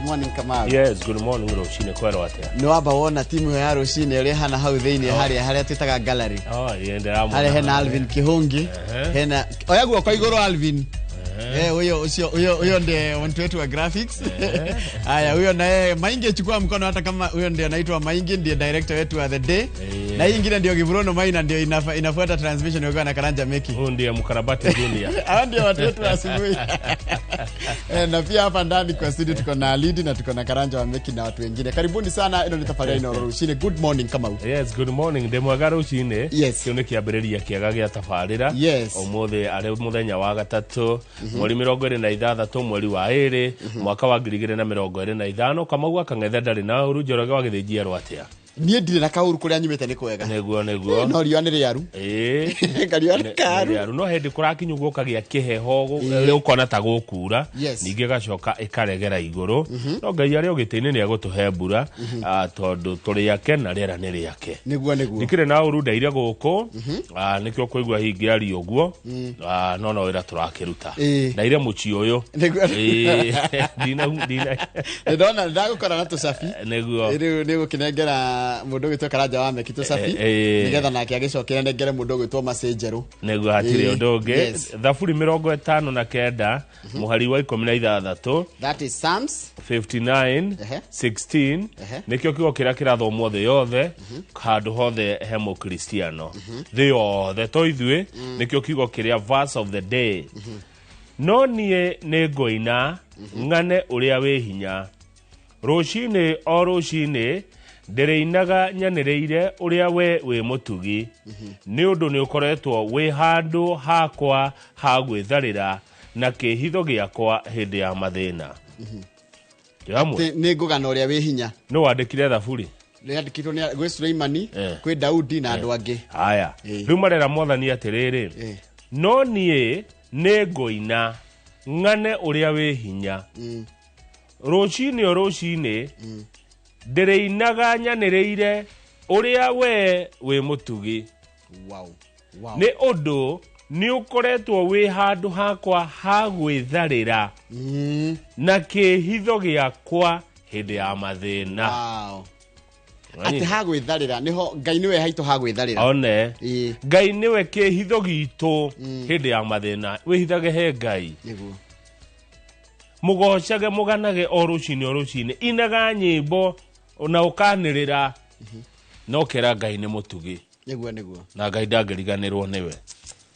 Morning, Kamau. Yes, good morning. Rũcinĩ kwerwo atĩa? Nĩ wamba wona timu ĩyo ya rũcinĩ ũrĩa ĩhana hau thĩinĩ harĩa harĩa twĩtaga gallery. Oh, ĩĩ, ndĩramwona. Harĩa hena Alvin Kihungi. Hena oya guoko igũrũ Alvin. Eh, huyo ucio huyo huyo ndiye mtu wetu wa graphics. Haya, huyo naye Maingi, chukua mkono hata kama huyo ndiye anaitwa Maingi, ndiye director wetu wa the day. Na hii ingine ndio Givurono Maina ndio inafuata transmission wakiwa na Karanja Meki. Huyu ndiye mkarabati junior. Hao ndio watu wetu wa asubuhi. Eh, na pia hapa ndani kwa studio tuko na Lidi na tuko na Karanja wa Meki na watu wengine. Karibuni sana, ino ni tabarĩra Inooro rũcinĩ. Good morning, Kamau. Yes, good morning. Ndĩ mwega rũcinĩ. Yes. Kĩu nĩ kĩambĩrĩria kĩega gĩa tabarĩra. Yes. Ũmũthĩ arĩ mũthenya wa gatatũ, mweri 26 mweri wa 2, mwaka wa 2025. Kamau akang'ethe ndarĩ na ũru. Njoroge wa Gĩthĩnji erwo atĩa? Niĩ ndirĩ na kaũru, kũrĩa nyumĩte nĩ kwega. Nĩguo. No riũa nĩ rĩaru. Kariũa nĩ karu. Rĩaru no hĩndĩ kũrakinya ũguo ũkagĩa kĩheho ũkona ta gũkura. Ningĩ ĩgacoka ĩkaregera igũrũ, no Ngai arĩ o gĩtĩ-inĩ nĩ egũtũhe mbura, tondũ tũrĩ ake na rĩera nĩ rĩake. Nĩguo. Ndikĩrĩ na ũru, ndaire gũkũ, nĩkĩo kũigua hingĩaria ũguo, no wĩra tũrakĩruta. Ndaire mũciĩ ũyũ. Nĩguo. Ĩĩ, ndina Nĩ ndona ndagũkora na tũcabi. Nĩguo. Rĩu nĩ gũkĩnengera mũndũ ũgwĩtwo Karanja wa Meki tũcabi. Nĩgetha nake agĩcoke anengere mũndũ ũgwĩtwo Macĩ Njerũ. Nĩguo, hatirĩ ũndũ ũngĩ. Thaburi 59 mũhari wa 16. That is Psalms 59 16. Nĩkĩo kiugo kĩrĩa kĩrathomwo thĩ yothe, handũ hothe he mũkristiano thĩ yothe to ithuĩ. Nĩkĩo kiugo kĩrĩa, verse of the day: no niĩ nĩ ngũina ng'ane ũrĩa wĩ hinya, rũcinĩ o rũcinĩ ndĩrĩinaga nyanĩrĩire ũrĩa we wĩ mũtugi, nĩ ũndũ nĩ ũkoretwo wĩ handũ hakwa ha gwĩtharĩra na kĩĩhitho gĩakwa hĩndĩ ya mathĩna. Twĩ hamwe? Nĩ ngũgana ũrĩa wĩ hinya. Nĩ wandĩkire thaburi? Rĩandĩkĩtwo nĩ gwĩ Suleimani, kwĩ Daudi na andũ angĩ. Haya, rĩu marera Mwathani atĩrĩrĩ, no niĩ nĩ ngũina ng'ane ũrĩa wĩ hinya, rũcinĩ o rũcinĩ ndĩrĩinaga nyanĩrĩire ũrĩa we wĩ mũtugi, nĩ ũndũ nĩ ũkoretwo wĩ handũ hakwa ha gwĩtharĩra na kĩĩhitho gĩakwa hĩndĩ ya mathĩna. Atĩ ha gwĩtharĩra nĩho Ngai nĩwe haitũ ha gwĩtharĩra. One. Ngai nĩwe kĩĩhitho gitũ hĩndĩ ya mathĩna. Wĩhithage he Ngai. Mũgocage, mũganage o rũcinĩ o rũcinĩ, inaga nyĩmbo na ũkanĩrĩra no kĩra Ngai nĩ mũtugi. Nĩguo. Na Ngai ndangĩriganĩrwo nĩwe.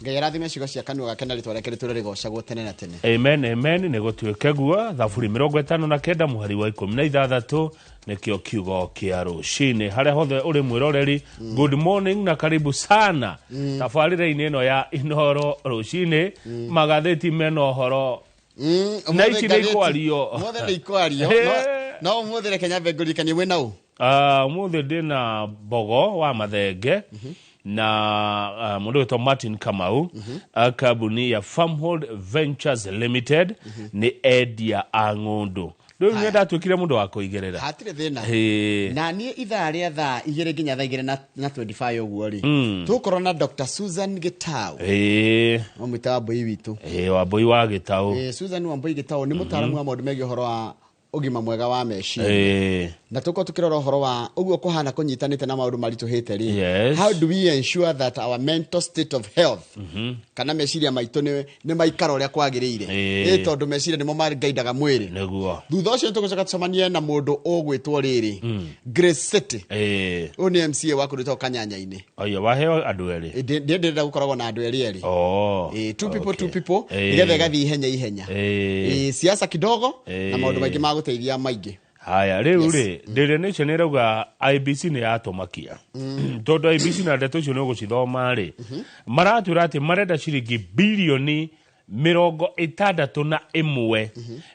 Ngai arathime ciugo cia kanua gake na rĩtwa rĩake rĩtũre rĩgocagwo tene na tene. Amen, amen. Nĩ gũtuĩke guo. Thaburi 59 mũhari wa 16 nĩkĩo kiugo kĩa rũcinĩ. Harĩa hothe ũrĩ mwĩroreri, good morning na karibu sana tabarĩra-inĩ ĩno ya Inooro rũcinĩ. Magathĩti mena ũhoro. Na Ũmũthĩ ici nĩ ikwario. Ũmũthĩ nĩ ikwario. No ũmũthĩ reke nyambe ngũririkanie wĩna ũ. Ah, ũmũthĩ ndĩna Mbogo wa Mathenge na mũndũ wĩtwo Martin Kamau, kambuni ya Farmhold Ventures Limited, nĩ endia a ng'ũndũ. Rĩu nĩ ndatuĩkire mũndũ wa kũigĩrĩra. Hatirĩ thĩna. Ĩĩ. Na niĩ ithaa rĩa thaa 2 nginya thaa 2 na 25 ũguo rĩ, tũgũkorwo na Dr. Susan Gĩtau. Mamwĩta Wambũi witũ. Ĩĩ, Wambũi wa Gĩtaũ. Ĩĩ, Susan Wambũi Gĩtau nĩ mũtaaramu wa maũndũ megiĩ ũhoro wa ũgima mwega wa meciria. Na tũkorwo tũkĩrora ũhoro wa ũguo kũhana kũnyitanĩte na maũndũ maritũhĩte rĩ, how do we ensure that our mental state of health, kana meciria maitũ nĩ maikara ũrĩa kwagĩrĩire? Ĩ tondũ meciria nĩmo mangaidaga mwĩrĩ. Thutha ũcio nĩtũgũcoka tũcemanie na mũndũ ũgwĩtwo rĩrĩ Grace City. Ũyũ nĩ MCA wa kũndũ gwĩtagwo Kanyanya-inĩ. Oyo waheo andũ erĩ. Ndĩrenda gũkoragwo na andũ erĩ erĩ. Oh. Ĩ, two people, two people, nĩgetha ĩgathiĩ ihenya ihenya. Ĩ, siasa kidogo na maũndũ maingĩ ma gũteithia maingĩ. Haya, rĩu rĩ, Daily Nation ĩrauga IEBC nĩ yatũmakia, tondũ IEBC na ndeto icio nĩ ũgũcithoma rĩ, maratwĩra atĩ marenda ciringi birioni 61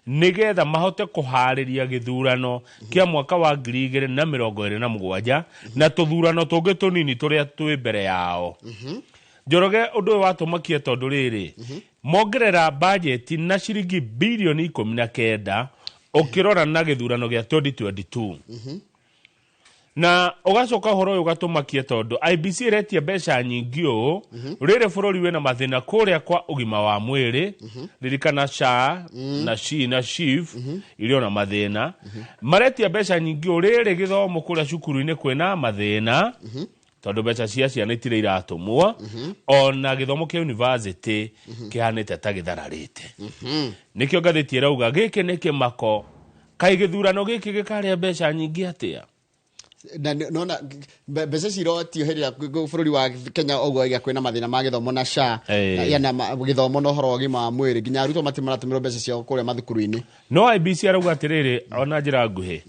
nĩgetha mahote kũharĩria gĩthurano kĩa mwaka wa 2027 na tũthurano tũngĩ tũnini tũrĩa twĩ mbere yao. Njoroge, ũndũ ũyũ watũmakia tondũ rĩrĩ, mongerera bajeti na ciringi birioni 19 ũkĩrora na gĩthurano gĩa 2022. Na ũgacoka ũhoro ũyũ ũgatũmakia tondũ IEBC ĩretia mbeca nyingĩ ũũ rĩrĩ bũrũri wĩna mathĩna kũrĩa kwa ũgima wa mwĩrĩ. Ririkana SHA na SHI na SHIF irĩ ona mathĩna. Maretia mbeca nyingĩ ũũ rĩrĩ gĩthomo kũrĩa cukuru-inĩ kwĩna mathĩna tondũ mbeca cia ciana itirĩ iratũmwo, ona gĩthomo kĩa university kĩhanĩte ta gĩthararĩte. Nĩkĩo ngathĩti ĩrauga gĩkĩ nĩ kĩmako, kaĩ gĩthurano gĩkĩ gĩkarĩa mbeca nyingĩ atĩa? Na nona mbeca ici irotio hĩndĩ ĩrĩa bũrũri wa Kenya ũguo ĩgĩa kwĩna mathĩna ma gĩthomo na SHA na gĩthomo na ũhoro wa ũgima wa mwĩrĩ, nginya arutwo matimaratũmĩrwo mbeca ciao kũrĩa mathukuru-inĩ. No IEBC arauga atĩrĩrĩ, ona njĩra nguhĩ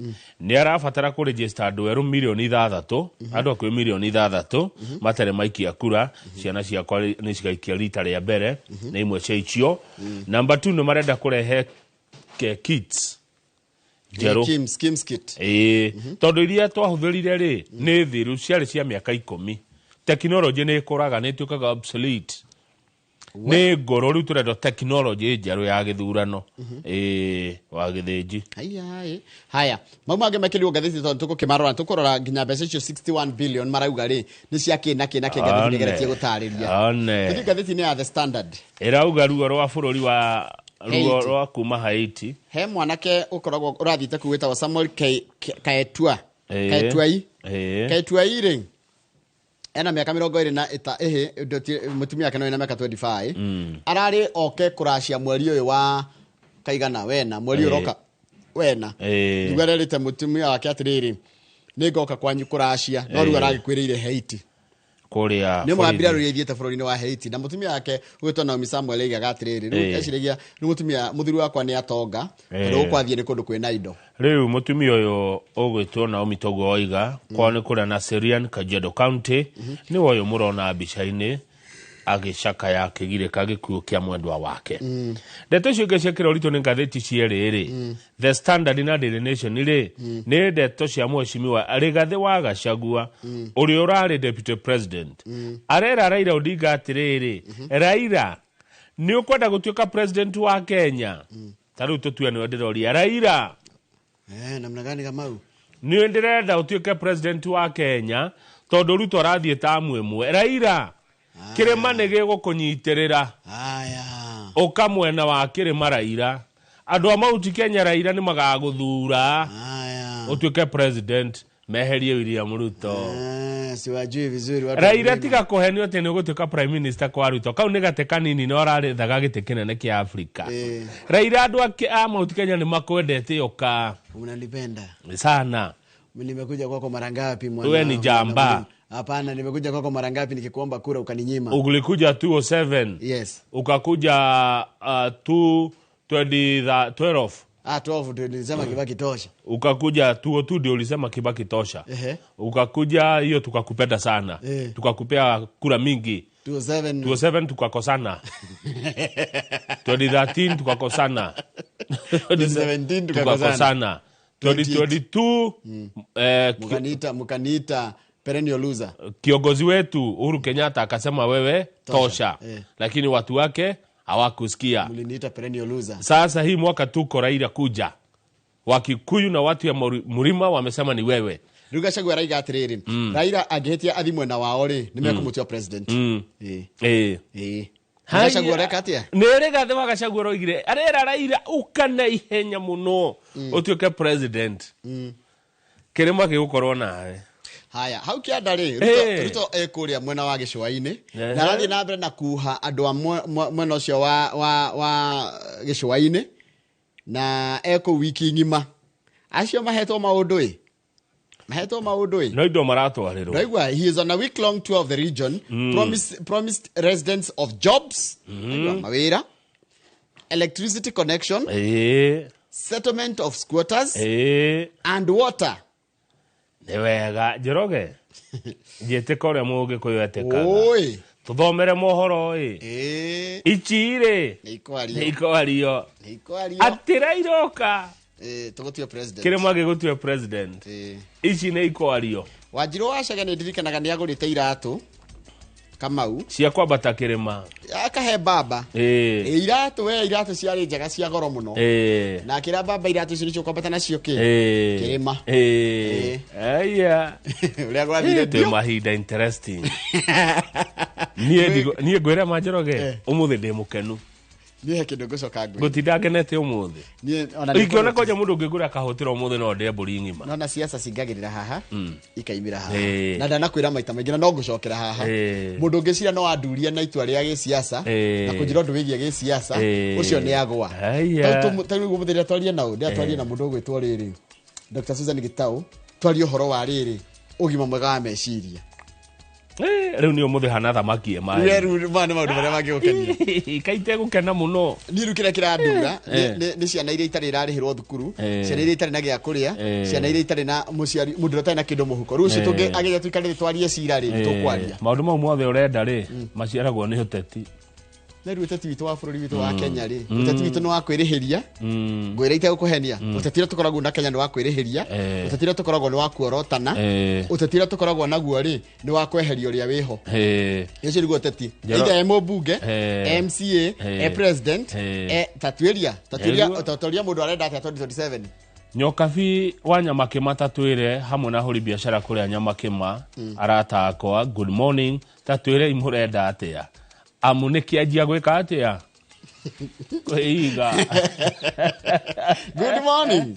nĩ arabatara kũregister andũ erũ 6 mirioni, andũ akuhĩ 6 mirioni matarĩ maikia kura. Ciana ciakwa nĩ cigaikia rita rĩa mbere, nĩ imwe cia icio. Number 2, nĩ marenda kũrehe kits njerũ. KIEMS kit. Ĩĩ, tondũ iria twahũthĩrire rĩ nĩ thiru, ciarĩ cia mĩaka 10. Tekinoronjĩ nĩ ĩkũraga, nĩ ĩtuĩkaga obsolete, nĩ ngũrũ. Rĩu tũrenda tekinoronjĩ njerũ ya gĩthurano. Ĩĩ, wa gĩthĩnji. Haya, haya, mau mangĩ mekĩrirwo ngathĩti tondũ tũgũkĩmarora, tũkũrora nginya mbeca icio 61 billion marauga rĩ nĩ cia kĩ na kĩ na kĩ. Ngathĩti nĩgeretie gũtarĩria. One. Tũthiĩ ngathĩti-inĩ ya The Standard. Ĩrauga ruo rwa bũrũri wa ruo Haiti. Rwa kuma Haiti. He mwanake ũkoragwo ũrathiĩte kũu wĩtagwo Samuel Kaetua. Kaetuai. Kaetuai rĩ ena mĩaka 20 na ĩta ĩhĩ mũtumia wake no ena mĩaka 25. Ararĩ oke kũracia mweri ũyũ wa kaigana wena, mweri ũyũ ũroka wena. Nĩguo arerĩte mũtumia wake atĩrĩrĩ, nĩ ngoka kwanyu kũracia, no rĩu aragĩkwĩrĩire Haiti. Kũrĩa Nĩ mwambira borithi. rũrĩa ithiĩte bũrũri-inĩ wa Haiti, na mũtumia wake ũgwĩtwo Naomi Samuel aigaga atĩrĩrĩ, rĩu eciragia rĩu mũtumia mũthuri wakwa nĩ atonga tondũ gũkũ athiĩ nĩ kũndũ kwĩna indo. Rĩu mũtumia ũyũ ũgwĩtwo Naomi toguo oiga kwao nĩ kũrĩa na Serian, Kajiado County. Nĩwe ũyũ mũrona mbica-inĩ agĩcakaya akĩgirĩka gĩkuũ kĩa mwendwa wake. Ndeto icio ingĩ ciekĩra ũritũ nĩ ngathĩti cierĩ rĩ, The Standard na Daily Nation rĩ, nĩ ndeto cia mheshimiwa Rigathĩ wa Gachagua ũrĩa ũrarĩ deputy president. Arera Raila Odinga atĩrĩrĩ, Raila, nĩ ũkwenda gũtuĩka president wa Kenya? Ta rĩu tũtue nĩwe ndĩroria Raila. Namna gani, Kamau? Nĩ ndĩrenda ũtuĩke president wa Kenya tondũ Ruto arathiĩ tamu ĩmwe. Raila, kĩrĩma nĩ gĩgũkũnyitĩrĩra. Haya. Ũka mwena wa kĩrĩma, Raila. Andũ a Mount Kenya, Raila, nĩ magagũthura Haya. ũtuĩke president, meherie William Ruto. Siwajui vizuri watu wa Raila, mlima. Tiga kũhenio atĩ nĩ ũgũtuĩka prime minister kwa Ruto. Kau nĩ gate kanini no ararethaga gĩtĩ kĩnene kĩa Afrika. Raila, andũ a Mount Kenya nĩ makwendete, ũka. Unanipenda. Sana. Nimekuja kwako mara ngapi, mwana? Wewe ni jamba. Hapana, nimekuja kwako mara ngapi nikikuomba kura ukaninyima? Ulikuja 207. Ukakuja 2012. Ah, 12 ndio nilisema Kibaki tosha. Ukakuja 202 ndio ulisema Kibaki tosha. Ukakuja hiyo tukakupenda sana. Tukakupea kura mingi. 207. 207 tukakosana, 2013 tukakosana. 2017 tukakosana. Tukakosana 2022, Mkaniita perennial loser. Kiongozi wetu Uhuru Kenyatta akasema wewe tosha, Tosha. Lakini watu wake hawakusikia. Mliniita perennial loser. Sasa hii mwaka tuko Raila kuja, Wakikuyu na watu ya Mlima wamesema ni wewe. Rĩu Gachagua araiga atĩrĩrĩ, Raila angĩhĩtia athi mwena wao rĩ, nĩ mekũmũtua president. Ĩĩ. Gachagua areka atĩa? Nĩ Rigathĩ wa Gachagua aroigire, arera Raila ũka na ihenya mũno ũtuĩke president, kĩrĩma gĩgũkorwo nawe. Haya, hau kĩanda rĩ, Ruto, Ruto e kũrĩa mwena wa gĩcũa-inĩ na arathiĩ na mbere na kuha andũ a mwena ũcio wa gĩcũa-inĩ, na ekũu wiki ng'ima. Acio mahetwo maũndũ ĩ, mahetwo maũndũ ĩ. No indo maratwarĩrwo. Ndaigua he is on a week long tour of the region. Promised residents of jobs. Ndaigua, mawĩra, electricity connection, settlement of squatters and water. Nĩ wega, Njoroge, njĩtĩka ũrĩa Mũgĩkũyũ etĩkaga. Oi. Tũthomere mohoro ĩ. Ici rĩ nĩ ikwario. Nĩ ikwario. Nĩ ikwario. Atĩ Raila oka. Tũgũtue president. Kĩrĩma gĩgũtue president. Ici nĩ ikwario. Wanjirũ wa Chege nĩ ndirikanaga nĩ agũrĩte iratũ, Kamau. Cia kwambata kĩrĩma. Akahe baba. Iratũ we iratũ ciarĩ njega cia goro mũno. Na akĩra baba iratũ icio nĩcio kwambata nacio kĩ? Kĩrĩma. Aya. Ũrĩa gwathire Twĩ mahinda interesting. Niĩ ngwĩre Manjoroge ũmũthĩ ndĩ mũkenu. Niĩ he kĩndũ ngũcoka ngwĩre. Ngũtinda ngenete ũmũthĩ. Niĩ ona nĩ Ingĩona kwanja mũndũ ũngĩngũra kahũtĩra ũmũthĩ no ndĩe mbũri ng'ima. Nona siasa cingagĩrĩra haha ikaimĩra haha. Na ndanakwĩra maita maingĩ na no ngũcokera haha. Mũndũ ũngĩcira no andurie na itua rĩa gĩsiasa na kũnjĩra ũndũ wĩgiĩ gĩsiasa ũcio nĩ agwa. Ta rĩu ũmũthĩ rĩrĩa twarie na ũ, ndĩratwarie na mũndũ ũgwĩtwo rĩrĩ Dr. Susan Gitau, twarie ũhoro wa rĩrĩ ũgima mwega wa meciria. Rĩu nĩ ũmũthĩ hana thamaki ĩ maĩ. Rĩu maya nĩ maũndũ marĩa mangĩgũkenia. Kaite gũkena mũno. Niĩ rĩu kĩrĩa kĩrandura nĩ ciana iria itarĩ irarĩhĩrwo thukuru, ciana iria itarĩ na gĩa kũrĩa, ciana iria itarĩ na mũciari, mũndũ ũrĩa ũtarĩ na kĩndũ mũhuko. Rĩu ũcio tũngĩageria tũikarĩte twarie cira rĩ, tũkwaria. Maũndũ mau mothe ũrenda rĩ, maciaragwo nĩ ũteti. Na rĩu ũteti witũ wa bũrũri witũ wa Kenya rĩ, ũteti witũ nĩ wa kwĩrĩhĩria. Ngwĩra itegũkũhenia. Ũteti ũrĩa tũkoragwo na Kenya nĩ wa kwĩrĩhĩria. Ũteti ũrĩa tũkoragwo nĩ wa kuorotana. Ũteti ũrĩa tũkoragwo naguo rĩ, nĩ wa kweheria ũrĩa wĩho. Ũcio nĩguo ũteti. Either e mũmbunge, MCA, e president, tatuĩria, tatuĩria mũndũ arenda atĩa 2027. Nyokabi wa Nyamakĩma tatwĩre hamwe na ahũri biacara kũrĩa Nyamakĩma arata akwa, good morning, tatwĩre imũrenda atĩa. Amu nĩ kĩanjia gwĩka atĩa? Kwĩiga. Good morning.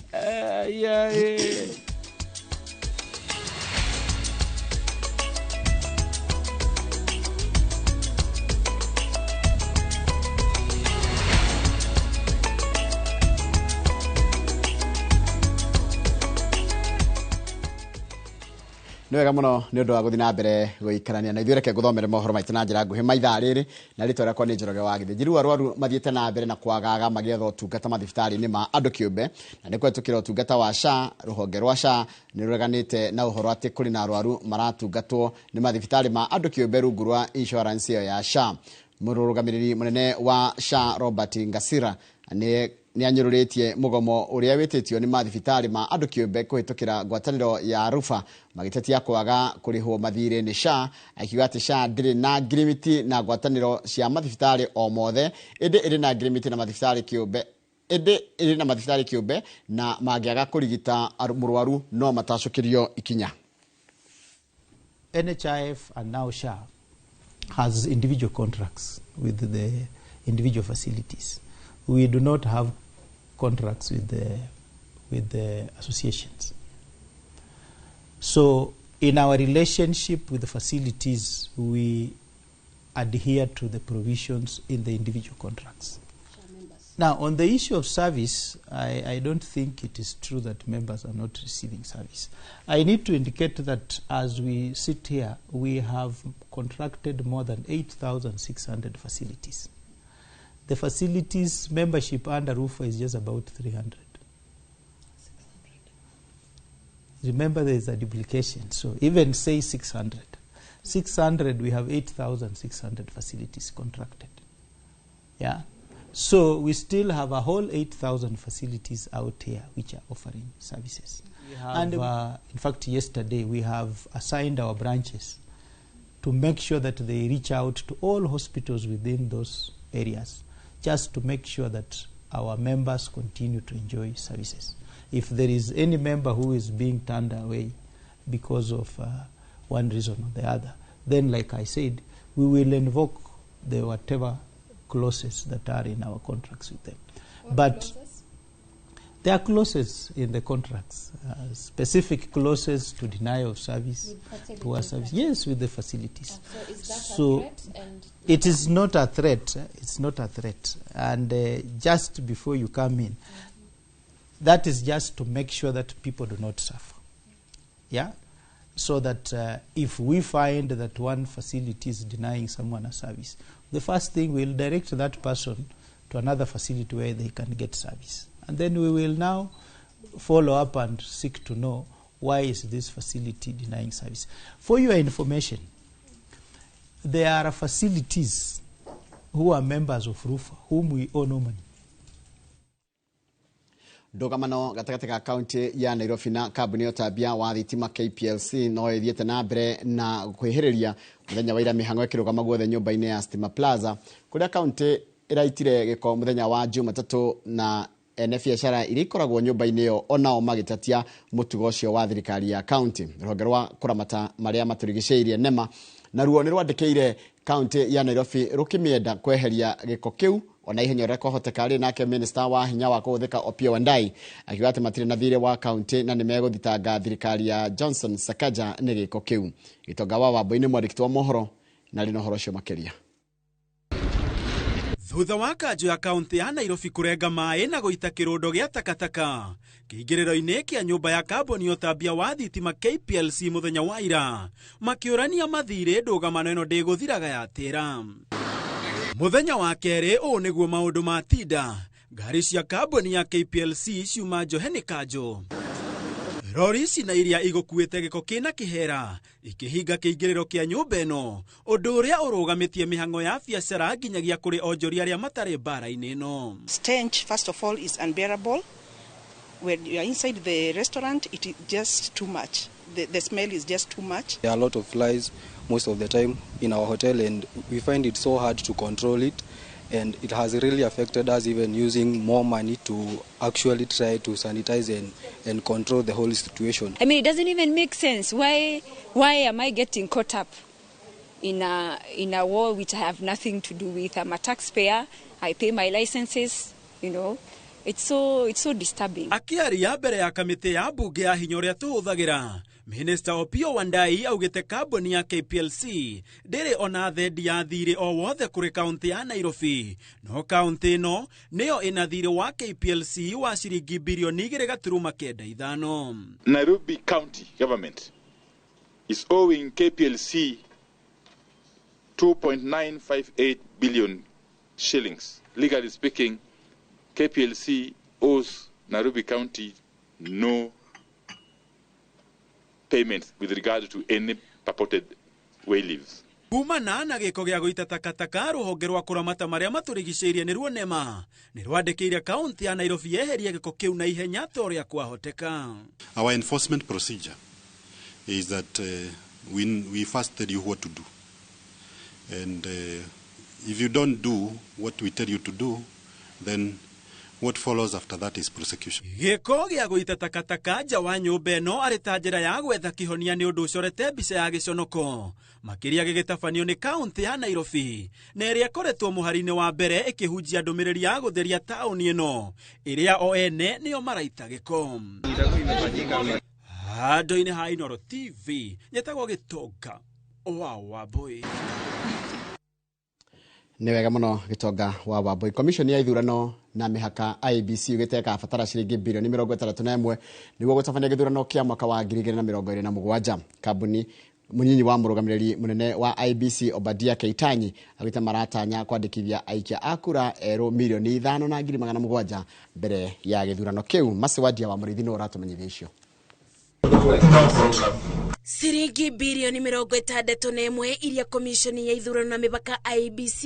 Nĩ wega mũno nĩ ũndũ wa gũthiĩ na mbere gũikarania na ithuĩ. Reke ngũthomere mohoro maitũ na njĩra nguhĩ maithaa rĩrĩ, na rĩtwa rĩakwa nĩ Njoroge wa Gĩthĩnji. Rĩu arwaru mathiĩte na mbere na kwagaga magĩetha ũtungata mathibitarĩ-inĩ ma andũ kĩũmbe, na nĩ kũhetũkĩra ũtungata wa SHA. Rũhonge rwa SHA nĩ rũreganĩte na ũhoro atĩ kũrĩ na arwaru maratungatwo nĩ mathibitarĩ ma andũ kĩũmbe rungu rwa insurance ĩyo ya SHA. Mũrũgamĩrĩri mũnene wa SHA Robert Ngasira nĩ anyũrũrĩtie mũgomo ũrĩa wĩtĩtio nĩ mathibitarĩ ma andũ kĩũmbe kũhetũkĩra ngwatanĩro ya Rufa magĩtetia kwaga kũrĩhwo mathirĩ nĩ SHA, akiuga atĩ SHA ndĩrĩ na ngirimiti na ngwatanĩro cia mathibitarĩ o mothe, ĩndĩ ĩrĩ na ngirimiti na mathibitarĩ kĩũmbe, ĩndĩ ĩrĩ na mathibitarĩ kĩũmbe na mangĩaga kũrigita mũrwaru no matacũkĩrio ikinya. NHIF and now SHA has individual contracts with the individual facilities. We do not have contracts with the associations. So in our relationship with the facilities, we adhere to the provisions in the individual contracts. Now, on the issue of service, I don't think it is true that members are not receiving service. I need to indicate that as we sit here, we have contracted more than 8,600 facilities. The facilities membership under RUFA is just about 300. Remember, there is a duplication, so even say 600. 600, we have 8,600 facilities contracted. Yeah? So we still have a whole 8,000 facilities out here which are offering services. And in fact, yesterday we have assigned our branches to make sure that they reach out to all hospitals within those areas, just to make sure that our members continue to enjoy services. If there is any member who is being turned away because of one reason or the other, then, like I said, we will invoke the whatever clauses that are in our contracts with them. What but clauses? There are clauses in the contracts, specific clauses to deny of service, poor service. Yes, with the facilities. So is that a threat? And it is not a threat. It's not a threat. And just before you come in, that is just to make sure that people do not suffer. Yeah? So that if we find that one facility is denying someone a service, the first thing we'll direct that person to another facility where they can get service. And then we will now follow up and seek to know why is this facility denying service. For your information, there are facilities who are members of RUFA whom we owe no money. Ndũgamano gatagatĩ ga kaunti ya Nairobi na kambuni ya ũtambia wa thitima KPLC no ĩthiĩte na mbere na kwĩhĩrĩria mũthenya wa ira mĩhang'o ĩkĩrũgama guothe nyũmba-inĩ ya Stima Plaza kũrĩa kaunti ĩraitire gĩko mũthenya wa Jumatatũ na ene biacara iria ikoragwo nyũmba-inĩ ĩyo onao magĩtatia mũtugo ũcio wa thirikari ya kaunti. Rũhonge rwa kũramata marĩa matũrigicĩirie NEMA naruo nĩ rwandĩkĩire kaunti ya Nairobi rũkĩmĩenda kweheria gĩko kĩu ona ihenya ũrĩa kwahoteka rĩ. Nake minister wa hinya wa kũhũthĩka Opiyo Wandayi akiuga atĩ matirĩ na thirĩ wa kaunti na nĩmegũthitanga thirikari ya Johnson Sakaja nĩ gĩko kĩu. Gĩtonga wa Wambui nĩ mwandĩki wa mohoro na arĩ na ũhoro ũcio makĩria. Thutha wa kanjũ ya kaunti ya Nairobi kũrenga maĩ na gũita kĩrũndo gĩa takataka kĩingĩrĩro-inĩ kĩa nyũmba ya kambuni ũtambia wa thitima KPLC mũthenya wa ira, makĩũrania mathirĩ ndũgamano ĩno ndĩgũthiraga yatĩra. Mũthenya wa kerĩ ũũ nĩguo maũndũ matinda, ngari cia kambuni ya KPLC ciuma njohe nĩ kanjũ. Rori ici na iria igũkuĩte gĩko kĩna kĩhera ikĩhinga kĩingĩrĩro kĩa nyũmba ĩno, ũndũ ũrĩa ũrũgamĩtie mĩhang'o ya biacara nginyagia kũrĩ onjoria arĩa matarĩ mbara-inĩ ĩno. Stench, first of all, is unbearable. When you are inside the restaurant, it is just too much. The smell is just too much. There are a lot of flies most of the time in our hotel, and we find it so hard to control it, and it has really affected us even using more money to actually try to sanitize and control the whole situation. I mean, it doesn't even make sense. Why am I getting caught up in a war which I have nothing to do with? I'm a taxpayer. I pay my licenses, you know. It's so disturbing. Akiaria mbere ya kamĩtĩ ya mbunge ya hinya ũrĩa tũhũthagĩra, Minister Opiyo Wandayi augĩte kambuni ya KPLC ndĩrĩ ona thendi ya thirĩ o wothe kũrĩ kaunti ya Nairobi, no kaunti ĩno nĩyo ĩna thirĩ wa KPLC wa ciringi bilioni 2.95. Nairobi County government is owing KPLC 2.958 billion shillings. Legally speaking, KPLC owes Nairobi County no payments with regard to any purported wayleaves. Kumana na gĩko gĩa gũita takataka rũhonge rwa kũramata marĩa matũrigicĩirie nĩruo NEMA nĩ rwandĩkĩire kaunti ya Nairobi yeherie gĩko kĩu na ihenya ta ũrĩa kwahoteka. Our enforcement procedure is that we first tell you what to do, and if you don't do what we tell you to do, then what follows after that is prosecution. Gĩko gĩa gũita takataka nja wa nyũmba ĩno arĩ ta njĩra ya gwetha kĩhonia nĩ ũndũ ũcorete mbica ya gĩconoko makĩria gĩgĩtabanio nĩ kaunti ya Nairobi na ĩrĩa ĩkoretwo mũhari-inĩ wa mbere ĩkĩhunjia ndũmĩrĩri ya gũtheria taũni ĩno ĩrĩa o ene nĩo maraita gĩko. Handũ-inĩ ha Inooro TV nyetagwo Gĩtonga wa Wambui. Nĩ wega mũno Gĩtonga wa Wambui. Commission ya ithurano na mĩhaka IEBC ugĩte ĩkabatara ciringi bilioni 61 nĩguo gũtabania gĩthurano kĩa mwaka wa 2027. Kambuni mũnyinyi wa mũrũgamĩrĩri mũnene wa IEBC Obadia Keitanyi agĩte maratanya kwandĩkithia aikia a kura erũ milioni 5,700 mbere ya gĩthurano kĩu. Masiwadia wa Mũrĩithi nĩwe ũratũmenyithia icio. Ciringi bilioni 61 iria komishoni ya ithurano na mĩhaka IEBC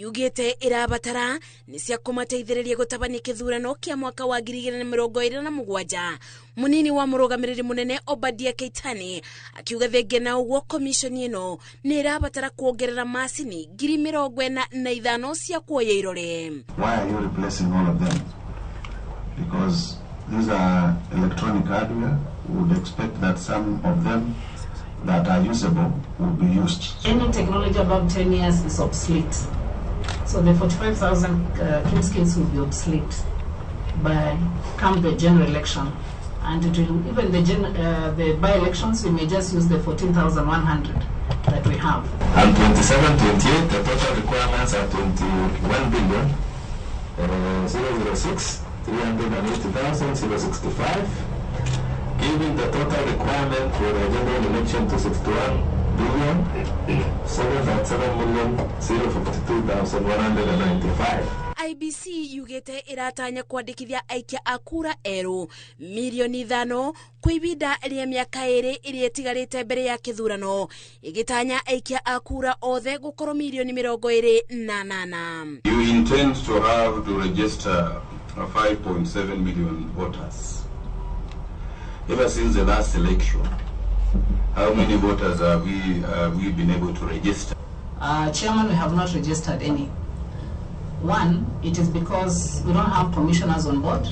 yugĩte ĩrabatara nĩ cia kũmateithĩrĩria gũtabania kĩthurano kĩa mwaka wa 2027. Mũnini wa mũrũgamĩrĩri mũnene Obadia Keitani akiuga thengia na ũguo komishoni ĩno nĩ ĩrabatara kuongerera macini 45,000 cia kuoya irore. Why are you replacing all of them? Because these are electronic hardware. We would expect that some of them that are usable will be used. Any technology above 10 years is obsolete. So the 45,000 KIMS will be obsolete by come the general election. And it will, even the by-elections, we may just use the 14,100 that we have. And 27, 28, the total requirements are 21 billion, 006, 380,065, giving the total requirement for the general election to 61 billion 737,052,195. IEBC yugĩte ĩratanya kwandĩkithia aikia a kura erũ milioni 5 kwa ibinda rĩa mĩaka 2 ĩrĩa ĩtigarĩte mbere ya kĩthurano, ĩgĩtanya aikia a kura othe gũkorwo milioni 28. You intend to have to register 5.7 million voters. Ever since the last election, how many voters have we been able to register? Chairman, we have not registered any. One, it is because we don't have commissioners on board,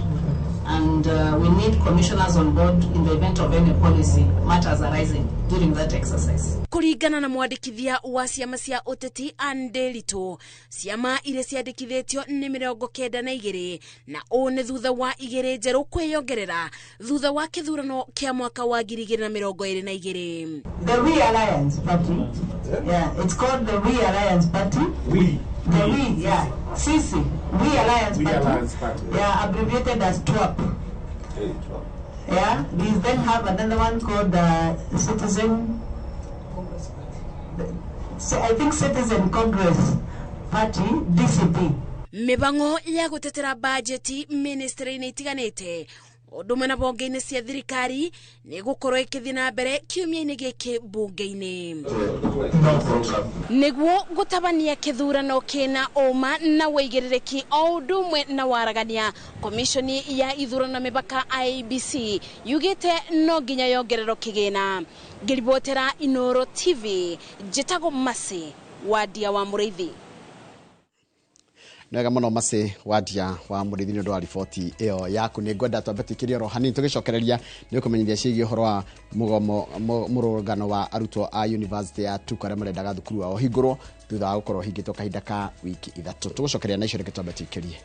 and we need commissioners on board in the event of any policy matters arising during that exercise. Kũringana na mwandĩkithia wa ciama cia ũteti Anne Nderitu, ciama iria ciandĩkithĩtio nĩ 92 na ũũ nĩ thutha wa 2 njerũ kwĩyongerera thutha wa kĩthurano kĩa mwaka wa 2022. The We Alliance Party, yeah, it's called the We Alliance Party. We. The We, yeah, Sisi, We Alliance We Party. Alliance Party. Yeah, abbreviated as TWAP. Hey, TWAP. Yeah, we then have another one called the Citizen Congress Party. I think Citizen Congress Party, DCP. Mĩbango ya gũtetera bajeti ministry-inĩ itiganĩte ũndũ ũmwe na bonge-inĩ cia thirikari nĩ gũkorwo ĩkĩthiĩ na mbere kiumia-inĩ gĩkĩ bunge-inĩ. Nĩguo gũtabania kĩthurano kĩna ũma na wĩigĩrĩrĩki o ũndũ ũmwe na waragania, komishoni ya ithurano na mĩbaka IEBC yugĩte no nginya yongererwo kĩgĩna. Ngĩribotera Inoro TV, njĩtagwo Mercy Wadia wa Mũrĩithi. Nĩwega mũno Mercy Wadia wa Mũrĩithi nĩ ũndũ wa riboti ĩyo yaku. Nĩ ngwenda twambe tũikĩrie oro hanini tũgĩcokereria nĩ ũkũmenyithia ciĩgiĩ ũhoro wa mũgomo mũrũrũngano wa arutwo a university ya TUK arĩa marendaga thukuru wao ũhingũrwo thutha wa gũkorwo ũhingĩtwo kahinda ka wiki 3. Tũgũcokereria na icio reke twambe tũikĩrie.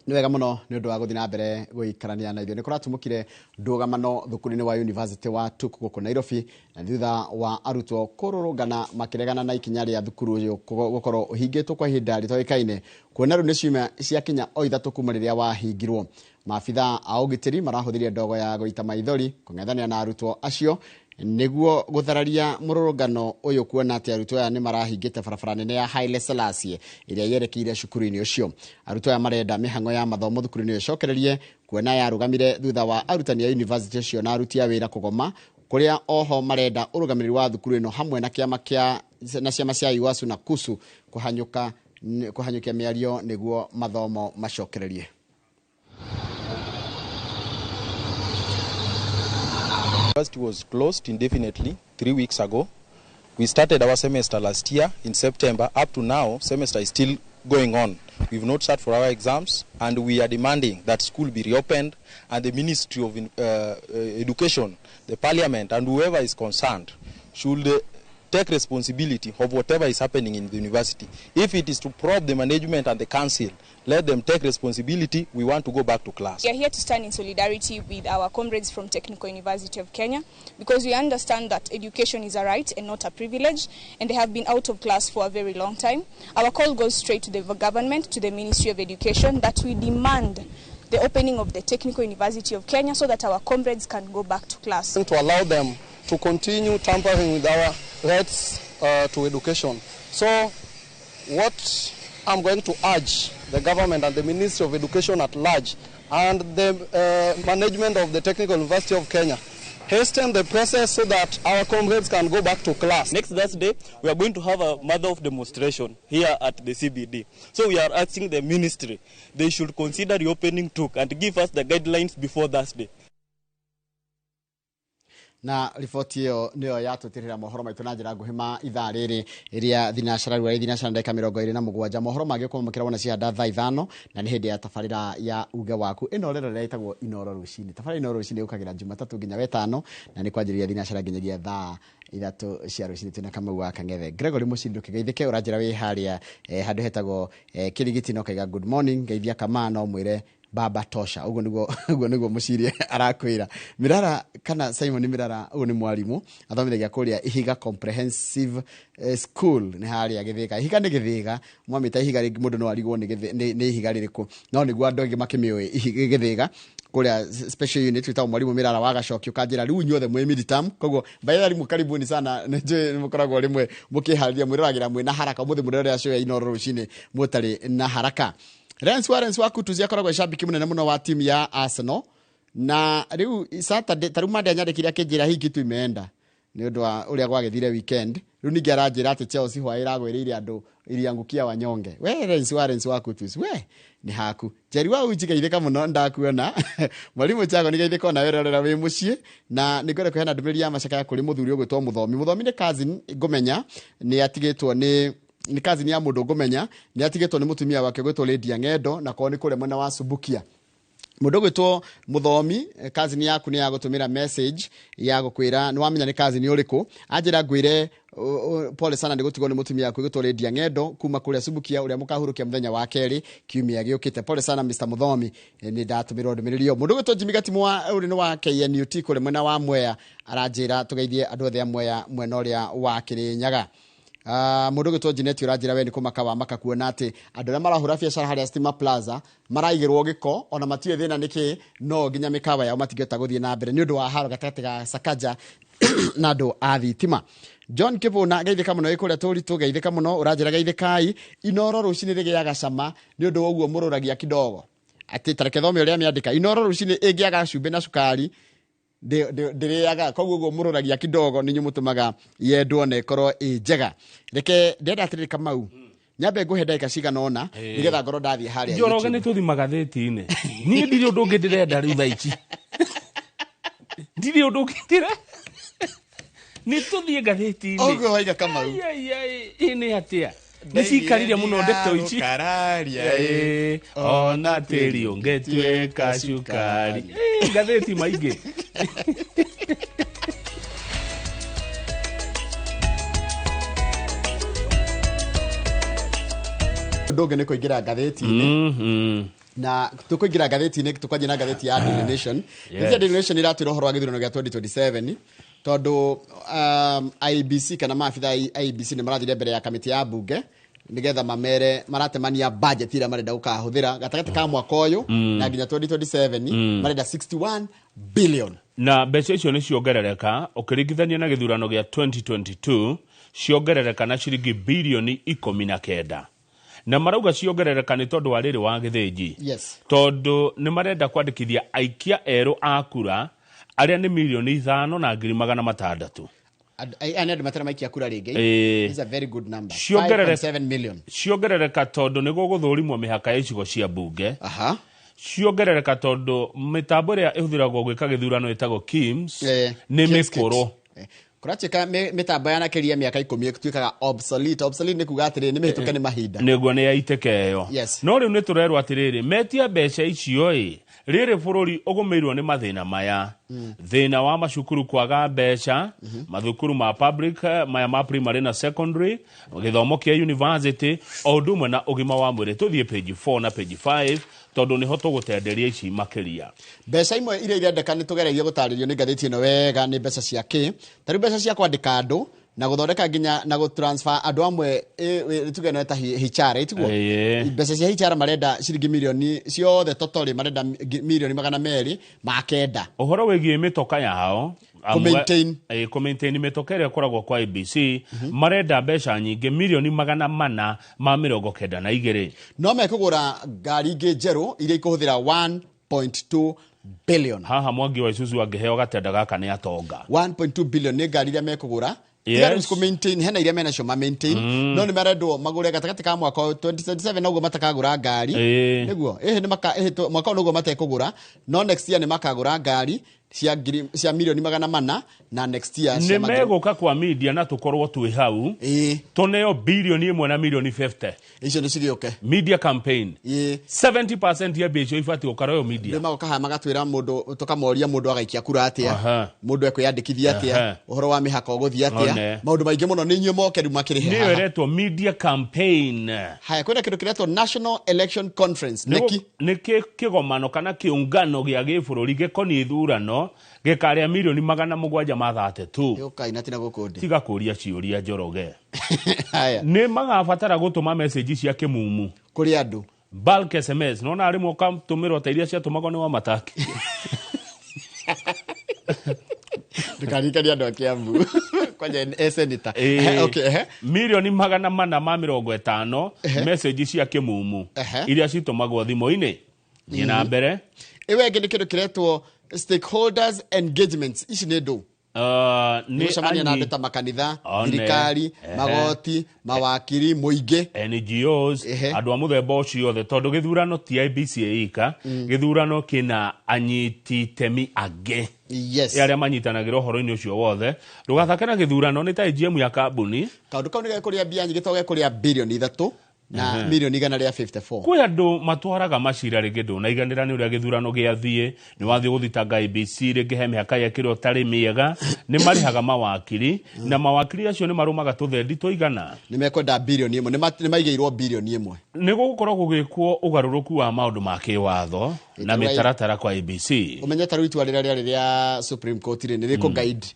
Nĩ wega mũno nĩ ũndũ wa gũthiĩ na mbere gũikarania na ithuĩ. Nĩ kũratumũkire ndũgamano thukuru-inĩ wa University wa TUK gũkũ Nairobi, na thutha wa arutwo kũrũrũngana makĩregana na ikinya rĩa thukuru ũyũ gũkorwo ũhingĩtwo kwa ihinda rĩtoĩkaine, kuona rĩu nĩ ciumia ciakinya o 3 kuma rĩrĩa wahingirwo. Maabitha a ũgitĩri marahũthĩrire ndogo ya gũita maithori kũng'ethanĩra na arutwo acio nĩguo gũthararia mũrũrũngano ũyũ, kuona atĩ arutwo aya nĩ marahingĩte barabara nene ya Haile Selassie ĩrĩa yerekeire cukuru-inĩ ũcio. Arutwo aya marenda mĩhang'o ya mathomo thukuru-inĩ ũyũ ĩcokererie, kuona yarũgamire thutha wa arutani a university ũcio na aruti a wĩra kũgoma, kũrĩa oho marenda ũrũgamĩrĩri wa thukuru ĩno hamwe na kĩama kĩa na ciama cia UASU na KUSU kũhanyũkia mĩario nĩguo mathomo macokererie. University was closed indefinitely 3 weeks ago. We started our semester last year in September. Up to now, semester is still going on. We've not sat for our exams, and we are demanding that school be reopened and the Ministry of Education, the Parliament, and whoever is concerned should take responsibility of whatever is happening in the university. If it is to probe the management and the council, let them take responsibility. We want to go back to class. We are here to stand in solidarity with our comrades from Technical University of Kenya, because we understand that education is a right and not a privilege, and they have been out of class for a very long time. Our call goes straight to the government, to the Ministry of Education, that we demand the opening of the Technical University of Kenya so that our comrades can go back to class. To allow them to continue tampering with our rights to education. So what I'm going to urge the government and the Ministry of Education at large and the management of the Technical University of Kenya, hasten the process so that our comrades can go back to class. Next Thursday, we are going to have a mother of demonstration here at the CBD. So we are asking the ministry, they should consider reopening TUK and give us the guidelines before Thursday. Na riboti ĩyo nĩyo yatũtirĩra mohoro maitũ na njĩra nguhĩ ma ithaa rĩrĩ rĩa thinacara rĩu thinacara ndagĩka 27. Mohoro mangĩ ũkũmamũkĩra wona cihanda thaa 5 na nĩ hĩndĩ ya tabarĩra ya uge waku ĩno rĩro rĩrĩa ĩtagwo Inoro rũcinĩ. Tabarĩra Inoro rũcinĩ yũkagĩra Jumatatũ nginya Wetano na nĩ kwanjĩrĩria thinacara nginyagia thaa 3 cia rũcinĩ. Twĩna Kamau wa Kang'ethe. Gregory Mũcindi ndũkĩgeithĩke, ũranjĩra wĩ harĩa handũ hetagwo Kĩrigiti no kaiga good morning, ngeithia Kamaa no mwĩre baba tosha. Uguo niguo Mũciri arakwĩra. Mirara kana Simon Mirara, uguo nĩ mwarimu athomithagia kũrĩa Ihiga Comprehensive School nĩ harĩa Gĩthĩga. Ihiga nĩ Gĩthĩga, mwamĩta Ihiga rĩngĩ mũndũ no arigwo nĩ ihiga rĩrĩkũ, no nĩguo andũ aingĩ makĩmĩũĩ Gĩthĩga. Kũrĩa special unit wĩtagwo mwarimu Mirara wa Gacokio kanjĩra rĩu inyuothe mwĩ midterm, koguo by the way karibuni sana, nĩ mũkoragwo rĩmwe mũkĩharĩria mwĩroragĩra mwĩna haraka. Ũmũthĩ mũrerorera show ya Inoro rũcinĩ mũtarĩ na haraka. Lance Warren wa Kutuzi akoragwo shabiki munene muno wa timu ya Arsenal, na riu Saturday taruma ndanyandĩkire akĩnjĩra hii kitu imeenda. Nĩ ũndũ wa ũrĩa gwagĩthire weekend. Rĩu ningĩ aranjĩra atĩ Chelsea hwaĩ ĩragwĩrĩire andũ iliangukia wanyonge. We Lawrence wa Lawrence wa Kutus, we nĩ haku. Njeri wa Uji geithĩka mũno ndakuona. Mwalimu Chago nĩ geithĩka ona werorera wĩ mũciĩ. Na nĩ ngwenda kũheana ndũmĩrĩri ya macakaya kũrĩ mũthuri ũgwĩtwo Mũthomi. Mũthomi nĩ cousin ngũmenya, nĩ atigĩtwo nĩ nĩ cousin ya mũndũ ngũmenya, nĩ atigĩtwo nĩ mũtumia wake ũgwĩtwo Lydia Ng'endo, na kwao nĩ kũrĩa mwena wa Subukia. Mũndũ ũgwĩtwo Mũthomi, cousin yaku nĩ yagũtũmĩra message ya gũkwĩra nĩ wamenya nĩ cousin ũrĩkũ. Anjĩra ngwĩre pole sana nĩ gũtigwo nĩ mũtumia waku ũgwĩtwo Lydia Ng'endo kuma kũrĩa Subukia, ũrĩa mũkahurũkia mũthenya wa kerĩ kiumia gĩũkĩte. Pole sana Mr. Mũthomi, nĩ ndatũmĩrwo ndũmĩrĩri ĩyo. Mũndũ ũgwĩtwo Jimmy Gatimu wa ũrĩ nĩ wa KNUT kũrĩa mwena wa Mwea, aranjĩra tũgeithie andũ othe a Mwea mwena ũrĩa wa Kĩrĩnyaga. Mũndũ ũgwĩtwo Jeanette ũranjĩra we nĩ kũmaka wa maka kuona atĩ andũ arĩa marahũra biacara harĩa Stima Plaza maraigĩrwo gĩko ona matiũĩ thĩna nĩkĩ, no nginya mĩkawa yao matingĩhota gũthiĩ na mbere nĩ ũndũ wa haro gatagatĩ ga Sakaja na andũ a thitima. John Kĩbũna geithĩka mũno wĩ kũrĩa Tũritũ, geithĩka mũno ũranjĩra geithĩkai. Inoro rũcinĩ rĩgĩaga cama nĩ ũndũ wa ũguo mũrũragia kidogo. Atĩ tareke thome ũrĩa mĩandĩka. Inoro rũcinĩ ĩngĩaga cumbĩ na cukari ndĩrĩaga, koguo ũguo mũrũragia kidogo nĩ inyuĩ mũtũmaga yendwo na ĩkorwo ĩ njega. Reke ndĩrenda atĩrĩrĩ Kamau, nyambe ngũhe ndagĩka cigana ũna nĩgetha ngorwo ndathiĩ harĩa Njoroge YouTube. nĩ tũthi magathĩti-inĩ. Niĩ ndirĩ ũndũ ũngĩ ndĩrenda rĩu thaa ici. Ndirĩ ũndũ ũngĩ ndĩrenda. Nĩ tũthiĩ ngathĩti-inĩ. Ũguo waiga Kamau. Ai, ai, ai, ĩ nĩ atĩa? Nĩ cikarire mũno ndeto ici. Kararia, Ona tĩri ũngĩtuĩka cukari. Ngathĩti maingĩ. Ũndũ ũngĩ nĩ kũingĩra ngathĩti-inĩ. Na tũkũingĩra ngathĩti-inĩ, tũkwanjia na ngathĩti ya Daily Nation. Ngathĩti ya Daily Nation ĩratwĩra ũhoro wa gĩthurano gĩa 2027 tondũ IEBC kana maabitha a IEBC nĩ marathire mbere ya kamĩtĩ ya mbunge nĩgetha mamere maratemania budget ĩrĩa marenda gũkahũthĩra gatagatĩ ka mwaka ũyũ na nginya 2027 marenda 61 billion. Na mbeca icio nĩ ciongerereka ũkĩringithania na gĩthurano gĩa 2022, ciongerereka na ciringi bilioni 19. Na marauga ciongerereka nĩ tondũ wa rĩrĩ wa gĩthĩnji. Tondũ nĩ marenda kwandĩkithia aikia erũ a kura arĩa nĩ milioni ithano na ngiri magana matandatũ. Aya nĩ andũ matarĩ maikia kura rĩngĩ. This is a very good number. 5.7 million. Ciongerereka tondũ nĩ gũgũthũrimwo mĩhaka ya icigo cia mbunge. Ciongerereka tondũ mĩtambo ĩrĩa ĩhũthĩragwo gwĩka gĩthurano ĩtagwo KIMS nĩ mĩkũrũ. Kũratuĩka mĩtambo yanakeria mĩaka 10 ĩtuĩkaga obsolete. Obsolete nĩ kuga atĩrĩrĩ, nĩ mĩhĩtũke nĩ mahinda. Nĩguo nĩ yaitĩka ĩyo. No rĩu nĩ tũrerwo atĩrĩrĩ, metia mbeca icio ĩ, rĩrĩ bũrũri ũgũmĩirwo nĩ mathĩna maya. Thĩna wa macukuru kwaga mbeca, mathukuru ma public, maya ma primary na secondary, gĩthomo kĩa university, o ũndũ ũmwe na ũgima wa mwĩrĩ. Tũthiĩ page 4 na page 5 tondũ nĩho tũgũtenderia ici makĩria. Mbeca imwe iria irendeka nĩ tũgeretie gũtarĩrio nĩ ngathĩti ĩno wega nĩ mbeca cia kĩ. Ta rĩu mbeca cia kwandĩka andũ na gũthondeka nginya na gũtransfer andũ amwe, tuge no ta HR, ĩtiguo? Mbeca cia HR marenda ciringi milioni ciothe totorĩ marenda milioni magana merĩ ma kenda. Ũhoro wĩgiĩ mĩtoka yao, Kũ-maintain. Kũ-maintain mĩtoka ĩrĩa ĩkoragwo kwa IEBC, marenda mbeca nyingĩ milioni magana mana ma mĩrongo kenda na igĩrĩ. No mekũgũra ngari ingĩ njerũ iria ikũhũthĩra 1.2 billion. Haha Mwangi wa Isuzu angĩheo gatenda gaka nĩ atonga. 1.2 billion nĩ ngari iria mekũgũra. Tiga rĩu kũ-maintain, hena iria menacio ma-maintain. No nĩ marendwo magũre gatagatĩ ka mwaka wa 2027 noguo matakagũra ngari. Nĩguo, ĩhĩ nĩ maka, ĩhĩ tũ, mwaka ũyũ noguo matekũgũra. No next year nĩ makagũra ngari cia ngiri, cia milioni magana mana na next year cia Nĩ magana megũka kwa media na tũkorwo twĩ hau. Tũneo bilioni ĩmwe na milioni 50. Icio nĩ cigĩũke. Media campaign. 70% ya mbeca ibatiĩ gũkorwo media. Nĩ magoka haha magatwĩra mũndũ, tũkamoria mũndũ agaikia kura atĩa. Mũndũ ekwĩyandĩkithia atĩa. Ũhoro wa mĩhaka ũgũthiĩ atĩa. Maũndũ maingĩ mũno nĩ inyuĩ moke rĩu makĩrĩhe Nĩyo haha. ĩretwo media campaign. Haya, kwĩna kĩndũ kĩretwo National Election Conference. Nĩ Nĩkĩ? nĩ kĩgomano kana kĩũngano gĩa gĩbũrũri gĩkoniĩ ithurano gĩkarĩa milioni magana mũgwanja ma 32. Gĩũka ina tina gũkũ ndĩ. Tiga kũria ciũria Njoroge. Haya. Nĩ magabatara gũtũma message cia kĩmumu kũrĩ andũ. Bulk SMS. Nona rĩmwe ũgatũmĩrwo ta iria ciatũmagwo nĩ Wamataki. Ndũkaririkanie andũ a Kiambu. Kwanja e senator. Okay, ehe. Milioni magana mana ma mĩrongo ĩtano message cia kĩmumu iria citũmagwo thimũ-inĩ. Thiĩ na mbere. Ĩyo ĩngĩ nĩ kĩndũ kĩretwo stakeholders engagements. Ici nĩ ndũ. Nĩ Gũcemania na andũ ta makanitha, thirikari, magoti, mawakiri, mũingĩ, NGOs, andũ a mũthemba ũcio othe, tondũ gĩthurano ti IEBC ĩika, gĩthurano kĩna anyiti itemi angĩ, arĩa manyitanagĩra ũhoro-inĩ ũcio wothe. Ndũgathake na gĩthurano, nĩ ta AGM ya kambuni. Kaũndũ kau nĩ gekũrĩa mbia nyingĩ, to gekũrĩa 3 bilioni na 154 million. Kwĩ andũ matwaraga macira, rĩngĩ ndũnaiganĩra nĩ ũrĩa gĩthurano gĩathiĩ, nĩ wathiĩ gũthitanga IEBC, rĩngĩ he mĩhaka yekĩrwo ĩtarĩ mĩega, nĩ marĩhaga mawakiri, na mawakiri acio nĩ marũmaga tũthendi tũigana. Nĩ mekwenda 1 bilioni, nĩ maigĩirwo 1 bilioni. Nĩ gũgũkorwo gũgĩkwo ũgarũrũku wa maũndũ ma kĩwatho na mĩtaratara kwa IEBC. Ũmenye ta rĩu itua rĩrĩa rĩarĩ rĩa Supreme Court rĩ, nĩ rĩkũ guide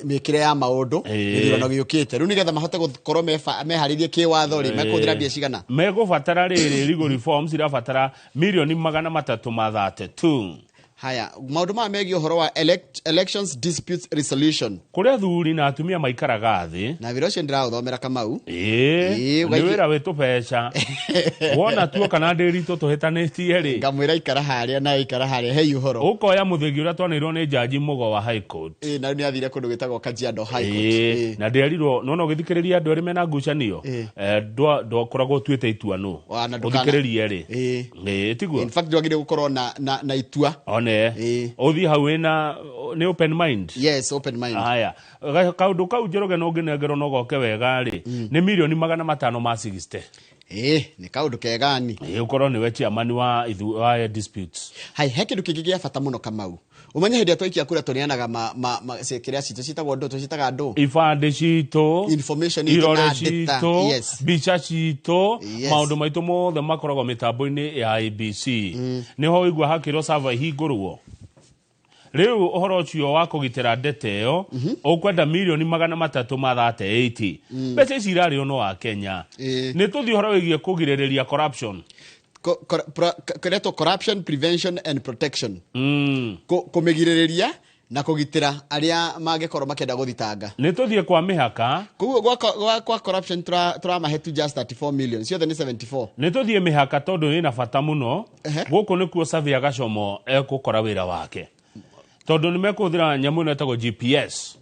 mĩkĩre ya maũndũ gĩthurano gĩũkĩte rĩu, nĩgetha mahote gũkorwo meharĩirie kĩwatho rĩ, mekũhũthĩra mbia cigana? Megũbatara rĩrĩ, legal reforms irabatara 332 million. Haya, maũndũ maya megiĩ ũhoro wa elections disputes resolution. Kũrĩa athuri na atumia maikaraga thĩ. Na wĩra ũcio ndĩraũthomera, Kamau. Ĩĩ, nĩ wĩra wĩ tũbeca. Wona tuo kana ndĩritũ tũhĩtanĩtie rĩ, ngamwĩra ikara harĩa na ikara harĩa, hei ũhoro. Ũkoya mũthĩgi ũrĩa twanĩirwo nĩ jaji Mũgo wa High Court. Ĩĩ, na rĩu nĩ athire kũndũ gwĩtagwo Kajiado High Court. Na ndĩerirwo nona ũgĩthikĩrĩria andũ erĩ mena ngucanio, ndwakoragwo ũtuĩte itua nũ Wa, na ndũkana- ũthikĩrĩrie rĩ. Ĩĩ, tiguo. In fact, ndwagĩrĩire gũkorwo na itua. One ũthiĩ hau wĩna nĩ open mind. Yes, open mind. Haya, kaũndũ kau, Njoroge, no ngĩnengerwo no goke wega rĩ, nĩ 560 million. Ĩĩ, nĩ kaũndũ kegani. Ĩĩ, ũkorwo nĩwe chairman wa wa disputes. Hai, he kĩndũ kĩngĩ gĩa bata mũno, Kamau. Ũmenye hĩndĩ ĩrĩa twaikia kura tũneanaga kĩrĩa citũ citagwo ndũ, tũcitaga ndũ. Ibandĩ citũ, information itũ irore na data. citũ, mbica citũ, maũndũ maitũ mothe makoragwo mĩtambo-inĩ ya IEBC. Nĩho ũigua hakĩrwo server ihingũrwo. Rĩu ũhoro ũcio wa kũgitĩra ndeta ĩyo ũkwenda 338 million. Mbeca ici irarĩo no wa Kenya. Nĩ tũthiĩ ũhoro wĩgiĩ kũgirĩrĩria corruption. Kĩretwo corruption prevention and protection. Kũmĩgirĩrĩria na kũgitĩra arĩa mangĩkorwo makĩenda gũthitanga. Nĩ tũthiĩ kwa mĩhaka. Koguo kwa corruption tũramahe tu just 34 million, ciothe nĩ 74. Nĩ tũthiĩ mĩhaka tondũ ĩna bata mũno. Gũkũ nĩkuo Surveyor Gachomo ekũkora wĩra wake, tondũ nĩ mekũhũthĩra nyamũ ĩno ĩtagwo GPS.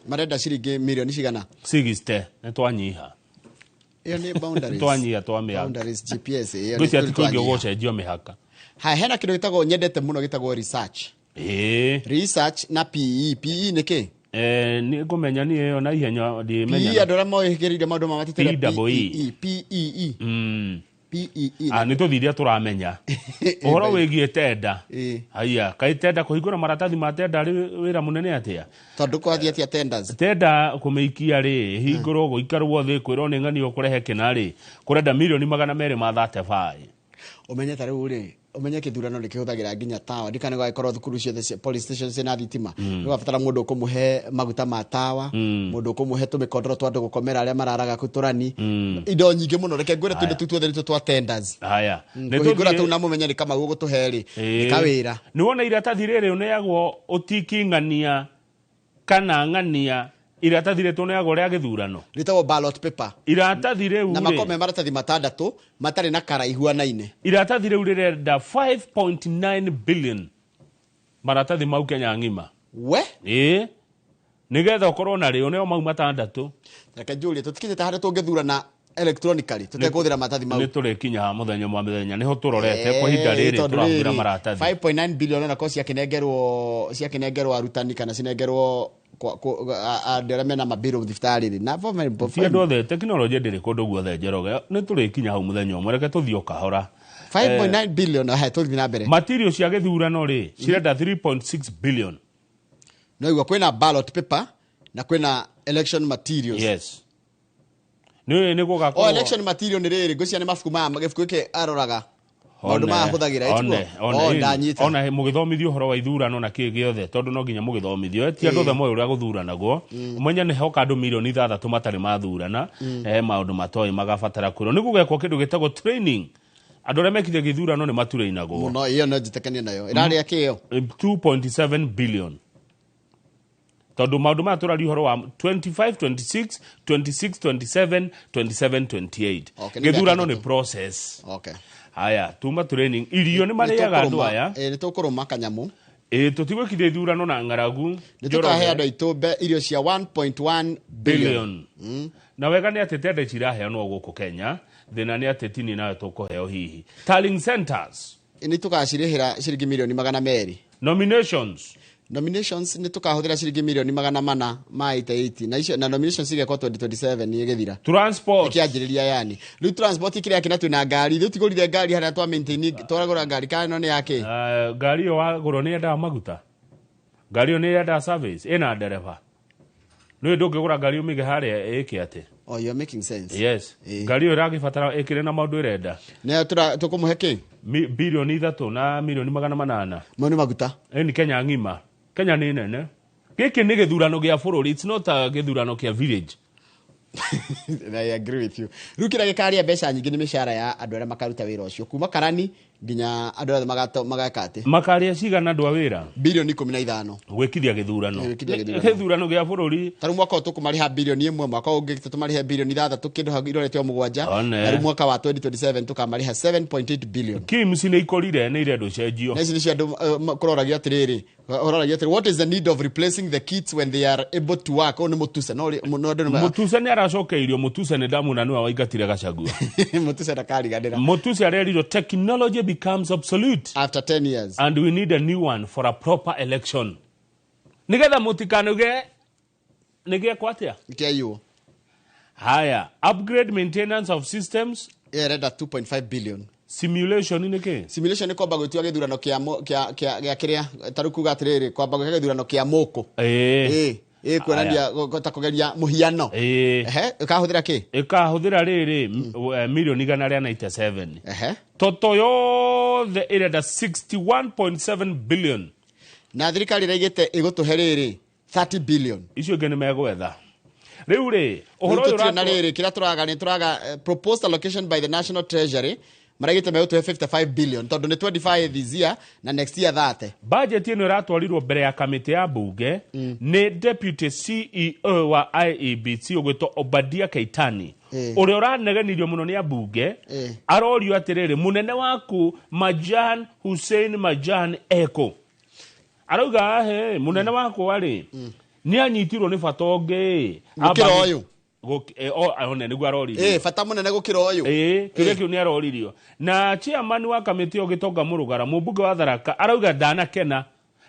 Marenda ciringi milioni cigana? 60, nĩ twanyiha. Ĩyo nĩ boundaries. Twanyiha twa mĩhaka. Boundaries, GPS, ĩyo nĩ ngwĩciria ti kũingĩ twanyiha. ũgũcenjio mĩhaka. Haya, hena kĩndũ gĩtagwo, nyendete mũno, gĩtagwo research. Research na PE. PE nĩ kĩ? Nĩ ngũmenya niĩ ĩyo na ihenya. PE. Ndimenya. Andũ arĩa moĩgĩrĩire maũndũ ma matitĩra. PEE. PEE. PEE. Ah, nĩ tũthiĩ iria tũramenya ũhoro wĩgiĩ tender. Haya, kaĩ tender, kũhingũra maratathi ma tender arĩ wĩra mũnene atĩa? Tondũ kwathiĩ atĩa tenders? Tender kũmĩikia rĩ, hingũrwo, gũikarwo thĩ, kwĩrwo nĩ ng'ani ũkũrehe kĩna rĩ, kũrenda 235 million. Ũmenye ta rĩu rĩ, ũmenye kĩthurano nĩ kĩhũthagĩra nginya tawa, ndikane gũgagĩkorwo thukuru ciothe police station ciĩna thitima. Nĩ ũrabatara mũndũ ũkũmũhe maguta ma tawa, mũndũ ũkũmũhe tũmĩkondoro twa andũ gũkomera arĩa mararaga kũu tũrani, indo nyingĩ mũno. Reke ngwĩre, tũindo tũu tuothe nĩtuo twa tenders. Haya. Nĩ Kũhingũra tũthiĩ- tũu na mũmenye nĩ Kamau ũgũtũhe rĩ, nĩ kawĩra. Nĩ wona iratathi rĩrĩ ũneagwo ũtiki ng'ania kana ng'ania, iratathi rĩtũ ũneagwo rĩa gĩthurano. Rĩtagwo ballot paper. Iratathi rĩu na rĩ, makorwo me maratathi matandatũ matarĩ na kara ihuanaine. Iratathi rĩu rĩrenda 5.9 billion, maratathi mau Kenya ng'ima. We. Ĩĩ, nĩgetha ũkorwo na rĩo nĩo mau matandatũ. Reke njũrie, tũtikĩte harĩa tũngĩthurana electronically tũtekũhũthĩra maratathi mau? Nĩ tũrĩkinya mũthenya ũmwe wa mĩthenya, nĩho tũrorete kwa ihinda rĩrĩ. Tondũ tũrahũthĩra rĩrĩ, maratathi. 5.9 billion ona korwo ciakĩnengerwo arutani kana cinengerwo andũ arĩa mena mabiro thibitarĩ rĩ, na Ti andũ othe, tekinoronjĩ ndĩrĩ kũndũ guothe, Njoroge. Nĩ tũrĩkinya hau mũthenya ũmwe, reke tũthiĩ o kahora. 5.9 billion. Haya, tũthiĩ na mbere. Material cia gĩthurano rĩ, cirenda 3.6 billion. No igua kwĩna ballot paper na kwĩna election materials. Yes, nĩ O gũgakorwo election material nĩ rĩrĩ, ngwĩciria nĩ mabuku maya, gĩbuku gĩkĩ aroraga maũndũ maya ahũthagĩra, ĩtiguo? One, one, O ĩni. ndanyita. Ona mũgĩthomithio ũhoro wa ithurano na kĩ gĩothe, tondũ no nginya mũgĩthomithio, ti andũ othe moĩ ũrĩa gũthuranagwo. Ũmenye nĩ hoka andũ 6 milioni matarĩ mathurana. Maũndũ matoĩ magabatara kwĩrwo. Nĩ gũgekwo kĩndũ gĩtagwo training, andũ arĩa mekire gĩthurano nĩ maturĩinagwo. Mũno, ĩyo no njĩtĩkanie nayo. Ĩrarĩa kĩyo? 2.7 billion, tondũ maũndũ maya tũraria ũhoro wa 25 26 26 27 27 28. Okay, nĩ mĩaka Gĩthurano nĩ 3. process. Haya, tuma training, irio nĩ marĩaga andũ aya. Nĩ tũkũrũma kanyamũ. Ĩ tũtigwĩkithia ithurano na ng'aragu. Nĩ tũkahe andũ aitũ irio cia 1.1 billion. Na wega nĩ atĩ tenda ici iraheanwo gũkũ Kenya, thĩna nĩ atĩ tini nayo tũkũheo hihi. Tallying centers nĩ tũgacirĩhĩra ciringi mirioni 200. Nominations. Nominations nĩ tũkahũthĩra ciringi mirioni 488 na icio na nominations igekwo 2027 ĩgĩthira. Transport. Ĩkĩanjĩrĩria yani. Rĩu transport kĩrĩa kĩna twĩna ngari, rĩu tigũrire ngari harĩa twa maintain twaragũra ngari kana ĩno nĩ yake. Ngari ĩyo wagũrwo nĩ yendaga maguta. Ngari ĩyo nĩ yendaga service, ĩna ndereba. Nĩ ndũngĩgũra ngari ũmĩige harĩa ĩke atĩ. Oh, you're making sense. Yes. Ngari ĩyo ĩragĩbatara ĩkĩrĩ na maũndũ ĩrenda. Nĩ tũkũmũhe kĩ? Bilioni 3 na milioni 800. Mo nĩ maguta. Ĩni Kenya ng'ima. Kenya nĩ nene. Gĩkĩ nĩ gĩthurano gĩa bũrũri, it's not a gĩthurano kĩa village. I agree with you. Rĩu kĩrĩa gĩkaria mbeca nyingĩ nĩ mĩcara ya andũ arĩa makaruta wĩra ũcio kuma karani nginya andũ othe mageka atĩ. Makaria cigana andũ a wĩra? Bilioni 15. Gwĩkithia gĩthurano. Gwĩkithia gĩthurano. Gĩthurano gĩa bũrũri. Ta rĩu mwaka ũyũ tũkũmarĩha bilioni 1, mwaka ũngĩ tũmarĩhe bilioni 6 kĩndũ hau irorete o 7. Na rĩu mwaka wa 2027 tũkamarĩha 7.8 billion. KIMS nĩ ikorire nĩ irendwo cenjio. Na ici nĩcio andũ kũroragia atĩrĩrĩ, ũroragia atĩrĩ, what is the need of replacing the kits when they are able to work? Ũyũ nĩ Mũtuse, no no andũ nĩ Mũtuse nĩ aracokeirio, Mũtuse nĩ ndamuna nĩwe waingatire Gachagua. Mũtuse ndakariganĩra. Mũtuse arerirwo technology becomes obsolete after 10 years and we need a new one for a proper election. Nigetha mũtikanuge nĩgĩekwo atĩa? Kĩaiywo. Haya, upgrade maintenance of systems ĩrenda 2.5 billion. Simulation nĩ kĩ? Simulation nĩ kwamba gwĩtua gĩthurano kĩa kĩa kĩrĩa ta rĩu kuga atĩrĩrĩ, kwamba gwĩka gĩthurano kĩa mũkũ. Ĩ kuonania ta kũgeria mũhiano. Ehe, ĩkahũthĩra kĩ? Ĩkahũthĩra rĩrĩ milioni 197. Ehe. Toto yothe ĩrenda 61.7 billion. Na thirikari ĩraigĩte ĩgũtũhe rĩrĩ 30 billion. Icio ingĩ nĩ megwetha. Rĩu rĩ, ũhoro ũyũ ũyũ na rĩrĩ kĩrĩa tũraga nĩ tũraga proposed allocation by the National Treasury maraigĩte megũtũhe 55 billion tondũ nĩ 25 this year na next year 30. Budget ĩno ĩratwarirwo mbere ya kamĩtĩ ya bunge nĩ Deputy CEO wa IEBC ũgwĩtwo Obadia Keitani ũrĩa ũranegenirio mũno nĩ ambunge. Arorio atĩrĩrĩ, mũnene waku Majan Hussein Majan eko. Arauga he mũnene wakwa rĩ nĩ anyitirwo nĩ bata ũngĩ gũkĩra ũyũ. One nĩguo aroririo. Bata mũnene gũkĩra ũyũ. Kĩũria kĩu nĩ aroririo. Na chairman wa kamĩtĩ ĩyo Gĩtonga Mũrũgara, mũmbunge wa Tharaka, arauga ndanakena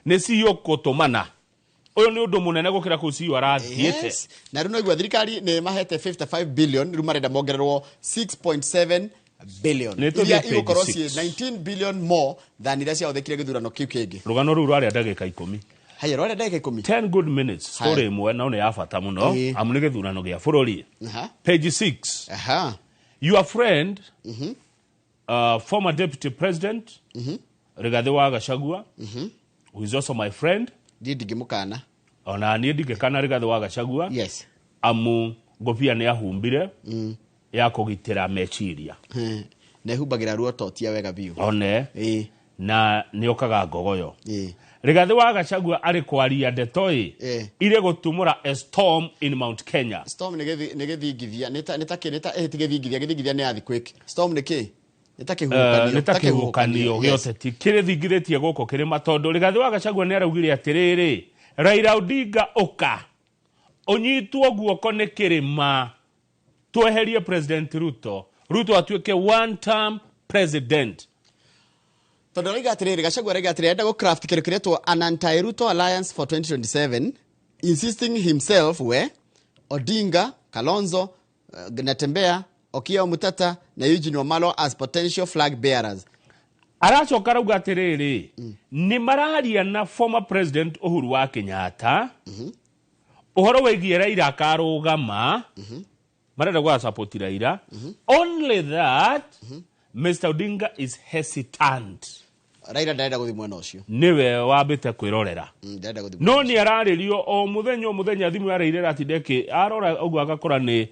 nĩ CEO gũtũmana. Ũyũ nĩ ũndũ mũnene gũkĩra kũu CEO arathiĩte. Yes. Na rĩu noigua thirikari nĩ mahete 55 billion, rĩu marenda mongererwo 6.7 billion. Iria igũkorwo ciĩ 19 billion more than iria ciahũthĩkire gĩthurano kĩu kĩngĩ. Rũgano rũu rwarĩa ndagĩka 10. Haya, rwarĩa ndagĩka 10. 10 good minutes. Story ĩmwe no nĩ ya bata mũno amu nĩ gĩthurano gĩa bũrũri. Page 6. Your friend, former deputy president, Rigathi wa Gachagua, who is also my friend. Ndiĩ ndingĩmũkana. Ona niĩ ndingĩkana Rigathi wa Gachagua. Yes. Amu ngobia nĩ ahumbire ya kũgitĩra meciria. Na ĩhumbagĩra ruototia wega biũ. One. Na nĩ okaga ngogoyo. Rigathi wa Gachagua arĩ kwaria ndeto ĩ ire gũtumũra a storm in Mount Kenya. Storm nĩ gĩthingithia, nĩ ta ti gĩthingithia, gĩthingithia nĩ earthquake. Storm nĩ kĩ? Nĩ ta kĩhuhũkanio. Nĩ ta kĩhuhũkanio gĩa ũteti kĩrĩthingithĩtie gũkũ kĩrĩma tondũ Rigathi wa Gachagua nĩ araugire atĩrĩrĩ, Raila Odinga ũka ũnyitwo guoko nĩ kĩrĩma tweherie President Ruto, Ruto atuĩke one term president. Tondũ arauga atĩrĩrĩ, Gachagua arauga atĩrĩrĩ, arenda gũ craft kĩndũ kĩretwo an anti-Ruto alliance for 2027, insisting himself we Odinga, Kalonzo, Natembeya, Okiya Omtatah na Eugene Wamalwa as potential flag bearers. Aracoka arauga atĩrĩrĩ, nĩ mararia na former president Uhuru wa Kenyatta ũhoro wĩgiĩ Raila akarũgama, marenda gwa support Raila, only that Mr. Odinga is hesitant. Raila ndarenda gũthiĩ mwena ũcio. Nĩwe wambĩte kwĩrorera. Ndarenda gũthiĩ No nĩ ararĩrio o mũthenya o mũthenya thimũ ya Raila ĩratinda ĩkĩ arora ũguo agakora nĩ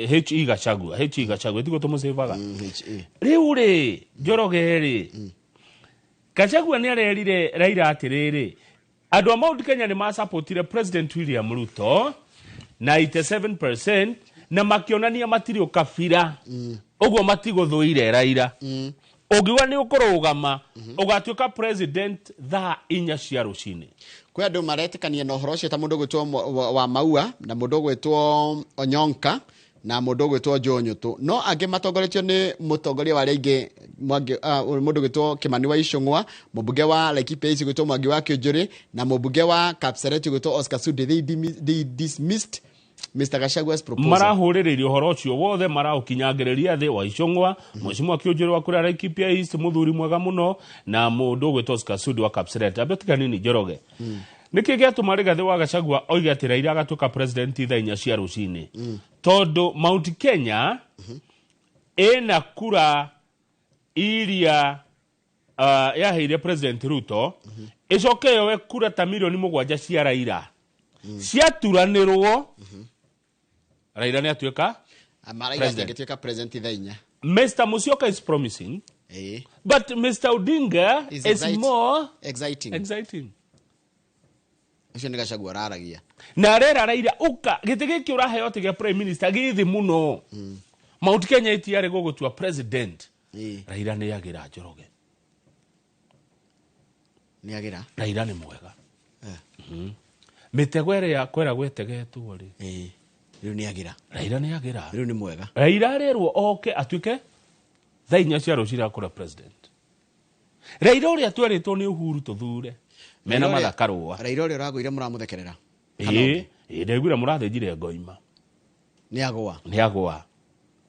HE Gachagua, HE Gachagua tiguo tũmũcĩvaga. Rĩu rĩ Njoroge rĩ, Gachagua nĩ arerire Raila atĩrĩrĩ, andũ a Mount Kenya nĩ masapotire President William Ruto 97% na makĩonania matirĩ ũkabira, ũguo matigũthũire Raila. Ũngiuga nĩ ũkũrũgama ũgatuĩka president thaa 4 cia rũcinĩ. Kwĩ andũ maretĩkania na ũhoro ũcio ta mũndũ ũgwĩtwo wa Maua na mũndũ ũgwĩtwo Onyonka na mũndũ ũgwĩtwo Joe Nyũtũ, no angĩ matongoretio nĩ mũtongoria wa arĩa aingĩ mũndũ ũgwĩtwo Kimani wa Ichung'wa, mũmbunge wa Laikipia East ũgwĩtwo Mwangi wa Kĩũnjũrĩ na mũmbunge wa Kapseret ũgwĩtwo Oscar Sudi. They dismissed Mr. Gachagua's proposal. Marahũrĩrĩria ũhoro ũcio wothe, maraũkinyangĩrĩria thĩ wa Ichung'wa, Mheshimiwa Kĩũnjũrĩ wa kũrĩa Laikipia East, mũthuri mwega mũno, na mũndũ ũgwĩtwo Oscar Sudi wa Kapseret. Ambe tiga nini Njoroge. Nĩkĩ gĩatũma Rigathĩ wa Gachagua oige atĩ Raila agatuĩka president thaa 4 cia rũcinĩ? Tondũ Mount Kenya ĩna kura iria yaheire President Ruto, ĩcoke yoe kura ta milioni 7 cia Raila. Ciaturanĩrwo, Raila nĩ atuĩka Raila angĩtuĩka president thaa 4. Mr. Musyoka is promising, but Mr. Odinga is more exciting. Ũcio nĩ Gachagua araragia. Na arera Raila ũka gĩtĩ gĩkĩ ũraheo atĩ gĩa prime minister gĩ thĩ mũno. Mount Kenya ĩtiarĩ gũgũtua president. Raila nĩ agĩra Njoroge. Nĩ agĩra. Raila nĩ mwega. Mĩtego ĩrĩa kwera gwetegetwo rĩ. Rĩu nĩ agĩra. Raila nĩ agĩra. Rĩu nĩ mwega. Raila arerwo oke atuĩke thaa 4 cia rũcinĩ akũra president. Raila ũrĩa twerĩtwo nĩ Uhuru tũthure. Mena mathakarũa. Raila ũrĩa ũragũire mũramũthekerera. Ndaiguire mũrathĩnjire ngoima. Nĩ agũa. Nĩ agũa.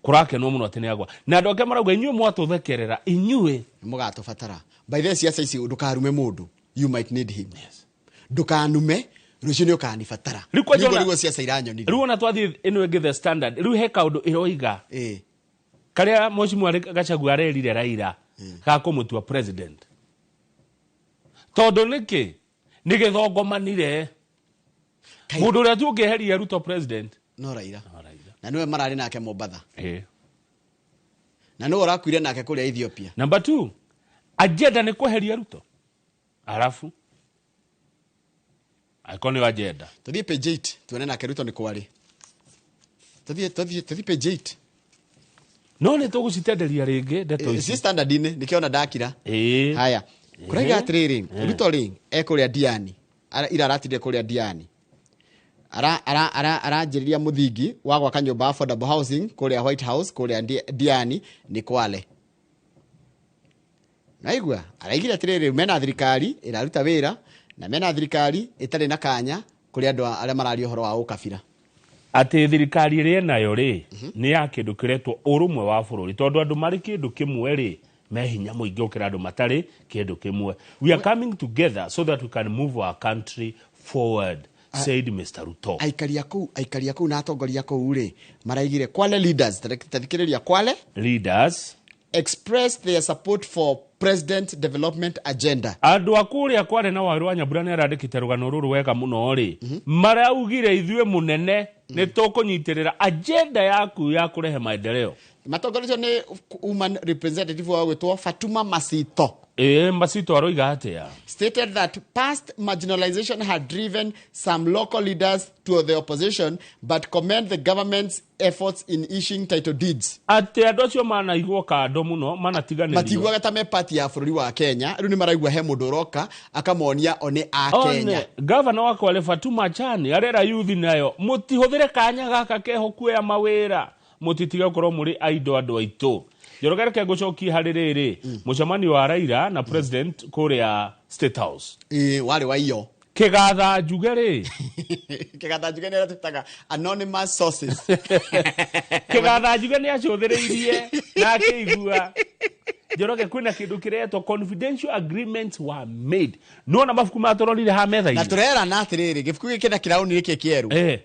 Kũrakenwo mũno atĩ nĩ agũa. Na andũ angĩ marauga inyuĩ mwatũthekerera inyuĩ mũgatũbatara. By the way, ciaca ici ndũkarume mũndũ. You might need him. Yes. Ndũkanume rũciũ nĩ ũkanibatara. Rĩu ciaca iranyonire. Rĩu ona twathiĩ ĩno ĩngĩ The Standard. Rĩu he kaũndũ ĩroiga. Karĩa Mheshimiwa Gachagua arerire Raila ga kũmũtua president. Tondũ nĩkĩ? Nĩ gĩthongomanire. Mũndũ ũrĩa tu ũngĩeheria Ruto president no Raila. Na nĩwe mararĩ nake Mombatha. Na nĩwe ũrakuire nake kũrĩa Ethiopia. Number 2, agenda nĩ kweheria Ruto. Arafu angĩkorwo nĩyo agenda. Tũthiĩ page 8 tuone nake Ruto nĩ kwarĩ. Tũthiĩ page 8. No nĩ tũgũcitenderia rĩngĩ ndeto ici. Ci standard-inĩ nĩkĩo ndakira. Haya. Kũraiga atĩrĩrĩ, Ruto rĩ ekũrĩa Diani. Ira aratinde kũrĩa Diani. Aranjĩrĩria mũthingi wa gwaka nyũmba affordable housing kũrĩa White House kũrĩa Diani nĩ Kwale. Naigua araigire atĩrĩrĩ, mena thirikari ĩraruta wĩra na mena thirikari ĩtarĩ na kanya kũrĩ andũ arĩa mararia ũhoro wa ũkabira. Atĩ thirikari ĩrĩa nayo rĩ nĩ ya kĩndũ kĩretwo ũrũmwe wa bũrũri, tondũ andũ marĩ kĩndũ kĩmwe rĩ me hinya mũingĩ gũkĩra andũ matarĩ kĩndũ kĩmwe. We are coming together so that we can move our country forward, said Mr. Ruto. Aikaria kũu na atongoria kũu rĩ maraigire Kwale leaders, tathikĩrĩria Kwale leaders expressed their support for president development agenda. Andũ a kũrĩa Kwale na Waweru wa Nyambura nĩ arandĩkĩte rũgano rũrũ wega mũno rĩ, maraugire ithuĩ mũnene nĩ tũkũnyitĩrĩra agenda yaku ya kũrehe maendeleo. Matongoretio nĩ woman representative wa gwĩtwo Fatuma Masito. Masito aroiga atĩa? Stated that past marginalization had driven some local leaders to the opposition, but commend the government's efforts in issuing title deeds. Atĩ andũ acio manaigwo kando mũno, manatiganĩrio. Matiguaga ta me party ya bũrũri wa Kenya. Rĩu nĩ maraigua he mũndũ ũroka akamonia one a Kenya. Governor wa Kwale Fatuma Chani arera youth nayo mũtihũthĩre kanya gaka keho kuoya mawĩra, mũtitige gũkorwo mũrĩ aindo andũ aitũ. Njoroge reke ngũcokie harĩ rĩrĩ mũcemanio wa Raila na president kũrĩa State House. Warĩ wa iyo. Kĩgatha njuge rĩ. Kĩgatha njuge nĩ tũtaga anonymous sources. Kĩgatha njuge nĩ acũthĩrĩirie na akĩigua. Njoroge kwĩna kĩndũ kĩretwo confidential agreements were made. Nĩwona mabuku matũrorire ha metha-inĩ. Na tũrerana atĩrĩrĩ, gĩbuku gĩkĩ na kĩraũni gĩkĩ kĩerũ.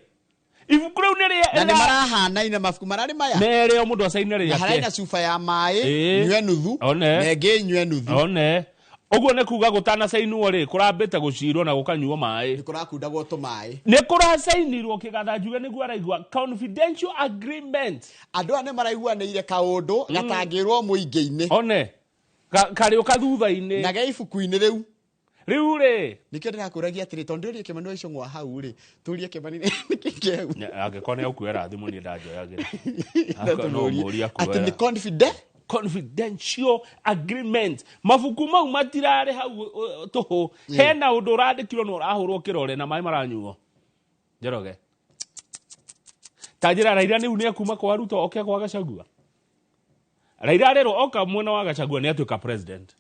Ibuku rĩu nĩ rĩa na nĩ marahanaine mabuku mararĩ maya. Merĩ o mũndũ acaine rĩake. Na harĩ na cuba ya maĩ, nyue nuthu, na ĩngĩ nyue nuthu. One. Ũguo nĩ kuga gũtanacainwo rĩ, kũrambĩte gũcirwo na gũkanyuo maĩ. Nĩ kũrakundagwo tũmaĩ. Nĩ kũracainirwo kĩgatha njuge nĩguo araigua confidential agreement. Andũ aya nĩ maraiguanĩire kaũndũ gatangĩrwo mũingĩ-inĩ. One. Karĩũka thutha-inĩ. Na ge ibuku-inĩ rĩu. Rĩu rĩ nĩkĩo ndĩrakũragia atĩrĩ, tondũ ndĩũrie Kĩmani wa Ichung'wa hau rĩ, tũrie Kĩmani nĩkĩ kĩu. Angĩkorwo nĩ akuoera thimũ niĩ ndanjoyagĩra. Atĩ nĩ Confidential agreement. Mabuku mau matirarĩ hau tũhũ. Hena ũndũ ũrandĩkirwo na ũrahũrwo kĩrore na maĩ maranyuo. Njoroge. Ta njĩra Raila nĩu nĩekuma kwa Ruto oke kwa Gachagua. Raila arerwo oka mwena wa Gachagua nĩatuĩka president.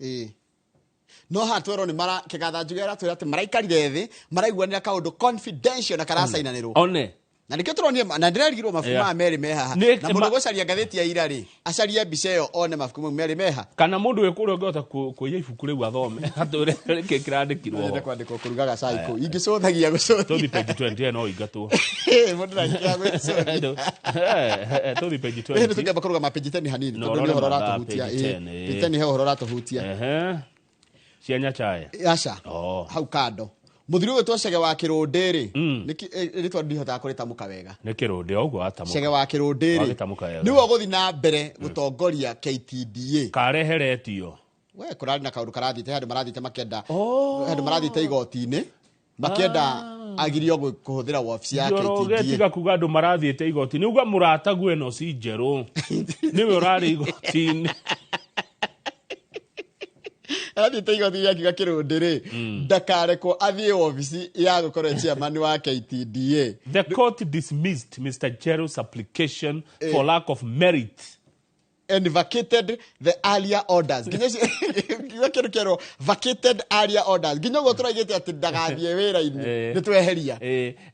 No haha twerwo nĩ mara kĩgatha njuge aratwĩra atĩ maraikarire thĩ maraiguanĩra kaũndũ confidential na karacainanĩrwo. One. Na nĩkĩo tũronire na ndĩrerigirwo mabuku maya merĩ me haha. Na mũndũ ũgũcaria ngathĩti ya ira rĩ, acarie mbica ĩyo one mabuku mau merĩ meha. Kana mũndũ wĩ kũrĩa ũngĩhota kũiya ibuku rĩu athome atwĩre nĩkĩ kĩrandĩkirwo ho. Nyende kwandĩkwo kũrugaga cai kũu. Ingĩcũthagia gũcũthia. Tũthiĩ page 20 no ingatwo. Mũndũ ndangĩaga gwĩcũthia. Tũthiĩ page 20. 20. Tũngĩamba kũrũgama page 10 hanini No, tondũ nĩ ũrore ũhoro mathaa ũratũhutia. page 10, ĩĩ. Page 10 he ũhoro ũratũhutia. Cia Nyachae. Aca. Hau kando. Mũthuri ũyũ Cege wa Kĩrũndĩ rĩ, rĩtwa ndihotaga kũrĩtamũka wega. Nĩ Kĩrũndĩ o ũguo watamũka. Cege wa Kĩrũndĩ rĩ, Wagĩtamũka wega. nĩwe ũgũthiĩ na mbere gũtongoria KTDA. Kareheretio. We kũrarĩ na kaũndũ karathiĩte handũ marathiĩte makĩenda handũ marathiĩte igoti-inĩ makĩenda agirio kũhũthĩra wabici ya Njoroge KTDA. tiga kuga andũ marathiĩte igoti-inĩ uga mũrataguo ĩno ci njerũ nĩwe ũrarĩ igoti-inĩ. Arathiĩte igoti-inĩ akiuga Kĩrũndĩ rĩ ndakarekwo athiĩ wabici ya gũkorwo chairman wa KTDA. The court dismissed Mr. Njeru's application for lack of merit and vacated the earlier orders. Nginya kiugo kĩndũ kĩerwo vacated earlier orders. Nginya ũguo tũraigĩte atĩ ndagathiĩ wĩra-inĩ nĩ tweheria.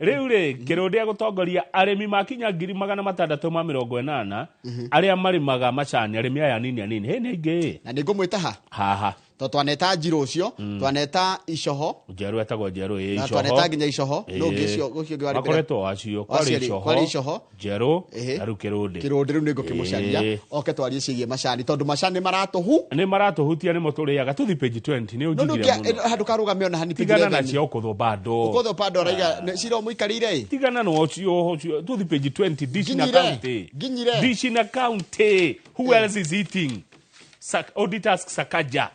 Rĩu rĩ Kĩrũndĩ egũtongoria arĩmi makinya 680,000 arĩa marĩmaga macani, arĩmi aya anini anini. Hĩ nĩ aingĩ. Na nĩ ngũmwĩta ha? Haha. Tondũ twaneta Njirũ ũcio, twaneta Icoho. Njerũ etagwo Njerũ, ĩ, Na Icoho. twaneta nginya Icoho, nũ ũngĩ ũcio, ũcio ũngĩ warĩ mbere? Makoretwo acio, kwarĩ Acio rĩ, Icoho, kwarĩ Icoho. Njerũ, na rĩu Kĩrũndĩ. Kĩrũndĩ rĩu nĩ ngũkĩmũcaria, oke twarie ciĩgiĩ macani, tondũ macani maratũhu. Nĩ maratũhutia nĩmo tũrĩaga. Tũthiĩ page 20, nĩ No, no, ũnjigire mũno. handũ karũgame ona hani page Tigana na 11. cia ũkũthũ bado. Ũkũthũ bado araiga, nĩ cira ũmũikarĩire ĩ? Tigana na ũcio, ũcio. Tũthiĩ page 20, dish na Nginyire, county. nginyire. Dish na county. Who else is eating? Auditors Sakaja.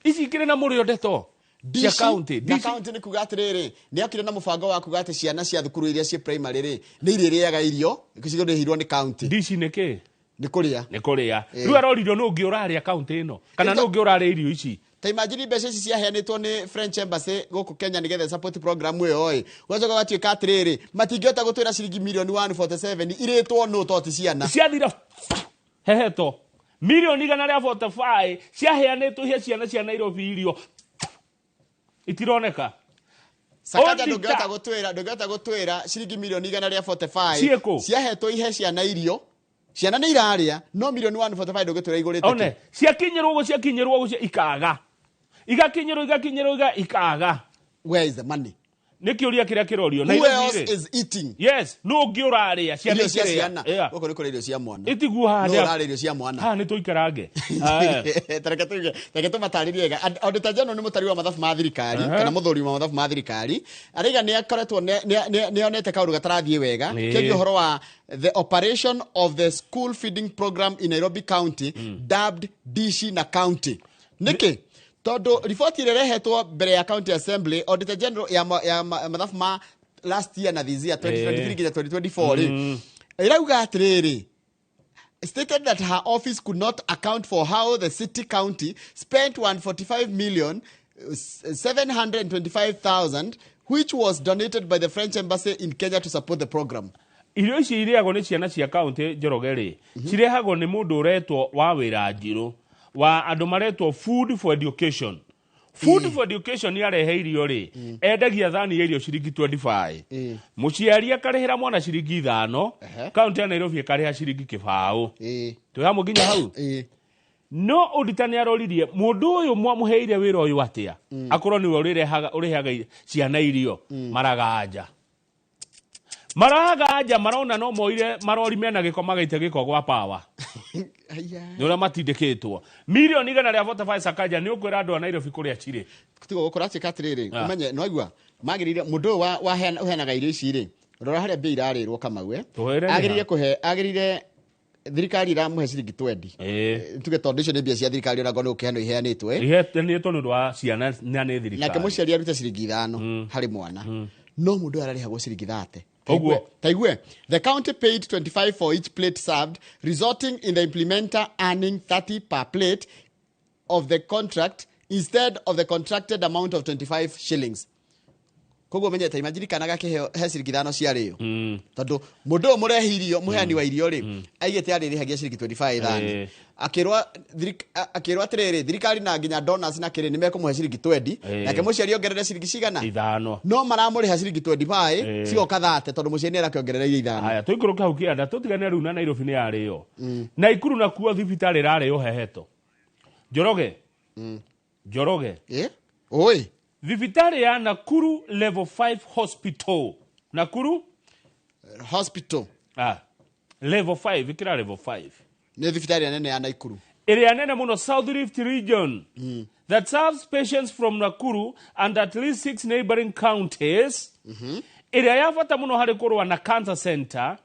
Ici ikĩrĩ na mũrĩo ndeto cia Dishi county. na county nĩ kuga atĩrĩrĩ, nĩ okire na mũbango wa kuga atĩ ciana cia thukuru iria ciĩ primary rĩ, nĩ irĩrĩaga irio cirĩhirwo nĩ county. Dishi nĩ kĩ? Nĩ kũrĩa. Nĩ kũrĩa. Rĩu aroririo nũ ũngĩ ũrarĩa county ĩno? Kana nũ ũngĩ ũrarĩa irio ici? Ta imagine mbeca ici ciaheanĩtwo nĩ French Embassy gũkũ Kenya nĩgetha support program ĩyo ĩ. Gũgacoka gũgatuĩka atĩrĩrĩ, matingĩhota gũtwĩra ciringi mirioni 147 irĩtwo nũ to ti ciana. Ciathira heheto. Mirioni igana rĩa 45 ciaheanĩtwo ihe ciana cia Nairobi irio itironeka. Sakaja Auditor. ndũngĩhota gũtwĩra ciringi mirioni igana rĩa 45 Ciĩkũ? ciahetwo ihe ciana irio. Ciana nĩ irarĩa, no mirioni 145 ndũngĩtwĩra igũrĩte One, kĩ. ciakinyĩrwo ũguo, ciakinyĩrwo ũguo, ikaga. Igakinyĩrwo, igakinyĩrwo, ikaga. Where is the money? Nĩ kĩũria kĩrĩa kĩrorio. Who Nairobi else rĩ. is eating? Yes, nũ ũngĩ ũrarĩa ciana Irio cia ikĩrĩa? ciana. Yeah. Gũkũ nĩ kũrĩa irio cia mwana. Ĩtiguo haha Nũ ndĩa- ũrarĩa irio cia mwana? Haha nĩ tũikarange. Tareke tuge, reke tũmatarĩrie wega. Auditor General nĩ mũtari wa mathabu ma thirikari, kana mũthũri wa mathabu ma thirikari. Araiga nĩ akoretwo nĩ onete kaũndũ gatarathiĩ wega, kegiĩ ũhoro wa the operation of the school feeding program in Nairobi County, dubbed Dishi na County. Nĩkĩ? Tondũ riboti ĩrĩa ĩrehetwo mbere ya County Assembly, Auditor General ya mathabu ma last year na this year, 2023 nginya 2024 rĩ, ĩrauga atĩrĩrĩ, stated that her office could not account for how the city county spent 145,725,000, which was donated by the French embassy in Kenya to support the program. Irio ici irĩagwo nĩ ciana cia county Njoroge rĩ, cirehagwo nĩ mũndũ ũretwo wa wĩra njirũ, wa andũ maretwo Food for Education. Food for Education yarehe irio rĩ, endagia thani ya irio ciringi 25. Mũciari akarĩhĩra mwana ciringi 5, county ya Nairobi ĩkarĩha ciringi 20. Twĩ hamwe nginya hau? No auditor nĩ aroririe mũndũ ũyũ mwamũheire wĩra ũyũ atĩa? Akorwo nĩwe ũrĩheaga ciana irio, maraganja. Maraganja marona no moire marori mena gĩko magaite gĩko gwa power. Nĩ ũrĩa matindĩkĩtwo. Mirioni igana rĩa 45 Sakaja nĩ ũkwĩra andũ a Nairobi kũrĩa cirĩ. Tiga gũkora atĩ atĩrĩrĩ, ũmenye, nĩ waigua, magĩrĩire mũndũ ũyũ ũheanaga irio ici rĩ, rora harĩa mbia irarĩrwo Kamau, Tũhere nĩ Agĩrĩire kũhe, agĩrĩire thirikari ĩramũhe ciringi 20. Tuge tondũ icio nĩ mbia cia thirikari ona ngorwo nĩ gũkĩheanwo iheanĩtwo, Iheanĩtwo nĩ ũndũ wa ciana na nĩ thirikari. Nake mũciari arute ciringi 5 harĩ mwana. No mũndũ ũyũ ararĩhagwo ciringi 30. Ũguo. Taigue, the county paid 25 for each plate served, resulting in the implementer earning 30 per plate of the contract instead of the contracted amount of 25 shillings. Koguo menye ta imagine kana gakĩheo he ciringi 5 ciarĩo. Tondũ mũndũ ũyũ mũrehe irio, mũheani wa irio rĩ, aigĩte arĩrĩhagia ciringi 25 thani. Akĩrwo akĩrwo atĩrĩrĩ, thirikari na nginya donors na kĩrĩ nĩ mekũmũhe ciringi 20, nake mũciari ongerere ciringi cigana? 5. No maramũrĩha ciringi 25, cigoka 30 tondũ mũciari nĩ arakĩongereire 5. Haya, tũikũrũke hau kĩanda, tũtigane rĩu na Nairobi nĩ yarĩo. Naikuru nakuo thibitarĩ ĩrarĩo heheto. Njoroge. Njoroge. Oi. Thibitarĩ ya Nakuru Level 5 Hospital. Nakuru Hospital. Level 5, ikira level 5. Nĩ thibitarĩ nene ya Nakuru. Ĩrĩa nene mũno South Rift Region. That serves patients from Nakuru and at least 6 neighboring counties. Ĩrĩa ya bata mũno harĩ kũrũa na cancer center.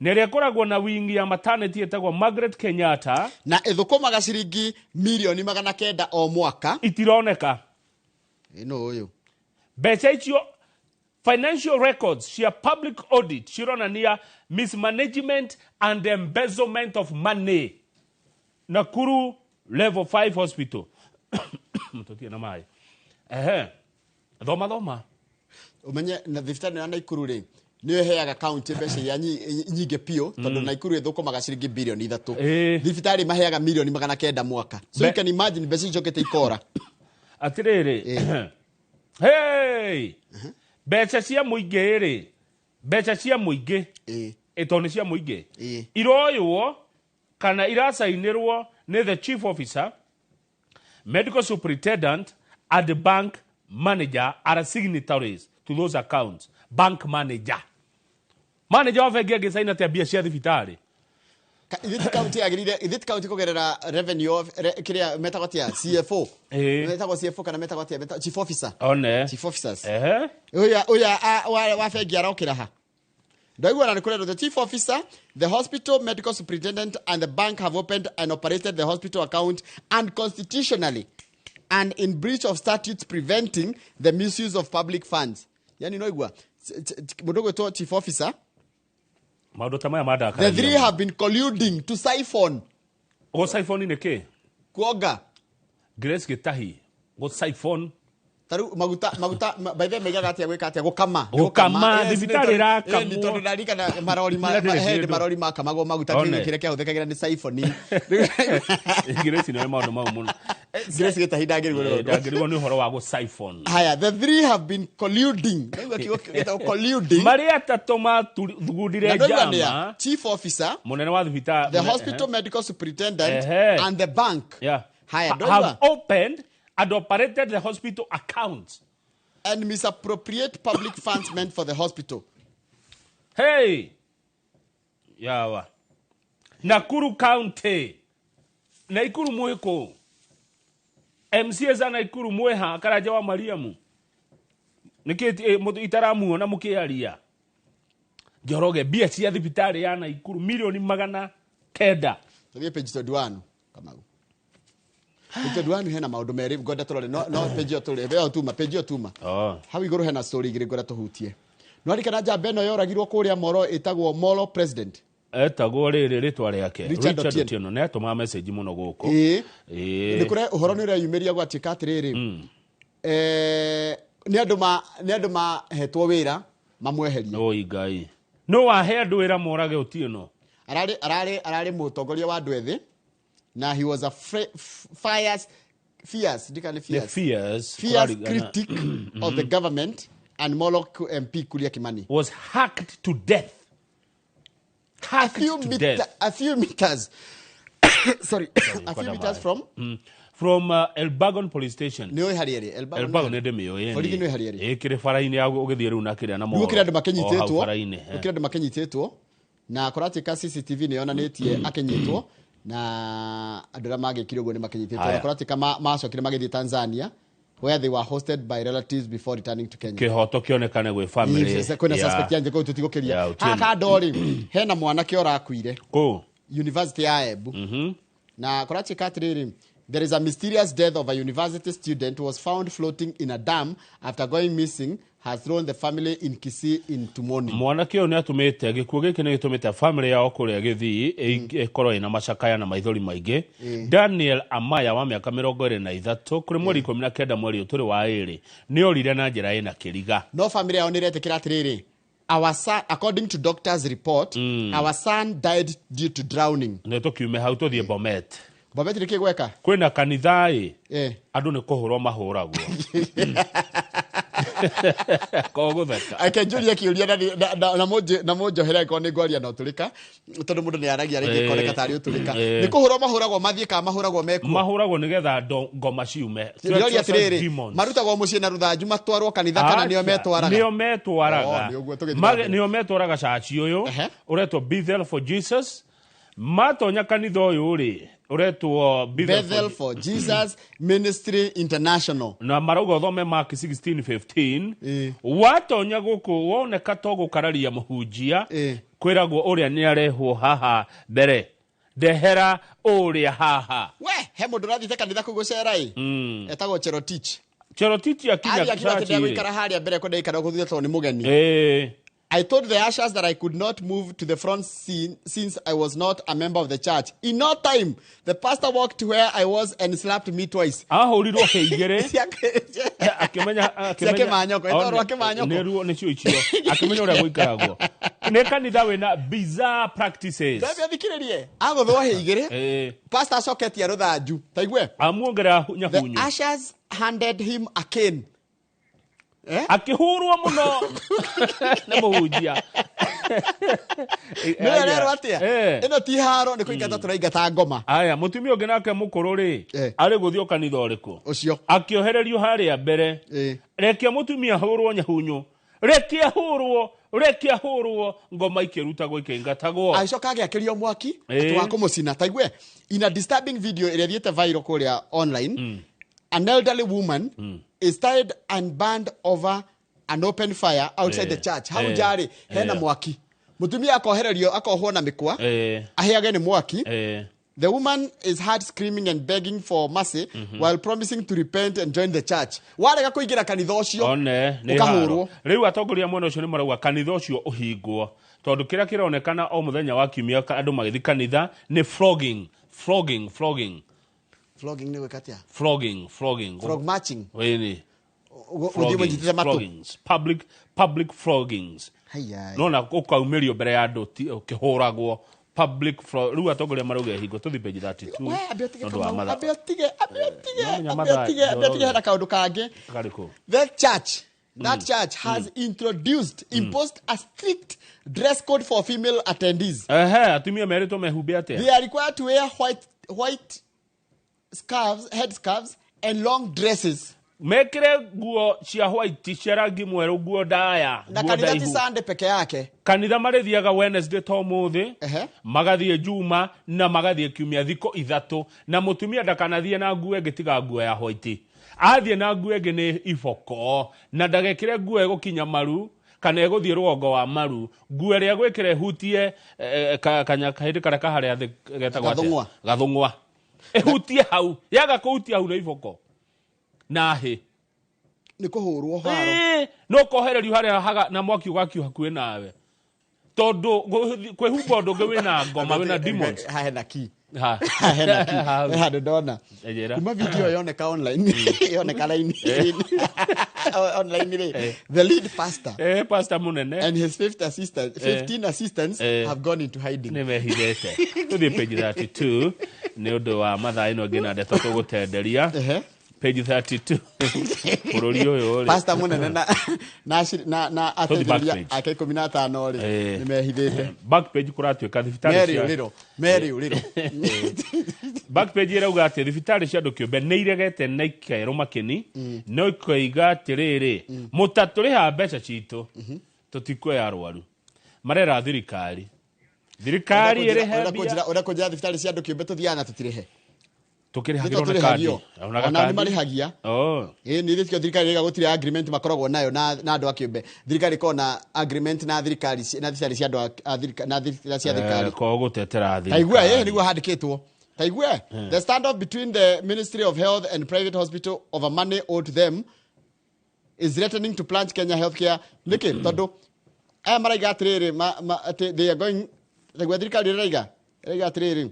Na ĩrĩa ĩkoragwo na wing ya maternity ĩtagwo Margaret Kenyatta. Na ĩthũkũmaga ciringi mirioni 900 o mwaka. Itironeka. Ĩno ũyũ. Mbeca icio financial records cia public audit cironania mismanagement and embezzlement of money. Nakuru Level 5 Hospital. Mtotie na maĩ. Ehe. Thoma thoma. Umenye na thibitarĩ ya Nakuru rĩ, nĩyo ĩheaga county mbeca iria nyingĩ biũ, tondũ Nakuru ĩthũkũmaga ciringi bilioni 3. Thibitarĩ maheaga milioni 900 mwaka. So you can imagine mbeca icokete ikora. Atĩrĩrĩ. Hey! Mbeca cia mũingĩ rĩ, mbeca cia mũingĩ, tondũ nĩ cia mũingĩ, iroywo kana iracainĩrwo nĩ the chief officer, medical superintendent and the bank manager are signatories to those accounts. Bank manager. Manager wa bengi angĩcaina atĩa mbia cia thibitarĩ? Ithuĩ county yagĩrĩire, ithuĩ county kũgerera revenue of kĩrĩa metagwo atĩa, CFO. Metagwo CFO kana metagwo atĩa, chief officer. One. Chief officers. Ũyũ wa bengi arokĩra ha? Ndaigua na nĩ kũrerwo, the chief officer, the hospital medical superintendent and the bank have opened and operated the hospital account unconstitutionally and in breach of statutes preventing the misuse of public funds. Yani noigua mũndũ ũgwĩtwo chief officer, maũndũ ta maya mandakaragia. The three have been colluding to siphon. Go siphon nĩ kĩ? Kuonga. Grace Gitahi. Go siphon. Taru maguta by the way maigaga atĩa gwĩka atĩa gũkama. Gũkama thibitarĩ ĩrakamwo. Nĩ tondũ ndarikana marori hĩndĩ marori makamagwo maguta kĩndũ kĩrĩa kĩahũthĩkagĩra nĩ siphon. Grace nĩ maũndũ mau mũno. Grace Gitahi ndangĩrigwo nĩ ũndũ. Ndangĩrigwo nĩ ũhoro wa gũ siphon. Haya, the three have been colluding. Ndaigua kiugo gĩtagwo colluding. Marĩ atatũ mathugundire njama. Chief officer, mũnene wa thibitarĩ, the hospital medical superintendent and the bank. Haya, have opened and operated the hospital accounts and misappropriate public funds meant for the hospital. Hey, yawa. Nakuru County. Nakuru mweko. MCA za Nakuru mweha Karaja wa Mariamu. Niki itaramu na mukiaria. Njoroge mbia cia thibitarĩ ya Nakuru milioni 900. Tuthie page 21 Kamau. Page 21 hena maundu meri ngwenda turore no page yo turi yo tuma page yo tuma. Hau iguru hena story igiri ngwenda tuhutie. No arikana njamba ĩno yoragirwo kũrĩa Moro ĩtagwo Moro President. Etagwo rĩrĩ rĩtwa rĩake Richard Otieno nĩ atũma message mũno gũkũ. Nĩ kũrĩa ũhoro nĩ ũreyumĩria gwatuĩka atĩrĩrĩ, nĩ andũ mahetwo wĩra mamweherie. Oi Ngai. No wahe andũ wĩra morage Otieno. Ararĩ mũtongoria wa andũ ethĩ na he was a fierce critic of the government and Molo MP Kuria Kimani was hacked to death. A few meters sorry, a few meters from Elbagon police station. Nĩ harĩ Elbagon nĩ ndĩmĩũĩ. Borithi nĩ harĩ. Ĩkĩrĩ bara-inĩ ya ũgĩthiĩ rĩu na kĩrĩa na Molo. Gũkĩra andũ makĩnyitĩtwo. Na kũratuĩka CCTV nĩ yonanĩtie akĩnyitwo na andũ arĩa magĩkire ũguo nĩ makĩnyitĩtwo. Na kũratuĩka macokire magĩthiĩ Tanzania where they were hosted by relatives before returning to Kenya. Kĩhoto kĩonekane gwĩ family. Kwĩna suspect ya njĩkũ tũtigũkĩria. Haha kando rĩ, hena mwanake ũrakuire. Kũ? University ya Embu. Na kũratuĩka atĩrĩrĩ, There is a mysterious death of a university student who was found floating in a dam after going missing has thrown the family in Kisii into mourning. Mwanake ũyũ nĩ atũmĩte gĩkuũ gĩkĩ nĩ gĩtũmĩte family yao kũrĩa Gĩthii ĩkorwo ĩna macakaya na maithori maingĩ. Daniel Amaya wa mĩaka 23 kũrĩ mweri 19 mweri ũyũ tũrĩ wa ĩrĩ nĩ orire na njĩra ĩna kĩriga. No family yao nĩ ĩretĩkĩra atĩrĩrĩ, our son, according to doctor's report, our son died due to drowning. Nĩ tũkiume hau tũthiĩ Bomet. Bomet nĩ kĩ gweka? Kwĩna kanitha ĩ andũ nĩ kũhũrwo mahũragwo. Kogũtheka. Reke njũrie kĩũria na mũnjohere angĩkorwo nĩ ngwaria na ũtũrĩka, tondũ mũndũ nĩ aragia rĩngĩ ĩkoneka tarĩ ũtũrĩka. Nĩ kũhũrwo mahũragwo mathiĩ kana mahũragwo mekuo? Mahũragwo nĩgetha ngoma ciume. Ndĩroria atĩrĩrĩ, marutagwo mũciĩ na rũthanju matwarwo kanitha kana nĩo metwaraga? Nĩo metwaraga. Nĩo metwaraga caci ũyũ ũretwo Bethel for Jesus. Matonya kanitha ũyũ rĩ ũretwo Bethel for Jesus Ministry International. Na marauga ũthome Mark 16:15. Watonya gũkũ woneka to gũkararia mũhunjia, kwĩragwo ũrĩa nĩ arehwo haha mbere, ndehera ũrĩa haha. We he mũndũ ũrathiĩte kanitha kũu gũcera ĩ, etagwo Cherotich. Cherotich akinya caci rĩ, gũikara harĩa mbere kwenda ikara gũthiĩ tondũ nĩ mũgeni. I told the ushers that I could not move to the front scene since I was not a member of the church. In no time, the pastor walked to where I was and slapped me twice. Ahũrirwo hĩ igĩrĩ. Akĩmenya Akĩmanyoko, ĩtwarwo akĩmanyoko. Nĩruo nĩcio icio. Akĩmenya ũrĩa gũikaragwo. Nĩ kanitha wĩna bizarre practices. Ndambia thikĩrĩrie. Agũthwo hĩ igĩrĩ. Pastor acoketie rũthanju. Taigue. Amuongerera nyahunyu. The ushers handed him a cane. Akĩhũrwo mũno nĩ mũhunjia. Nĩ rero atĩa? Ĩno ti haro, nĩ kũingata tũraingata ngoma. Aya, mũtumia ũngĩ nake mũkũrũ rĩ, arĩ gũthiĩ kanitha ũrĩkũ? Ũcio. Akĩohererio harĩa mbere. Reke mũtumia ahũrwo nyahunyu. Reke ahũrwo, reke ahũrwo, ngoma ikĩrutagwo ikĩingatagwo. Agĩcoka agĩakĩrio mwaki atĩ wa kũmũcina. Taigue, in a disturbing video ĩrĩa ĩthiĩte viral kũrĩa online, an elderly woman is tied and burned over an open fire outside the church. Hau njarĩ hena mwaki. Mũtumia akohererio akohwo na mĩkwa, ahĩage nĩ mwaki. The woman is heard screaming and begging for mercy while promising to repent and join the church. Warega kũingĩra kanitha ũcio ũkahũrwo. Rĩu atongoria mwena ũcio nĩ marauga kanitha ũcio ũhingwo, tondũ kĩrĩa kĩronekana o mũthenya wa kiumia andũ magĩthiĩ kanitha nĩ flogging, flogging, flogging. Flogging nĩ gwĩka atĩa? Flogging, flogging. Frog marching. Wĩni. Gũthiĩ mũnyitĩte matũ. Public floggings. Nona ũkaumĩrio mbere ya andũ ũkĩhũragwo. Public flogging. Rĩu atongoria marauga ĩhingwo. Tũthiĩ page 32. Ambe ũtige, ambe ũtige hena kaũndũ kangĩ. Karĩkũ? That church, that church has introduced, imposed a strict dress code for female attendees. Atumia merĩtwo mehumbe atĩa? They are required to wear white scarves, head scarves, and long dresses. Mekire nguo cia white cia rangi mwerũ, nguo ndaya, na kanitha ti Sunday peke yake. Kanitha marĩthiaga Wednesday to mũthĩ, magathiĩ Juma na magathiĩ kiumia, thikũ ithatũ. Na mũtumia ndakanathiĩ na nguo ĩngĩ tiga nguo ya white. Athiĩ na nguo ĩngĩ nĩ iboko, na ndagekĩre nguo ĩgũkinya maru kana ĩgũthiĩ rũgongo wa maru. Nguo ĩrĩa gwĩkĩra ĩhutie kahĩndĩ karĩa kaharĩa thĩ getagwo atĩa? Gathũng'wa. Ehutie hau, yaga kũhutia hau na iboko na hĩ nĩ kũhũrwo haro. No kohererio harĩa haga na mwaki ũgakio hakuhĩ nawe, tondũ kwĩhumba ũndũ ũngĩ wĩna ngoma, wĩna demons. Hena ki hena ki handũ ndona kuma video yoneka online, yoneka line online rĩ, the lead pastor, pastor munene, and his 15 assistants have gone into hiding. Nĩ mehithĩte. Tũthiĩ page 32 nĩ ũndũ wa mathaa ĩno ĩngĩ na ndeto tũgũtenderia. Page 32. Bũrũri ũyũ rĩ, pastor munene na ateithĩrĩria ake 15 rĩ nĩ mehithĩte. Back page kũratuĩka thibitarĩ cia merĩ ũrĩro. Back page ĩrauga atĩ thibitarĩ cia andũ kĩũmbe nĩ iregete na ikerwo makĩni, no ikoiga atĩrĩrĩ, mũtatũrĩha mbeca citũ tũtikuoya arwaru. Marera thirikari. Thirikari ĩrĩhe mbia. Ũrĩa kũnjĩra thibitarĩ cia andũ kĩũmbe tũthiaga na tũtirĩhe. Tũkĩrĩhagĩrwo na kandi. Ona nĩ marĩhagia. Ĩĩ nĩ thikio thirikari ĩrĩga gũtirĩ agreement makoragwo nayo na andũ a kĩũmbe. Thirikari ĩkoragwo na agreement na thirikari na thibitarĩ cia andũ na cia thirikari. Ko gũtetera thirikari. Taigua ĩĩ nĩguo handĩkĩtwo. Taigue, the standoff between the Ministry of Health and private hospital over money owed to them is threatening to plunge Kenya healthcare. Niki, tondu aya maraiga atiriri, they are going, taigue thirikari ĩraiga atiriri,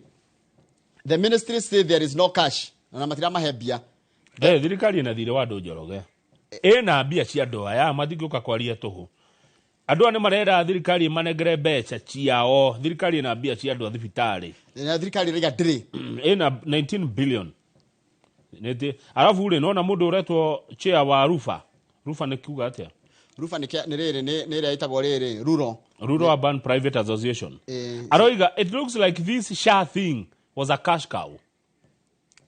the ministry say there is no cash na matiramahe mbia. Thirikari ĩna thirĩ wa andũ Njoroge, ĩna mbia cia andũ aya matingĩũka kwaria tũhũ. Andũ aya nĩ marenda thirikari ĩmanengere mbeca ciao. Thirikari ĩna mbia cia andũ a thibitarĩ. Na thirikari ĩraiga ndĩrĩ. Ĩna 19 billion. Nĩtĩ arabu rĩ, nona mũndũ ũretwo chair wa Rufa. Rufa nĩ kuga atĩa? Rufa nĩ rĩrĩ, nĩ ĩrĩa ĩtagwo rĩrĩ Rural. Rural Urban Private Association. Aroiga it looks like this SHA thing was a cash cow.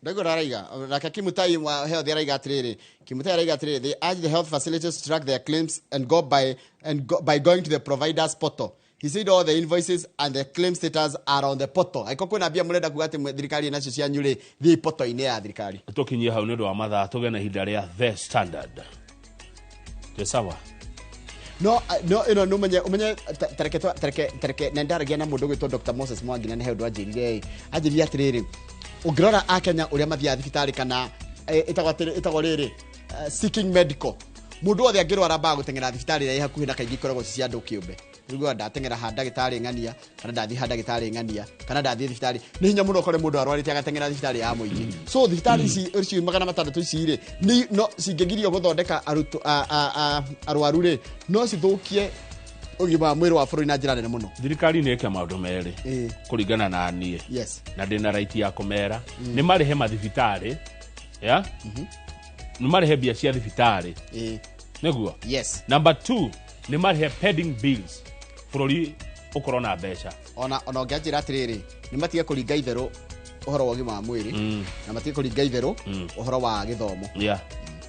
Ndaigua araiga nake Kimutai wa health araiga atiriri, Kimutai araiga atiriri, they urge the health facilities to track their claims and go by going to the providers portal. He said all the invoices and the claim status are on the portal. Aiko kwina mbia murenda kuga ati thirikari nacio cianyu ri thi portal-inĩ ya thirikari. Tukinyie hau nĩ ũndũ wa mathaa, tũgĩe na ihinda rĩa The Standard. Twĩ sawa? No, ĩno nĩ ũmenye tareke na ndaragia na mũndũ ũgwĩtwo Dr. Moses Mwangi na nĩ he ũndũ anjĩrire. Anjĩrire atĩrĩrĩ, ũngĩrora Akenya ũrĩa mathiaga thibitarĩ kana ĩtagwo rĩrĩ seeking medical, mũndũ wothe angĩrwara ambaga gũteng'era thibitarĩ ĩrĩa ĩ hakuhĩ na kaingĩ ikoragwo ci cia andũ kĩũmbe. Rĩu ndateng'era ha ndagĩtarĩ ng'ania kana ndathiĩ ha ndagĩtarĩ ng'ania kana ndathiĩ thibitarĩ, nĩ hinya mũno ũkore mũndũ arwarĩte agateng'era thibitarĩ ya mũingĩ. So thibitarĩ ici 600 ici rĩ, no cingĩgirio gũthondeka arwaru rĩ, no cithũkie ũgima wa mwĩrĩ wa bũrũri na njĩra nene mũno. Thirikari nĩ ĩke maũndũ merĩ kũringana na niĩ. Yes. Na ndĩna right ya kũmera nĩ marĩhe mathibitarĩ, ya nĩ marĩhe mbia cia thibitarĩ. Nĩguo? Yes. Number 2, nĩ marĩhe pending bills, bũrũri ũkorwo na mbeca. Ona ũngĩanjĩra atĩrĩrĩ, nĩ matige kũringa itherũ ũhoro wa ũgima wa mwĩrĩ, na matige kũringa itherũ ũhoro wa gĩthomo. Yeah.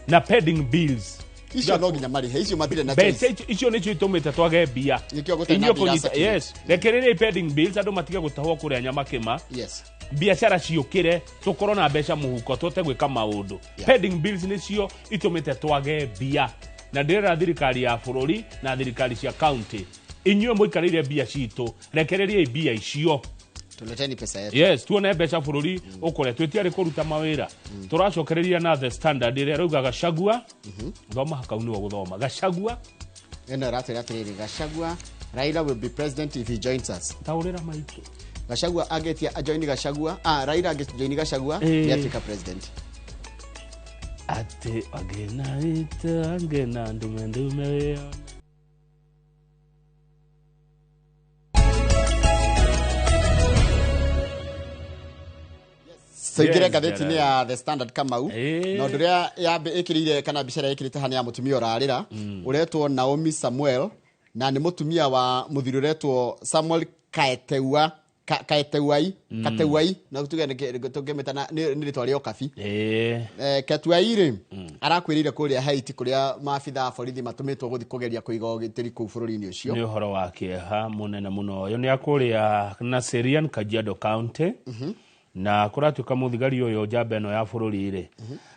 Na pending bills icio no nginya marĩhe, icio matirĩ na choice. Mbeca icio nĩcio itũmĩte twage mbia. Nĩkĩo gũtarĩ na mbia cia Yes. Rekereria pending bills, andũ matige gũtahwo kũrĩa nyamakĩma. Yes. Biacara ciũkĩre, tũkorwo na mbeca mũhuko, tũhote gwĩka maũndũ. Pending bills nĩcio itũmĩte twage mbia. Na ndĩrera thirikari ya bũrũri na thirikari cia county, inyuĩ mũikarĩire mbia citũ, rekereriai mbia icio. Tuleteni pesa yetu. Yes, tuone mbeca bũrũri ũkũre. Twĩtiarĩ kũruta mawĩra. Tũracokereria na The Standard ĩrĩa ĩrauga Gachagua. Thoma hakau nĩwe gũthoma. Gachagua. Ĩno ĩratwĩra atĩrĩrĩ, Gachagua, Raila will be president if he joins us. Taũrĩra maitũ. Gachagua angĩtia ajoini Gachagua, Raila angĩjoini Gachagua, nĩ atuĩka president. Atĩ angĩna ita, angĩna ndume ndume. Tũingĩre ngathĩti-inĩ ya The Standard Kamau, na ũndũ ũrĩa ĩkĩrĩire kana mbica ĩrĩa ĩkĩrĩte haha nĩ ya mũtumia ũrarĩra, ũretwo Naomi Samuel, na nĩ mũtumia wa mũthuri ũretwo Samuel Kaeteua, Kaeteuai, Kateuai, na tuge tũngĩmĩta nĩ rĩtwa rĩa ũkabi. Ketuai rĩ, arakwĩrĩire kũrĩa Haiti kũrĩa maabitha a borithi matũmĩtwo gũthiĩ kũgeria kũiga ũgitĩri kũu bũrũri-inĩ ũcio. Nĩ ũhoro wa kĩeha mũnene mũno. Ũyũ nĩ akũrĩa Naserian, Kajiado County. Na kũratuĩka mũthigari ũyũ njamba ĩno ya bũrũri rĩ,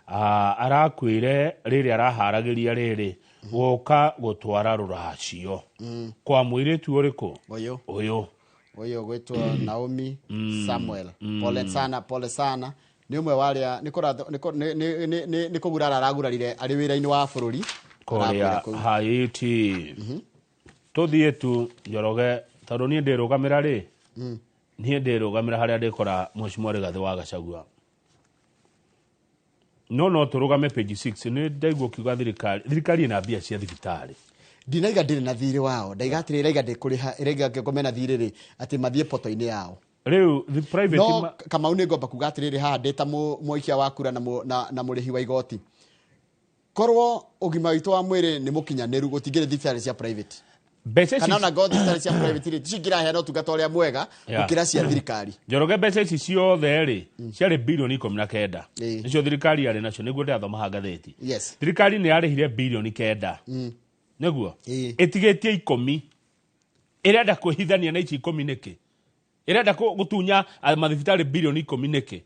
arakuire rĩrĩa araharagĩria rĩrĩ gũka gũtwara rũracio kwa mũirĩtu ũrĩkũ? Ũyũ. Ũyũ. Ũyũ gwĩtwo Naomi Samuel. Pole sana, pole sana. Nĩ ũmwe wa arĩa nĩ kũgurara aragurarire arĩ wĩra-inĩ wa bũrũri. Kũrĩa Haiti. Tũthiĩ tu Njoroge, tondũ niĩ ndĩrũgamĩra rĩ, niĩ ndĩrũgamĩra harĩa ndĩkora Mheshimiwa Rigathĩ wa Gachagua. No tũrũgame page 6. Nĩ ndaigua ũkiuga thirikari ĩna mbia cia thibitarĩ. Ndinaiga ndĩrĩ na thirĩ wao, ndaiga atĩrĩ, ĩraiga ndĩkũrĩha, ĩraiga angĩkorwo mena thirĩ rĩ, atĩ mathiĩ poto-inĩ yao. Rĩu the private No Kamau nĩ ngomba kuga atĩrĩrĩ haha ndĩ ta mũikia wa kura na mũrĩhi wa igoti. Korwo ũgima witũ wa mwĩrĩ nĩ mũkinyanĩru, gũtingĩrĩ thibitarĩ cia private. Mbeca Kana ona ngorwo thibitarĩ cia private rĩ, cingĩraheana ũtungata ũrĩa mwega gũkĩra cia thirikari. Njoroge, mbeca ici ciothe rĩ, ciarĩ bilioni 19. Nĩcio thirikari yarĩ nacio, nĩguo ndĩrathoma haha ngathĩti. Yes. Thirikari nĩ yarĩhire bilioni 9. Nĩguo? Ĩtigĩtie 10. Ĩrenda kwĩhithania na ici 10 nĩkĩ? Ĩrenda gũtunya mathibitarĩ bilioni 10 nĩkĩ?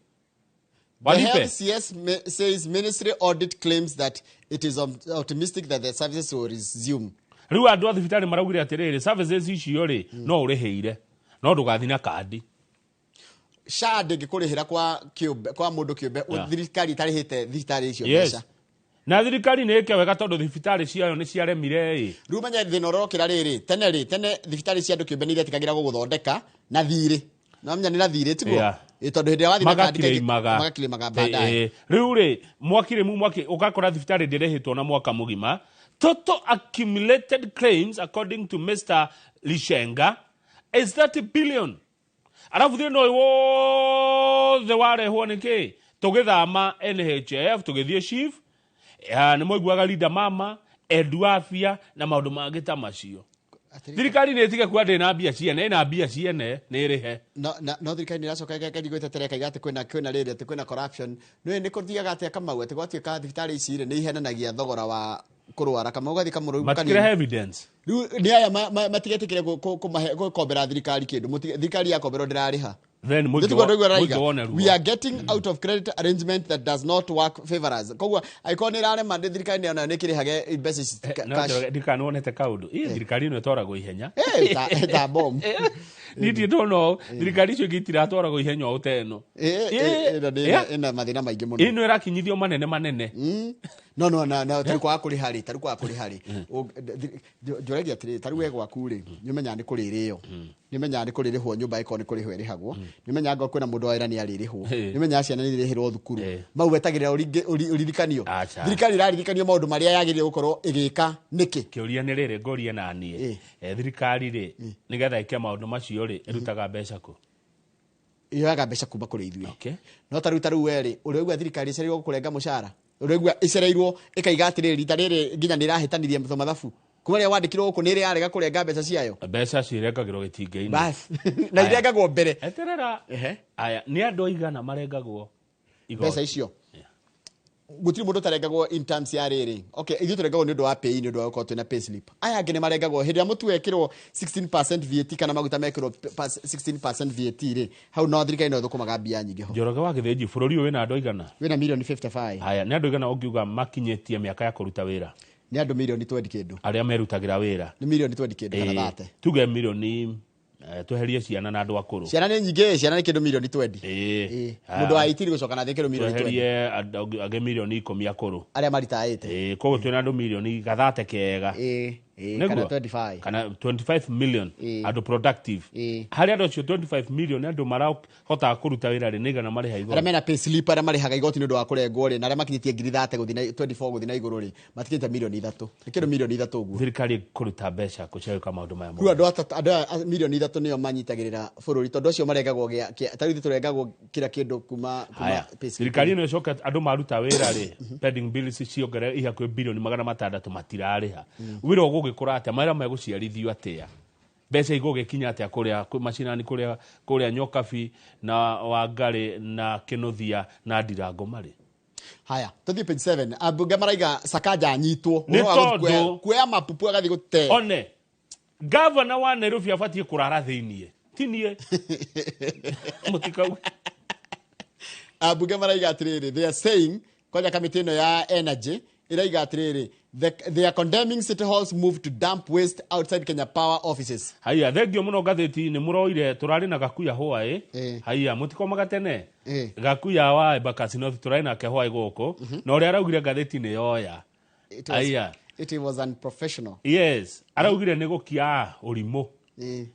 The Health CS says ministry audit claims that it is optimistic that the services will resume. Rĩu andũ a thibitarĩ maraugire atĩrĩrĩ, services icio rĩ, no ũrĩhĩire, no ndũgathiĩ na kandi. SHA ndĩngĩkũrĩhĩra kwa kĩũmbe, kwa mũndũ kĩũmbe, thirikari ĩtarĩhĩte thibitarĩ icio mbeca. Na thirikari nĩ ĩke wega tondũ thibitarĩ ciayo nĩ ciaremire ĩ. Rĩu menye thĩna ũrokĩra rĩrĩ, tene rĩ, tene thibitarĩ cia andũ kĩũmbe nĩ iretĩkagĩra gũgũthondeka na thirĩ. No menya nĩ na thirĩ tiguo? Tondũ hĩndĩ ĩrĩa wathiĩ na kandi Magakirĩimaga. Magakirĩimaga baadaye. Rĩu rĩ, mwakirĩmu mwaki ũgakora thibitarĩ ndĩrĩhĩtwo na mwaka mũgima. Total accumulated claims according to Mr. Lishenga is 30 billion. Arabu thĩna ũyũ wothe warehwo nĩ kĩ? Tũgĩthama NHIF tũgĩthiĩ SHIF, nĩ mwaiguaga Linda Mama, Edu Afya na maũndũ mangĩ ta macio. Thirikari nĩ ĩtige kuga ndĩ na mbia ciene, ĩna mbia ciene nĩ ĩrĩhe. No thirikari nĩ ĩracoka ĩgeria gwĩtetera ĩkaiga atĩ kwĩna rĩrĩ, atĩ kwĩna corruption. Nĩ nĩ kũthiaga atĩa Kamau, atĩ gwatuĩka thibitarĩ ici rĩ, nĩ ihenanagia thogora wa kũrwara. Kamau ũgathiĩ kamũrũu kanini. Matikĩrehe evidence. Rĩu nĩ aya matigetĩkĩre gũkombera thirikari kĩndũ. Thirikari yakomberwo ndĩrarĩha. Then Nĩ tiguo andũ aiguaga mũingĩ raiga. wone ruo. We are getting out of credit arrangement that does not work favor us. Koguo angĩkorwo nĩ ĩrarema nĩ thirikari nĩ onayo nĩ ĩkĩrĩhage mbeca ici No, cash. Ndikana wonete kaũndũ. Ĩ thirikari ĩno ĩtwaragwo ihenya. Ta bomb. Niĩ ndirĩ ndona ũũ. Thirikari icio ingĩ itiratwaragwo ihenya ũũ ta ĩno. Ĩno nĩ ĩna mathĩna maingĩ mũno. Ĩno ĩrakinyithio manene manene. No, no, no, no, tarĩu kwaga kũrĩha rĩ, tarĩu kwaga kũrĩha rĩ. Njũragia atĩrĩrĩ, tarĩu we gwaku rĩ, nĩ ũmenyaga nĩ kũrĩrĩo. Nĩ ũmenyaga nĩ kũrĩrĩhwo nyũmba ĩkorwo nĩ kũrĩhwo ĩrĩhagwo. Nĩ ũmenyaga angorwo kwĩna mũndũ wa wĩra nĩ arĩrĩhwo. Nĩ ũmenyaga ciana nĩ irĩhĩrwo thukuru. Mau wetagĩrĩra ũririkanio. Thirikari ĩraririkanio maũndũ marĩa yagĩrĩire gũkorwo ĩgĩka nĩkĩ? Kĩũria nĩ rĩrĩ, ngũrie na niĩ. Thirikari rĩ, nĩgetha ĩke maũndũ macio rĩ, ĩrutaga mbeca kũ? Yoyaga mbeca kuma kũrĩ ithuĩ. No tarĩu we rĩ, ũraigua thirikari ĩcereirwo gũkũrenga mũcara? Ũraigua ĩcereirwo ĩkaiga atĩrĩrĩ, rita rĩrĩ nginya nĩ ĩrahĩtanirie mathabu. Kuma rĩrĩa wandĩkirwo gũkũ nĩ ĩrĩ yarega kũrenga mbeca ciayo? Mbeca cirengagĩrwo gĩtingĩ-inĩ. Bas. Na irengagwo mbere. Eterera. Aya, nĩ andũ aigana marengagwo igoti? Mbeca icio. Gũtirĩ mũndũ ũtarengagwo in terms ya rĩrĩ. Okay, ithuĩ tũrengagwo nĩ ũndũ wa pay, nĩ ũndũ wa gũkorwo twĩna pay slip. Aya angĩ nĩ marengagwo hĩndĩ ĩrĩa mũtu wekĩrwo 16% VAT kana maguta mekĩrwo 16% VAT rĩ, hau no thirikari no ĩthũkũmaga mbia nyingĩ ho. Njoroge wa Gĩthĩnji, bũrũri ũyũ wĩna andũ aigana? Wĩna mirioni 55. Haya, nĩ andũ aigana ũngiuga makinyĩtie mĩaka ya kũruta wĩra? Nĩ andũ mirioni 20 kĩndũ. Arĩa merutagĩra wĩra. Nĩ mirioni 20 kĩndũ kana 30. Tuge mirioni, tweherie ciana na andũ akũrũ. Ciana nĩ nyingĩ, ciana nĩ kĩndũ mirioni 20. Mũndũ wa 18 gũcoka na thĩ kĩndũ mirioni 20. Tweherie andũ angĩ mirioni 10 akũrũ. Arĩa maritaĩte. Koguo twĩna andũ mirioni gathate kega. Nĩguo? Kana 25. Kana 25 million andũ productive. Harĩ andũ acio 25 million andũ marahotaga kũruta wĩra rĩ, nĩ igana marĩha igoti. Arĩa mena pay slip, arĩa marĩhaga igoti nĩ ũndũ wa kũrengwo rĩ, na arĩa makinyĩtie ngiri 30 gũthiĩ na 24 gũthiĩ na igũrũ rĩ, makinyĩte mirioni 3. Nĩ kĩndũ mirioni 3 ũguo. Thirikari kũruta mbeca kũ cia gwĩka maũndũ maya Rĩu andũ atatũ, andũ aya mirioni 3 nĩo manyitagĩrĩra bũrũri, tondũ acio marengagwo gĩa, kĩa, ta rĩu ithuĩ tũrengagwo kila kĩndũ kuma Haya. pay slip. Thirikari ĩno ĩcoke andũ maruta wĩra rĩ, pending bills ciongerere ihakuhĩ bilioni magana matandatũ matirarĩha. Wĩra ũgũgĩkũra atĩa? Mawĩra megũciarithio atĩa? Mbeca igũgĩkinya atĩa kũrĩa macinani, kũrĩa Nyokabi na Wangari na Kĩnũthia na Ndirango marĩ? Haya, tũthiĩ page 7. Ambunge maraiga Sakaja anyitwo. Nĩ Ũhoro wa gũthiĩ tondũ kuoya mapupu agathiĩ gũte. One, gavana wa Nairobi abatiĩ kũrara thĩiniĩ. Ti niĩ. Mũtikauge. Ambunge maraiga atĩrĩrĩ, they are saying, kwanja kamĩtĩ ĩno ya energy ĩraiga atĩrĩrĩ, they are condemning City Hall's move to dump waste outside Kenya Power offices. Haya, thengio mũno ngathĩti-inĩ mũroire tũrarĩ na Gakuya hwaĩ. Haya, mũtikomaga tene. Gakuya wa Embakasi North tũrarĩ nake hwaĩ gũkũ. Na ũrĩa araugire ngathĩti-inĩ yoya. It Haya. was unprofessional. Yes, araugire nĩ gũkia ũrimũ.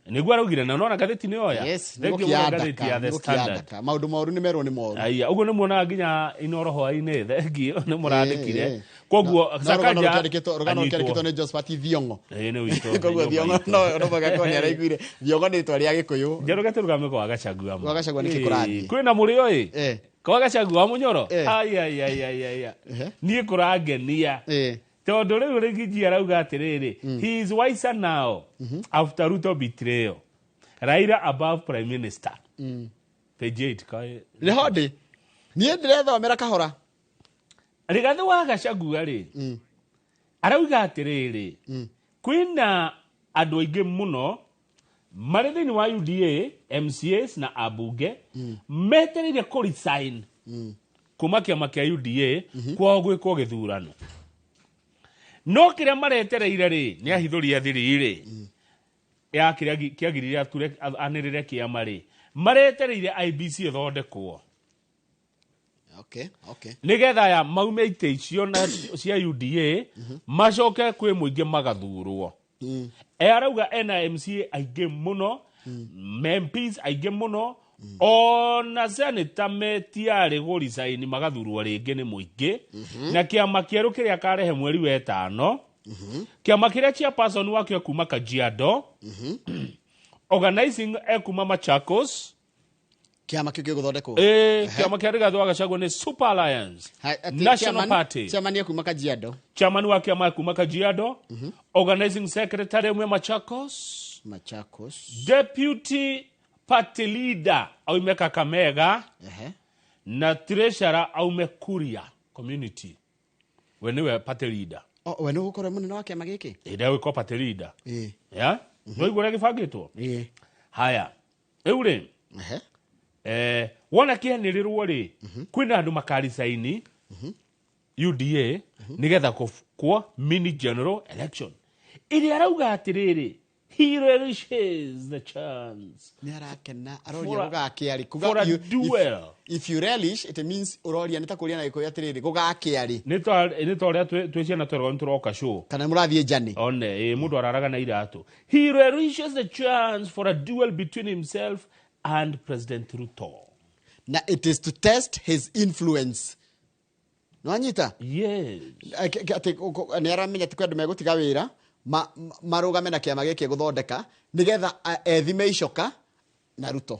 Nĩguo araugire na nona ngathĩti nĩ yoya. Yes, nĩ Thengio gũkia mũno ngathĩti ndaka, ya The nĩ gũkia Standard. ndaka. Maũndũ moru nĩ merwo nĩ moru. Aya, ũguo nĩ muonaga nginya Inooro hwaĩ-inĩ, thengio nĩ mũrandĩkire. Koguo No, Sakaja rũgano rũkĩandĩkĩtwo anyitwo. nĩ Josephat Thiong'o. Ĩĩ, nĩ witũ, Koguo nĩ nyũmba Thiong'o itũ. no mũhaka korwo nĩ araiguire. Thiong'o nĩ rĩtwa rĩa Gĩkũyũ. Njoroge tũrũgame kwa Gachagua ma. Kwa Gachagua nĩkĩ kũrathiĩ? Kwĩna mũrĩo ĩ? Kwa Gachagua wa Mũnyoro? Ai, ai, ai, ai, ai, ai. Niĩ kũrangenia. Tondũ rĩu Rigiji arauga atĩrĩrĩ, he is wiser now after Ruto betrayal. Raila above prime minister. Page 8 kaĩ. Nĩho ndĩ. Niĩ ndĩrethomera kahora. Rigathĩ wa Gachagua rĩ, arauga atĩrĩrĩ, kwĩna andũ aingĩ mũno marĩ thĩinĩ wa UDA, MCAs na ambunge metereire kũ resign kuma kĩama kĩa UDA kwao gwĩkwo gĩthurano. No kĩrĩa maretereire rĩ, nĩ ahithũria thiri rĩ, ya kĩrĩa kĩagirire ature anĩrĩre kĩama rĩ, Maretereire IBC ĩthondekwo. Okay, okay. Nĩgetha aya maume itĩ icio na cia UDA macoke kwĩ mũingĩ magathurwo. E arauga ena MCA aingĩ mũno, MPs aingĩ mũno, ona seneta metiarĩ gũricaini magathurwo rĩngĩ nĩ mũingĩ. Na kĩama kĩerũ kĩrĩa akarehe mweri wa ĩtano, kĩama kĩrĩa chairperson wakĩo kuma Kajiado, organizing ekuma Machakos. Kĩama kĩu gĩgũthondekwo. Kĩama kĩa Rigathĩ wa Gachagua nĩ Super Alliance National Party. Chairman ekuma Kajiado. Chairman wa kĩama kuma Kajiado, organizing secretary aume Machakos. Machakos. Deputy party leader aume Kakamega. Na treasurer aume Kuria community. We niwe party leader. Oh, we nĩ ũgũkorwo mũnene wa kĩama gĩkĩ? Ĩĩ, ndegũkorwo party leader. Ya? No igũrĩa gĩbangĩtwo? Haya. Rĩu rĩ, wona kĩanĩrĩrwo rĩ, kwĩna andũ makaricaini UDA nĩgetha kũbukwo mini general election. Ĩrĩa arauga atĩrĩrĩ, he relishes the chance. Nĩ arakena, aroria gũgakĩa rĩ. Kuga For a duel. If you relish, it means ũroria, nĩ ta kũria na Gĩkũyũ atĩrĩrĩ, gũgakĩa rĩ. Nĩ ta ũrĩa twĩ ciana tweragwo nĩ tũroka show. Kana mũrathiĩ njani. One, mũndũ araraga na iratũ. He relishes the chance for a duel between himself and President Ruto. Na it is to test his influence. Nwanyita? Yes. Atĩ nĩ aramenya atĩ kwĩ andũ megũtiga wĩra, marũgame na kĩama gĩkĩ gũthondeka, nĩgetha ethime icoka na Ruto.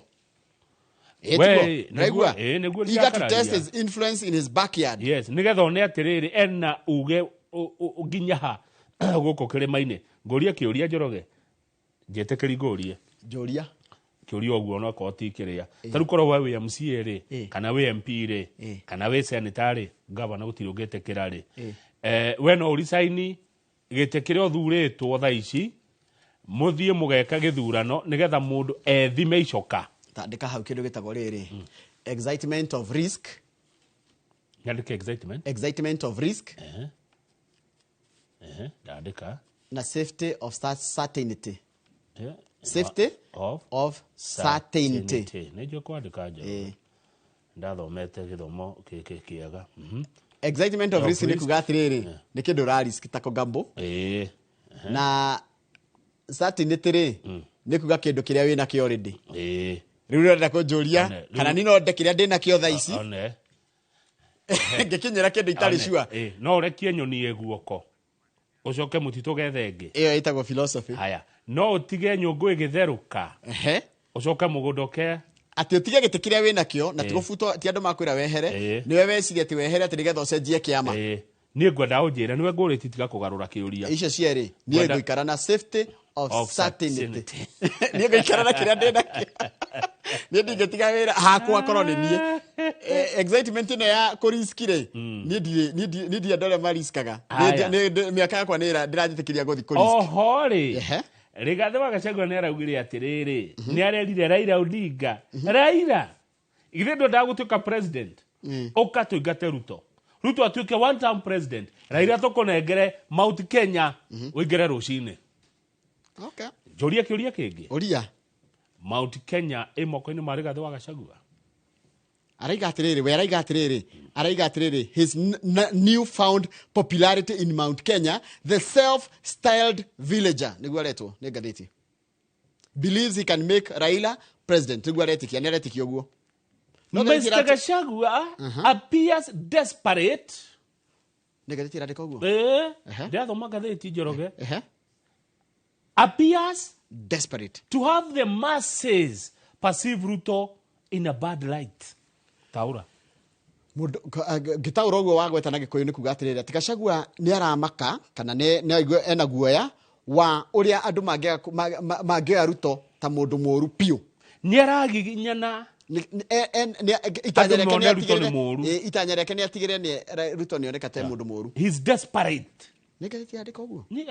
We, Raigua? nĩguo Eager to ndĩrakararia. test his influence in his backyard. Yes, nĩgetha one atĩrĩrĩ, ena uge nginya ha gũkũ kĩrĩma-inĩ. Ngũrie kĩũria Njoroge. Njĩtĩkĩri ngũrie. Njũria. Kĩũria ũguo no korwo ti kĩrĩa. Ta rĩu korwo we wĩ MCA rĩ, kana wĩ MP rĩ, kana wĩ senator rĩ, governor gũtirĩ ũngĩtĩkĩra rĩ. We no ũricaini gĩtĩ kĩrĩa ũthurĩtwo thaa ici, mũthiĩ mũgeka gĩthurano nĩgetha mũndũ ethime icoka. Tandĩka hau kĩndũ gĩtagwo rĩrĩ. Excitement of risk. Nyandĩke excitement. Excitement of risk. Ndandĩka. Na safety of certainty. Safety of certainty. Nĩ njũĩ kwandĩka Njoroge. Ndathomete gĩthomo kĩega. Excitement of Of risk nĩ risk. kuga atĩrĩrĩ, nĩ kĩndũ ũra risk ta kũgambo. Na certainty rĩ, nĩ kuga kĩndũ kĩrĩa wĩna kĩo already. Rĩu ũrenda kũnjũria, kana niĩ no nde kĩrĩa ndĩ nakĩo thaa ici? Ngĩkinyĩra kĩndũ itarĩ sure. No ũrekie nyoni ĩ guoko, ũcoke mũtitũ gethe ĩngĩ. Ĩyo ĩtagwo philosophy. Haya. No ũtige nyũngũ ĩgĩtherũka. Ũcoke mũgũnda ũke. Atĩ ũtige gĩtĩ kĩrĩa wĩ nakĩo, na tigũbutwo, ti andũ makwĩra wehere, nĩwe weciria atĩ wehere atĩ nĩgetha ũcenjie kĩama. Niĩ ngwenda ũnjĩre, nĩwe ngũrĩtie tiga kũgarũra kĩũria. Icio cierĩ, niĩ ngũikara na safety of Of certainty. certainty. Niĩ ngũikara na kĩrĩa ndĩ nakĩo. Niĩ ndingĩtiga wĩra hakwa korwo nĩ niĩ. Excitement ĩno ya kũriski rĩ, niĩ ndirĩ, niĩ ndirĩ, niĩ ndirĩ andũ arĩa mariskaga. Niĩ Haya. mĩaka yakwa nĩ ndĩranjĩtĩkĩria gũthiĩ kũriski. Oho rĩ, Rigathĩ wa Gachagua nĩ araugire atĩrĩrĩ, nĩ arerire Raila Odinga, Raila, githĩ ndwendaga gũtuĩka president? Ũka tũingate Ruto. Ruto atuĩke one term president. Raila tũkũnengere Mount Kenya, ũingĩre rũcinĩ. Njũrie kĩũria kĩngĩ. Ũria. Mount Kenya ĩ moko-inĩ ma Rigathĩ wa Gachagua. Araiga atĩrĩrĩ, we araiga atĩrĩrĩ, araiga atĩrĩrĩ, his new found popularity in Mount Kenya, the self-styled villager, nĩguo aretwo nĩ ngathĩti. Believes he can make Raila president, nĩguo aretĩkia, nĩ aretĩkia ũguo. No ngathĩti Mister Gachagua appears desperate. Nĩ ngathĩti ĩrandĩka ũguo? Ndĩrathoma ngathĩti Njoroge. Appears desperate to have the masses perceive Ruto in a bad light. Taura. Mũndũ, ngĩtaũra ũguo wa gweta na Gĩkũyũ nĩ kuga atĩrĩrĩ, atĩ Gachagua nĩ aramaka kana nĩ aigua ena guoya wa ũrĩa andũ mangĩoya Ruto ta mũndũ mũũru biũ. Nĩ aragiginyana. Itanya Andũ rĩake nĩ mone Ruto nĩ atigĩrĩre- mũũru. itanya rĩake nĩ atigĩrĩre nĩ Ruto nĩ oneka ta mũndũ mũũru. He's desperate. Nĩ ngathĩti yandĩka ũguo? Nĩ,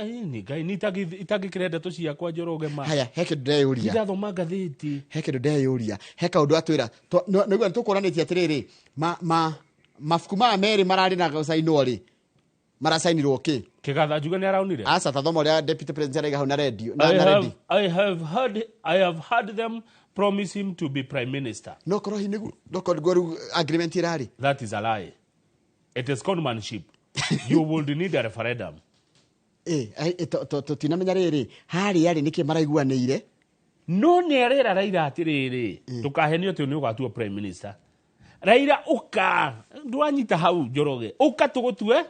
Ngai, nĩ itangĩkĩra ndeto ciakwa Njoroge ma. Haya, he kĩndũ ndeyũria. Ndirathoma ngathĩti. He kĩndũ ndeyũria. He kaũndũ atwĩra. Nĩguo nĩtũkũranĩtie atĩrĩrĩ, mabuku maya merĩ mararĩ na gũcainwo rĩ, maracainirwo kĩ? Kĩgatha Njuge nĩ araunire? Aca, ta thoma ũrĩa Deputy President araiga hau na radio, na ready. I have heard them promise him to be prime minister. No korwo hihi nĩguo, no korwo nĩguo rĩu agreement ĩrarĩ. That is a lie. It is conmanship. You would need a referendum. Tũtinamenya rĩrĩ harĩa rĩ nĩkĩ maraiguanĩire. No nĩ arera Raila atĩrĩrĩ, ndũkahenio atĩ nĩ ũgatuo prime minister. Raila ũka, ndwanyita hau Njoroge, ũka tũgũtue,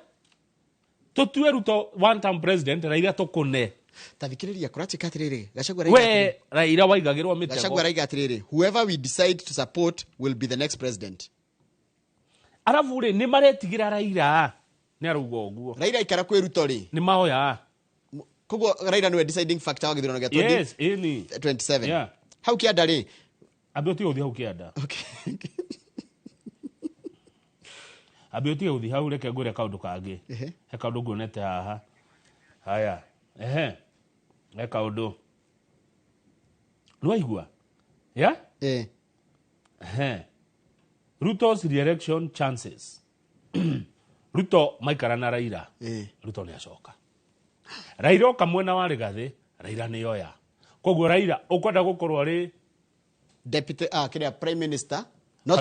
tũtue Ruto one term president, Raila tũkũne. Ta thikĩrĩria kũratuĩka atĩrĩrĩ, Gachagua araiga We atĩrĩrĩ. Raila waigagĩrwo mĩtego. Gachagua araiga atĩrĩrĩ, whoever we decide to support will be the next president. Arabu rĩ, nĩ maretigĩra Raila, nĩ arauga ũguo. Raila aikara kwĩ Ruto rĩ, nĩ maoya. Koguo Raila nĩwe deciding factor wa gĩthurano gĩa Yes, ĩni. 27. Yeah. Hau kĩanda rĩ, Ambe ũtige gũthiĩ hau kĩanda. Ambe ũtige gũthiĩ hau, reke ngwĩre kaũndũ kangĩ. He kaũndũ nguonete haha. Haya. Ehe. He kaũndũ. Nĩwaigua? Yeah? Eh. Ehe. Ruto's re-election chances. Ruto maikara na Raila. Ruto nĩ acoka. Raila oka mwena wa Rigathi, Raila nĩ oya. Koguo Raila ũkwenda gũkorwo arĩ deputy, kĩrĩa prime minister. No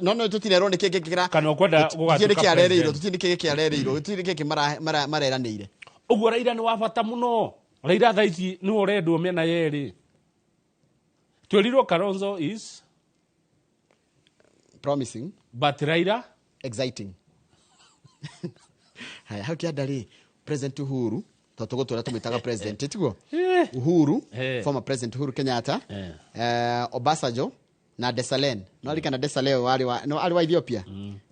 no no tũtirerwo nĩkĩ kĩngĩkĩra. Kana ũkwenda Tũtirĩ gũgatuĩka nĩkĩ arereirwo, president. tũtirĩ nĩkĩ kĩarereirwo, tũtirĩ nĩkĩ mareranĩire. Ũguo Raila nĩ wa bata mũno. Raila thaa ici nĩwe ũrendwo mĩena yerĩ. Twĩrirwo Kalonzo is promising, but Raila exciting. Haya, hau kĩanda rĩ, President Uhuru, tondũ tũgũtũra tũmwĩtaga president, tiguo? Uhuru, former President Uhuru Kenyatta, Obasanjo na Desalegn. No arikana Desalegn warĩ wa, no arĩ wa Ethiopia.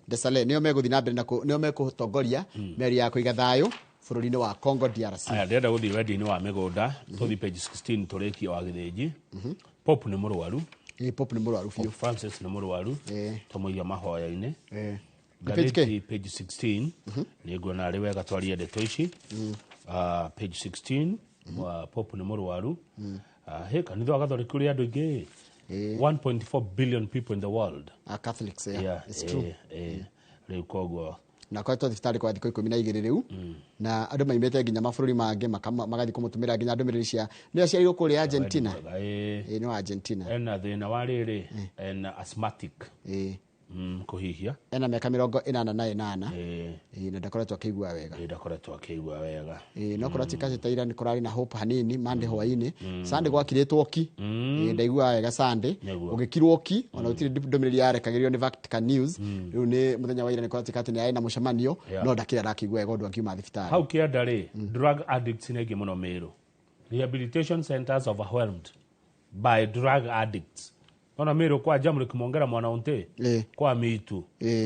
Desalegn nĩo megũthiĩ na mbere na nĩo mekũtongoria mĩario ya kũiga thayũ bũrũri-inĩ wa Congo DRC. Aya, ndĩrenda gũthiĩ wendia-inĩ wa mĩgũnda, tũthiĩ page 16 tũrĩkie wa Gĩthĩnji. Pope nĩ mũrwaru. Pope nĩ mũrwaru biũ. Pope Francis nĩ mũrwaru. Tũmũiga mahoya-inĩ. Page Ngathĩti page 16, nĩ nguona arĩ wega twarie ndeto ici. Page 16, Pope nĩ mũrwaru. He kanitha wa Gathoreki ũrĩ andũ aingĩ. 1.4 billion people in the world. Catholics, yeah. Yeah, It's true. Rĩu koguo na koretwo thibitarĩ kwa thikũ 12 rĩu, na andũ maimĩte nginya mabũrũri mangĩ magathiĩ kũmũtũmĩra nginya ndũmĩrĩri cia nĩ aciarirwo kũrĩa Argentina. Nĩ wa Argentina. Ena thĩna wa rĩrĩ, ena asthmatic. Kũhihia. Ena mĩaka 88. Na ndakoretwo akĩigua wega. Ndakoretwo akĩigua wega. No kũratuĩka atĩ ta ira nĩ kũrarĩ na hope hanini Monday hwaĩ-inĩ. Sunday gwakirĩtwo ki. Ndaiguaga wega Sunday. Ũgĩkirwo ki, ona gũtirĩ ndũmĩrĩri yarekagĩrio nĩ Vatican News. Rĩu nĩ mũthenya wa ira nĩ kũratuĩka atĩ nĩ arĩ na mũcemanio, no ndakĩrĩ arakĩigua wega ũndũ akiuma thibitarĩ. Hau kĩanda rĩ, drug addicts nĩ aingĩ mũno Meru. Rehabilitation centers overwhelmed by drug addicts. Ona Meru kwa Jamhuri Kimongera mwana unte, kwa Mitu,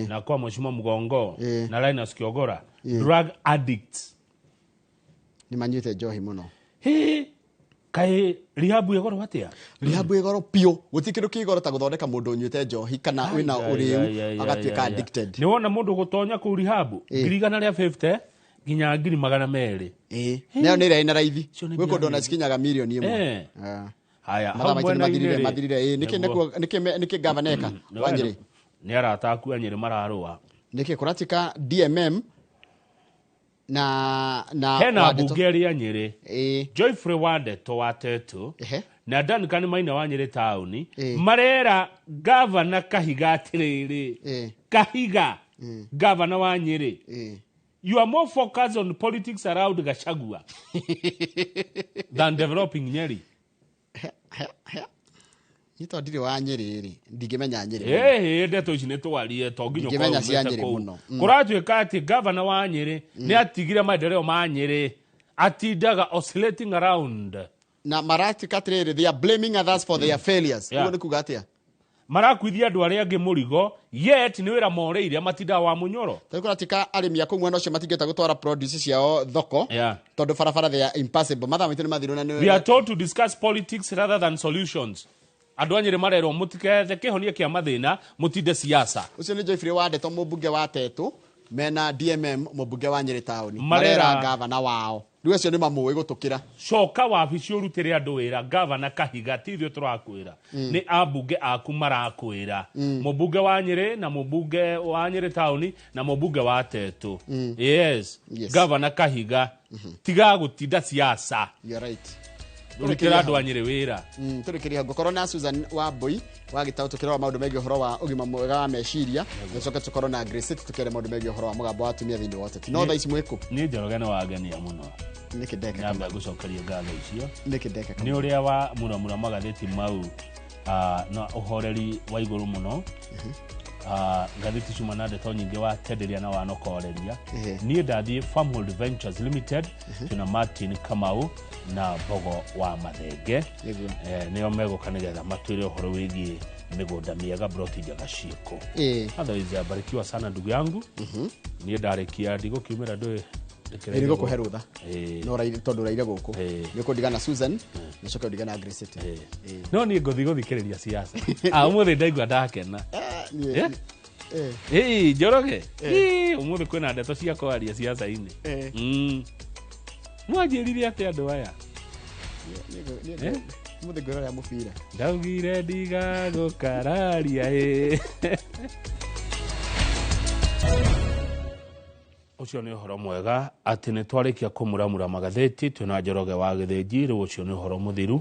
na kwa Mheshimiwa Mgongo, na Linus Kiogora. Drug addicts. Nĩ manyuĩte njohi mũno. Hĩ, kaĩ rehab ĩ goro atĩa? Rehab ĩ goro biũ. Gũtirĩ kĩndũ kĩ goro ta gũthondeka mũndũ ũnyuĩte njohi kana wĩna ũrĩu agatuĩka addicted. Nĩ wona mũndũ gũtonya kũu rehab, 150,000 nginya 200,000. Nayo nĩ ĩrĩa ĩna raithi. Gwĩ kũndũ ona cikinyaga mirioni ĩmwe. Haya, Mathaa hau maitũ nĩ mwena-inĩ mathirire, rĩ, mathirire. Nĩkĩ nĩguo. nĩkuo, nĩkĩ gavana eka wa Nyĩrĩ? Nĩ arata aku a Nyĩrĩ mararũa. Nĩkĩ kũratuĩka DMM na hena Wandeto. mbunge arĩa Nyĩrĩ. Joyfrey Wandeto wa Tetu na Duncan Maina wa Nyĩrĩ taũni marera gavana Kahiga atĩrĩrĩ, Kahiga gavana wa Nyĩrĩ, you are more focused on politics around Gachagua than developing Nyeri. Niĩ tondũ ndirĩ wa Nyĩrĩ rĩ, ndingĩmenya Nyĩrĩ. Ndeto ici nĩ twarie, to nginya Ndingĩmenya ũkorwo cia umĩte Nyĩrĩ kũu. mũno. Kũratuĩka atĩ gavana wa Nyĩrĩ nĩ atigire maendeleo ma Nyĩrĩ, atindaga oscillating around. Na maratuĩka atĩrĩrĩ, they are blaming others for their failures. Ũguo nĩ kuga atĩa? Marakuithia andũ arĩa angĩ mũrigo, yet nĩ wĩra moreire matindaga wa mũnyoro. Tondũ kũratuĩka arĩmi a kũu mwena ũcio matingĩhota gũtwara produce ciao thoko, tondũ barabara they are impassable. Mathaa maitũ nĩ mathirwo na nĩ We are told to discuss politics rather than solutions. Andũ a Nyĩrĩ marerwo mũtikethe kĩhonia kĩa mathĩna, mũtinde siasa. Ũcio nĩ Joyfrey Wandeto mũmbunge wa Tetu mena DMM mũmbunge wa Nyĩrĩ taũni. Marera Marera gavana wao. Rĩu acio nĩ mamũĩ gũtũkĩra. Coka wabici ũrutĩre andũ wĩra, gavana Kahiga, ti ithuĩ tũrakwĩra. Nĩ ambunge aku marakwĩra. Mũmbunge wa Nyĩrĩ na mũmbunge wa Nyĩrĩ taũni na mũmbunge wa Tetu. Yes. Yes. Gavana Kahiga, tiga gũtinda siasa. You are right. Rutĩra andũ a Nyĩrĩ wĩra. Tũrĩkĩrie hau. Ngũkorwo na Susan Wambui wa Gĩtaũ tũkĩrora maũndũ megiĩ ũhoro wa ũgima mwega wa meciria, tũcoke tũkorwo na Grace tũkĩaria maũndũ megiĩ ũhoro wa mũgambo wa atumia thĩinĩ wa ũteti. No thaa ici mwĩkũ? Niĩ Njoroge nĩ wangenia mũno. Nĩkĩ ndeka? Nyambe ngũcokerie ngatho icio. Nĩkĩ ndeka? Nĩ ũrĩa wa muramura magathĩti mau na ũhoreri wa igũrũ mũno. Ngathĩti ciuma na ndeto nyingĩ watenderia na wanokoreria. Niĩ ndathiĩ Farmhold Ventures Limited, twĩna Martin Kamau na Mbogo wa Mathenge. Nĩo megũka nĩgetha matwĩre ũhoro wĩgiĩ mĩgũnda mĩega, broti njega ciĩkũ. Otherwise, barikiwa sana ndugu yangu. Niĩ ndarĩkia ndigũkiumĩra ndũĩ. Ĩ, nĩngũkũhe rũtha. No tondũ ũraire gũkũ nĩ ũkũndiga na Susan, nĩcoke ũndige na Grace. No niĩ ngũthiĩ gũthikĩrĩria siasa. Ũmũthĩ ndaigua ndakena. Ĩĩ, Njoroge. Ĩĩ, ũmũthĩ kwĩna ndeto cia kwaria siasa-inĩ. Mwanjĩrire atĩ andũ aya? Ũmũthĩ ngwĩrorera mũbira. Ndaugire ndigagũkararia ĩ. Ũcio nĩ ũhoro mwega atĩ nĩ twarĩkia kũmuramura magathĩti twĩna Njoroge wa Gĩthĩnji. Rĩu ũcio nĩ ũhoro mũthiru.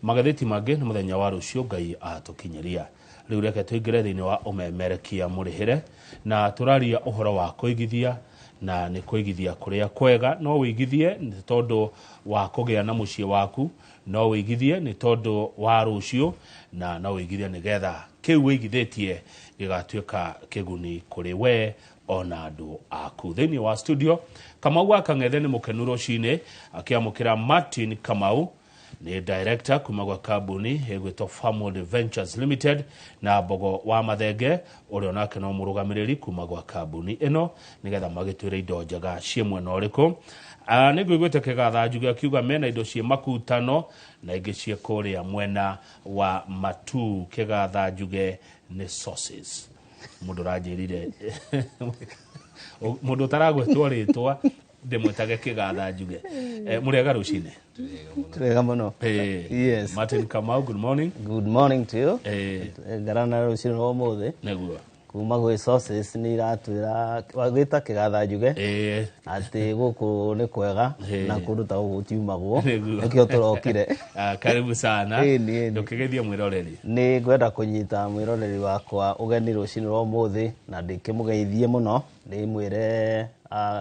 Magathĩti mangĩ nĩ mũthenya wa rũciũ Ngai atũkinyĩria. Rĩu reke tũingĩre thĩinĩ wa ũmemerekia mũrĩhĩre, na tũraria ũhoro wa kũigithia, na nĩ kũigithia kũrĩa kwega. No wĩigithie nĩ tondũ wa kũgĩa na mũciĩ waku, no wĩigithie nĩ tondũ wa rũciũ, na no wĩigithie nĩgetha kĩu wĩigithĩtie gĩgatuĩka kĩguni kũrĩ we ona andũ aku. Thĩinĩ wa studio Kamau wa Kang'ethe nĩ mũkenu rũcinĩ akĩamũkĩra Martin Kamau, nĩ director kuma gwa kambuni ĩgwĩtwo Farmwood Ventures Limited, na Mbogo wa Mathenge ũrĩa onake no mũrũgamĩrĩri kuma gwa kambuni ĩno, nĩgetha magĩtwĩre indo njega ciĩ mwena ũrĩkũ. Nĩ ngũiguĩte kĩgatha njuge akiuga mena indo ciĩ makutano na ingĩ ciĩ kũrĩa mwena wa Matuu. Kĩgatha njuge nĩ sauces. Mũndũ ũranjĩrire mũndũ ũtaragwetwo rĩtwa ndĩmwĩtage kĩgatha njuge. Mũrĩega rũcinĩ? Tũrĩega mũno. Yes. Martin Kamau, good morning. Good morning to you. Ngarana rũcinĩ rwa ũmũthĩ. Nĩguo. Kuma gwĩ sauces nĩ iratwĩra wagwĩta kĩgatha njuge atĩ gũkũ nĩ kwega na kũndũ ta gũkũ gũtiumagwo. Nĩkĩo tũrokire. Karibu sana. Ĩni. Ndũkĩgeithie mwĩroreri. Nĩ ngwenda kũnyita mwĩroreri wakwa ũgeni rũcinĩ rwa ũmũthĩ na ndĩkĩmũgeithie mũno, ndĩmwĩre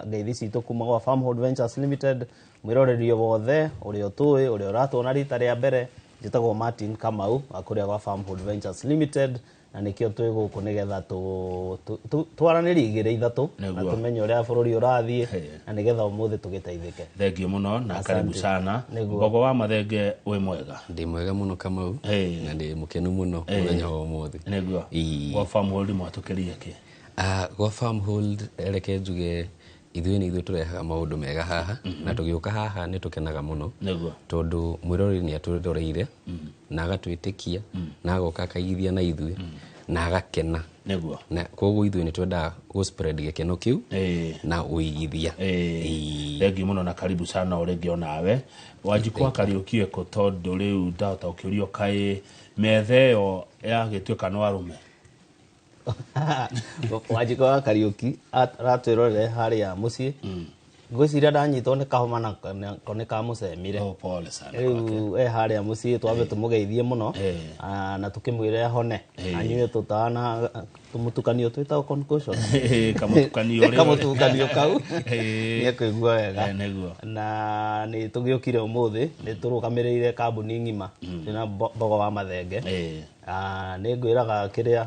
ngeithi citũ kuma gwa Farmhold Ventures Limited. Mwĩroreri wothe ũrĩa ũtũĩ, ũrĩa ũratuona rita rĩa mbere, njĩtagwo Martin Kamau wa kũrĩa gwa Farmhold Ventures Limited, na nĩkĩo twĩ gũkũ nĩgetha twaranĩrie igĩrĩ ithatũ na tũmenye ũrĩa bũrũri ũrathiĩ na nĩgetha ũmũthĩ tũgĩteithĩke. Thengiũ mũno na karibu sana. Mbogo wa Mathenge, wĩ mwega? Ndĩ mwega mũno Kamau, na ndĩ mũkenu mũno mũthenya wa ũmũthĩ. Nĩguo. Gwa Farmhold mwatũkĩria kĩ? Gwa Farmhold reke njuge ithuĩ nĩ ithuĩ tũrehaga maũndũ mega haha, na tũgĩũka haha nĩ tũkenaga mũno. Tondũ mwĩroreri nĩ atũroreire na agatwĩtĩkia na agoka akaigithia na ithuĩ na agakena. Na koguo ithuĩ nĩ twendaga gũ spread gĩkeno kĩu na ũigithia. Thengiũ mũno na karibu sana o rĩngĩ onawe. Wanjikũ wa Kariũki eko, tondũ rĩu ndahota gũkĩũrio kaĩ metha ĩyo yagĩtuĩka no arũme. Wanjikũ wa Kariũki aratwĩrorere harĩa mũciĩ. Ngwĩciria ndanyitwo nĩ kahoma nako nĩ kamũcemire. Pole sana. Rĩu e harĩa mũciĩ twambe tũmũgeithie mũno, na tũkĩmwĩre ahone. Anyue tũtana tũmũtukanio twĩtagwo concoction. Kamũtukanio rĩu. Kamũtukanio kau. Nĩ ekũigua wega. Nĩguo. Na nĩ tũgĩũkire ũmũthĩ, nĩ tũrũgamĩrĩire kambuni ng'ima. Twĩna Mbogo wa Mathenge. Nĩ ngwĩraga kĩrĩa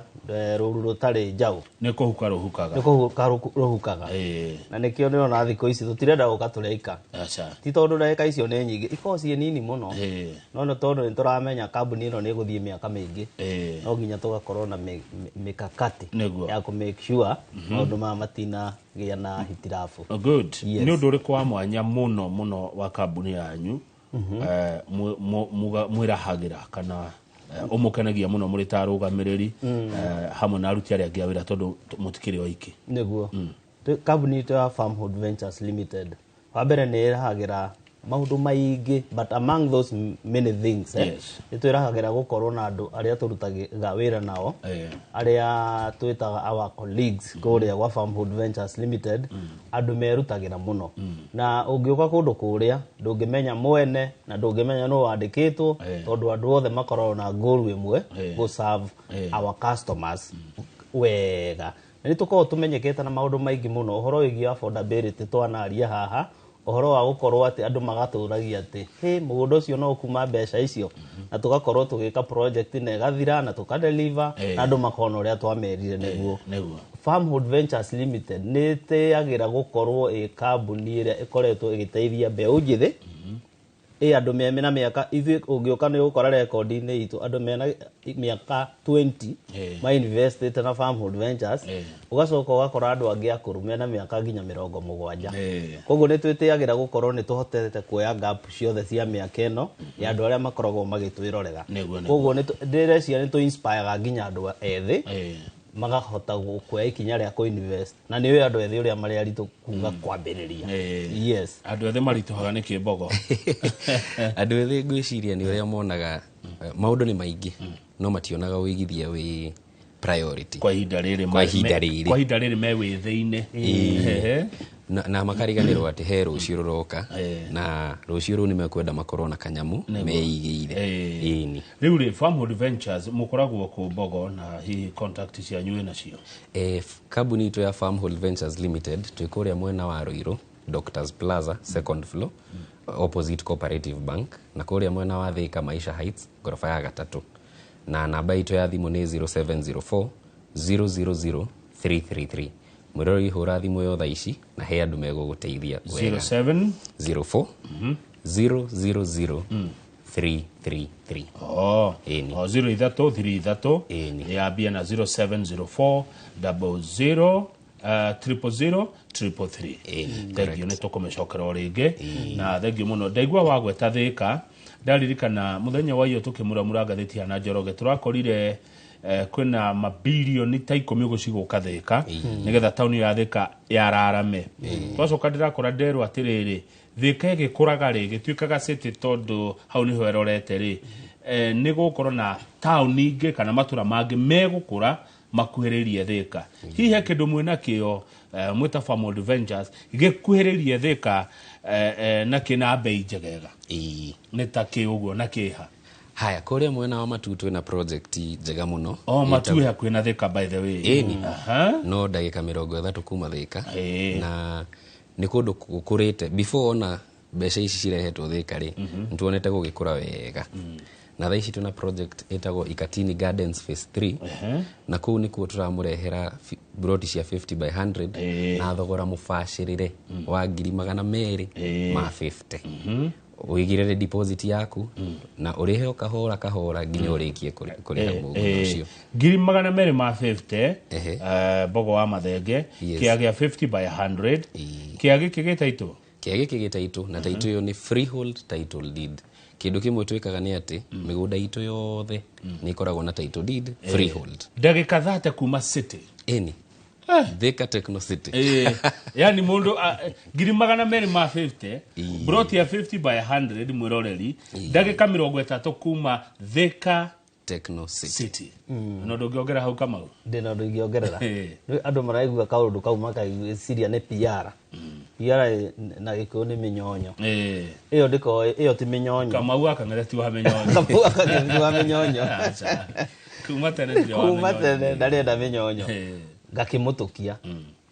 rũru rũtarĩ njaũ. Nĩ kũhuka rũhukaga. Nĩ kũhuka rũhukaga. Na nĩkĩo ndĩrona thikũ ici tũtirenda gũka tũrĩ aika. Ti tondũ ndagĩka icio nĩ nyingĩ, ikoragwo ciĩ nini mũno. No nĩ tondũ nĩ tũramenya kambuni ĩno nĩ ĩgũthiĩ mĩaka mĩingĩ. No nginya tũgakorwo na mikakati ya kũ make sure maũndũ maya matinagĩa na hitirabu. Good. Nĩ ũndũ ũrĩkũ wa mwanya mũno mũno wa kambuni yanyu mwĩrahagĩra kana ũmũkenagia mũno mũrĩ ta arũgamĩrĩri hamwe na aruti arĩa angĩ a wĩra, tondũ mũtikĩrĩ oiki? Nĩguo. Kambuni itũ ya Farmhold Ventures Limited wa mbere nĩ ĩrahagĩra Maũndũ maingĩ, but among those many things, nĩ twĩrahagĩra gũkorwo na andũ arĩa tũrutaga wĩra nao, arĩa twĩtaga our colleagues kũrĩa gwa Farmhold Ventures Limited, andũ merutagĩra mũno. Na ũngĩũka kũndũ kũrĩa ndũngĩmenya mwene na ndũngĩmenya nũ wandĩkĩtwo, tondũ andũ othe makoragwo na goal ĩmwe, gũ serve our customers wega. Na nĩ tũkoragwo tũmenyekete na maũndũ maingĩ mũno, ũhoro wĩgiĩ affordability twanaria haha, ũhoro wa gũkorwo atĩ andũ magatũragia atĩ hĩ mũgũnda ũcio no ũkuma mbeca icio, na tũgakorwo tũgĩka project na ĩgathira na tũkadeliver, na andũ makona ũrĩa twamerire nĩguo. Farmhold Ventures Limited nĩ ĩtĩagĩra gũkorwo ĩ kambuni ĩrĩa ĩkoretwo ĩgĩteithia mbeũ njĩthĩ, ĩ andũ mena mĩaka, ithuĩ ũngĩũka nĩ ũgũkora rekondi-inĩ itũ andũ mena mĩaka 20 ma investĩte na Farmhold Ventures, ũgacoka ũgakora andũ angĩ akũrũ mena mĩaka nginya 70. Koguo nĩ twĩtĩagĩra gũkorwo nĩ tũhotete kuoya gap ciothe cia mĩaka ĩno ya andũ arĩa makoragwo magĩtwĩrorera. Koguo ndĩreciria nĩ tũ inspire nginya andũ ethĩ magahota kuoya ikinya rĩa kũ-invest, na nĩ ũĩ andũ ethĩ ũrĩa marĩ aritũ kuga kwambĩrĩria. Yes. Andũ ethĩ maritũhaga nĩ kĩmbogo. Andũ ethĩ ngwĩciria nĩ ũrĩa monaga maũndũ nĩ maingĩ, no mationaga ũigithia wĩ priority kwa ihinda rĩrĩ, kwa ihinda rĩrĩ, kwa ihinda rĩrĩ me wĩthĩ-inĩ, na makariganĩrwo atĩ he rũciũ rũroka, na rũciũ rũu nĩ mekwenda makorwo na kanyamu meigĩire. Ĩni. Rĩu rĩ, Farmhold Ventures mũkoragwo kũ Mbogo, na hihi contact cianyu wĩ nacio? Kambuni itũ ya Farmhold Ventures Limited twĩ kũrĩa mwena wa Ruiru, Doctors Plaza, second floor, opposite Cooperative Bank, na kũrĩa mwena wa Thika Maisha Heights, ngoroba ya gatatũ. Na namba itũ ya thimũ nĩ 0704 000 333. Mwĩroreri hũra thimũ yo thaa ici na he andũ megũgũteithia wega. 07 04 000 333. Oh, 03 3 yambia na 0704 00 000 333. Thengio nĩ tũkũmĩcokera o rĩngĩ, na thengio mũno. Ndaigua wagweta Thika, ndaririkana mũthenya wa iyo tũkĩmuramura ngathĩti ya Njoroge tũrakorire kwĩna mabilioni ta 10 ũguo cigũka Thika, nĩgetha taũni ya Thika yararame. Twacoka ndĩrakora nderwo atĩrĩrĩ, Thika ĩgĩkũraga rĩ, gĩtuĩkaga city tondũ hau nĩho ĩrorete rĩ, nĩ gũkorwo na taũni ingĩ kana matũra mangĩ megũkũra makuhĩrĩrie Thika. Hihi he kĩndũ mwĩna kĩo mwĩta Farmhold Ventures gĩkuhĩrĩrie Thika na kĩna bei njegega? Nĩ ta kĩ ũguo na kĩha? Haya, kũrĩa mwena wa Matuu twĩna project njega mũno. Oh, Matuu hakuhĩ na Thika by the way. Ĩni. No ndagĩka 30 kuma Thika. Na nĩ kũndũ gũkũrĩte. Before ona mbeca ici cirehetwo Thika rĩ, nĩtuonete gũgĩkũra wega. Na thaa ici twĩna project ĩtagwo Ikatini Gardens Phase 3. Na kũu nĩkuo tũramũrehera broti cia 50 by 100 na thogora mũbacĩrĩre wa 200 ma 50. Ũigĩrĩre deposit yaku na ũrĩhe o kahora kahora nginya ũrĩkie kũrĩha mũgũnda ũcio. 200 ma 50, Mbogo wa Mathenge, kĩa gĩa 50 by 100, kĩa gĩkĩ gĩ title? Kĩa gĩkĩ gĩ title, na title ĩyo nĩ freehold title deed. Kĩndũ kĩmwe twĩkaga nĩ atĩ mĩgũnda itũ yothe nĩ ĩkoragwo na title deed freehold. Ndagĩka 30 kuma city. Ĩni. Thika Techno City. Yani mũndũ 200 ma 50, broti ya 50 by 100 mwĩroreri, ndagĩka 30 kuma Thika Techno City. No ndũngĩongerera hau Kamau? Ndĩna ũndũ ingĩongerera. Andũ maraigua kaũndũ kau makaigua nĩ PR. PR na Gĩkũyũ nĩ mĩnyonyo. Ĩyo ndĩkoĩ, ĩyo ti mĩnyonyo. Kamau akang'ethe ti wa mĩnyonyo. Kamau akang'ethe ti wa mĩnyonyo. Kuma tene ndirĩ wa mĩnyonyo. Kuma tene ndarenda mĩnyonyo. Ngakĩmũtũkia.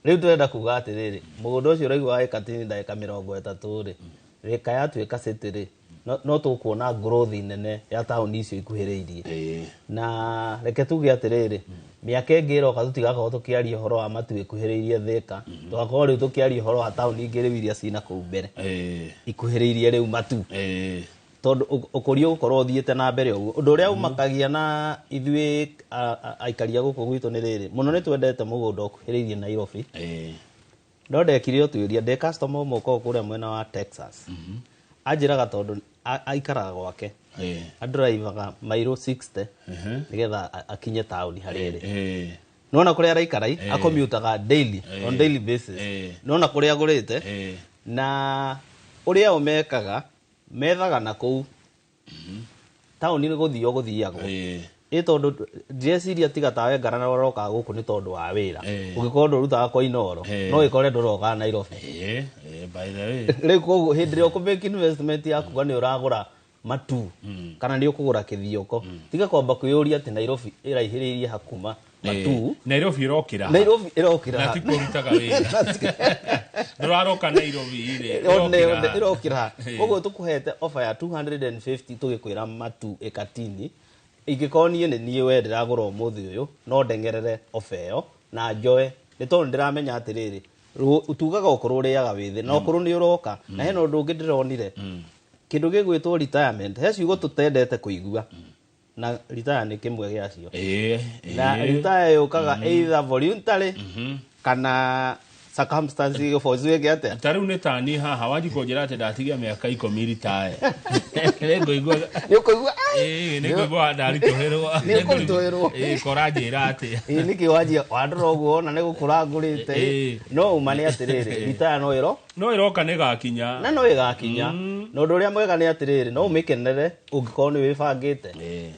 Rĩu tũrenda kuga atĩrĩrĩ, mũgũnda ũcio ũraigua wa Ikatini ndagĩka 30 rĩ, Thika yatuĩka city rĩ, no tũkuona growth nene ya taũni icio ikuhĩrĩirie. Na reke tuge atĩrĩrĩ, mĩaka ĩngĩ ĩroka tũtigakorwo tũkĩaria ũhoro wa Matuu ĩkuhĩrĩirie Thika, tũgakorwo rĩu tũkĩaria ũhoro wa taũni ingĩ rĩu iria cina kũu mbere ikuhĩrĩirie rĩu Matuu. Tondũ ũkũria ũgũkorwo ũthiĩte na mbere ũguo. Ũndũ ũrĩa ũmakagia na ithuĩ aikaria gũkũ gwitũ nĩ rĩrĩ, mũno nĩ twendete mũgũnda ũkuhĩrĩirie Nairobi. No ndekire ũtuĩria, ndĩ customer ũmwe ũkoragwo kũrĩa mwena wa Texas. Anjĩraga tondũ aikaraga gwake, andrivaga mairo 60 nĩgetha akinye taũni harĩa ĩrĩ. Nĩwona kũrĩa araikara akomutaga daily, on daily basis. Nĩwona kũrĩa agũrĩte, na Ũrĩa o mekaga methaga na kũu taũni nĩ gũthio gũthiagwo ĩ tondũ ndĩreciria tiga tawe ngara na ũroka gũkũ nĩ tondũ wa wĩra. Ũngĩkorwo ndũrutaga kwa Inooro, no ĩkore ndũroka Nairobi. By the way, rĩu koguo hĩndĩ ĩrĩa ũkũ-make investment yaku nĩ ũragũra Matu kana nĩ ũkũgũra Kĩthioko, tiga kwamba kwĩyũria atĩ Nairobi ĩraihĩrĩirie hakuma Matu. Nairobi ĩrokĩra. Nairobi ĩrokĩra. Na ti kũrutaga wĩra. Ndũraroka Nairobi rĩ. Ĩrokĩra. Koguo tũkũhete offer ya 250 tũgĩkwĩra Matu Ĩkatini. Ingĩkorwo niĩ nĩ niĩ we ndĩragũra ũmũthĩ ũyũ, no ndengerere offer ĩyo na njoe, nĩ tondũ ndĩramenya atĩrĩrĩ, tugaga ũkũrũ ũrĩaga wĩthĩ na ũkũrũ nĩ ũroka. Na hena ũndũ ũngĩ ndĩronire, kĩndũ gĩgwĩtwo retirement, he ciugo tũtendete kũigua na retire nĩ kĩmwe gĩacio. Na retire yũkaga either voluntary kana circumstance igũforce wĩke atĩa. Ta rĩu nĩ tani haha wanji kũnjĩra atĩ ndatigia mĩaka 10 retire, nĩngũigua. Nĩ ũkũigua. Nĩngũigua ndaritũhĩrwo. Nĩ ũkũritũhĩrwo. Kora njĩra atĩa. Ĩĩ, nĩkĩ wanjia wandora ũguo wona nĩ gũkũra ngũrĩte? No uma nĩ atĩrĩrĩ, retire no ĩro no ĩroka, nĩ gakinya. Na no ĩgakinya. Na ũndũ ũrĩa mwega nĩ atĩrĩrĩ, no ũmĩkenere ũngĩkorwo nĩ wĩbangĩte.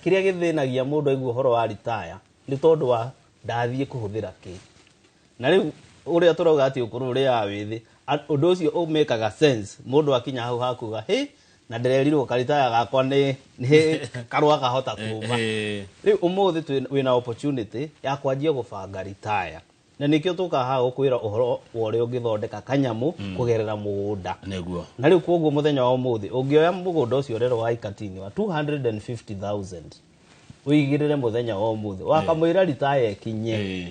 Kĩrĩa gĩthĩnagia mũndũ aigua ũhoro wa retire nĩ tondũ wa ndathiĩ kũhũthĩra kĩ. Na rĩu ũrĩa tũrauga atĩ ũkũrũ ũrĩaga wĩthĩ, ũndũ ũcio ũmĩkaga sense mũndũ akinya hau hakuga hĩ na ndĩrerirwo karitaya gakwa nĩ karũa kahota kuma. Rĩu ũmũthĩ wĩna opportunity ya kwanjia gũbanga retire, na nĩkĩo tũkaga haha gũkwĩra ũhoro wa ũrĩa ũngĩthondeka kanyamũ kũgerera mũgũnda. Na rĩu koguo mũthenya wa ũmũthĩ ũngĩoya mũgũnda ũcio ũrerwo wa Ikatini wa 250,000 ũigĩrĩre mũthenya wa ũmũthĩ wakamwĩra retire ĩkinye,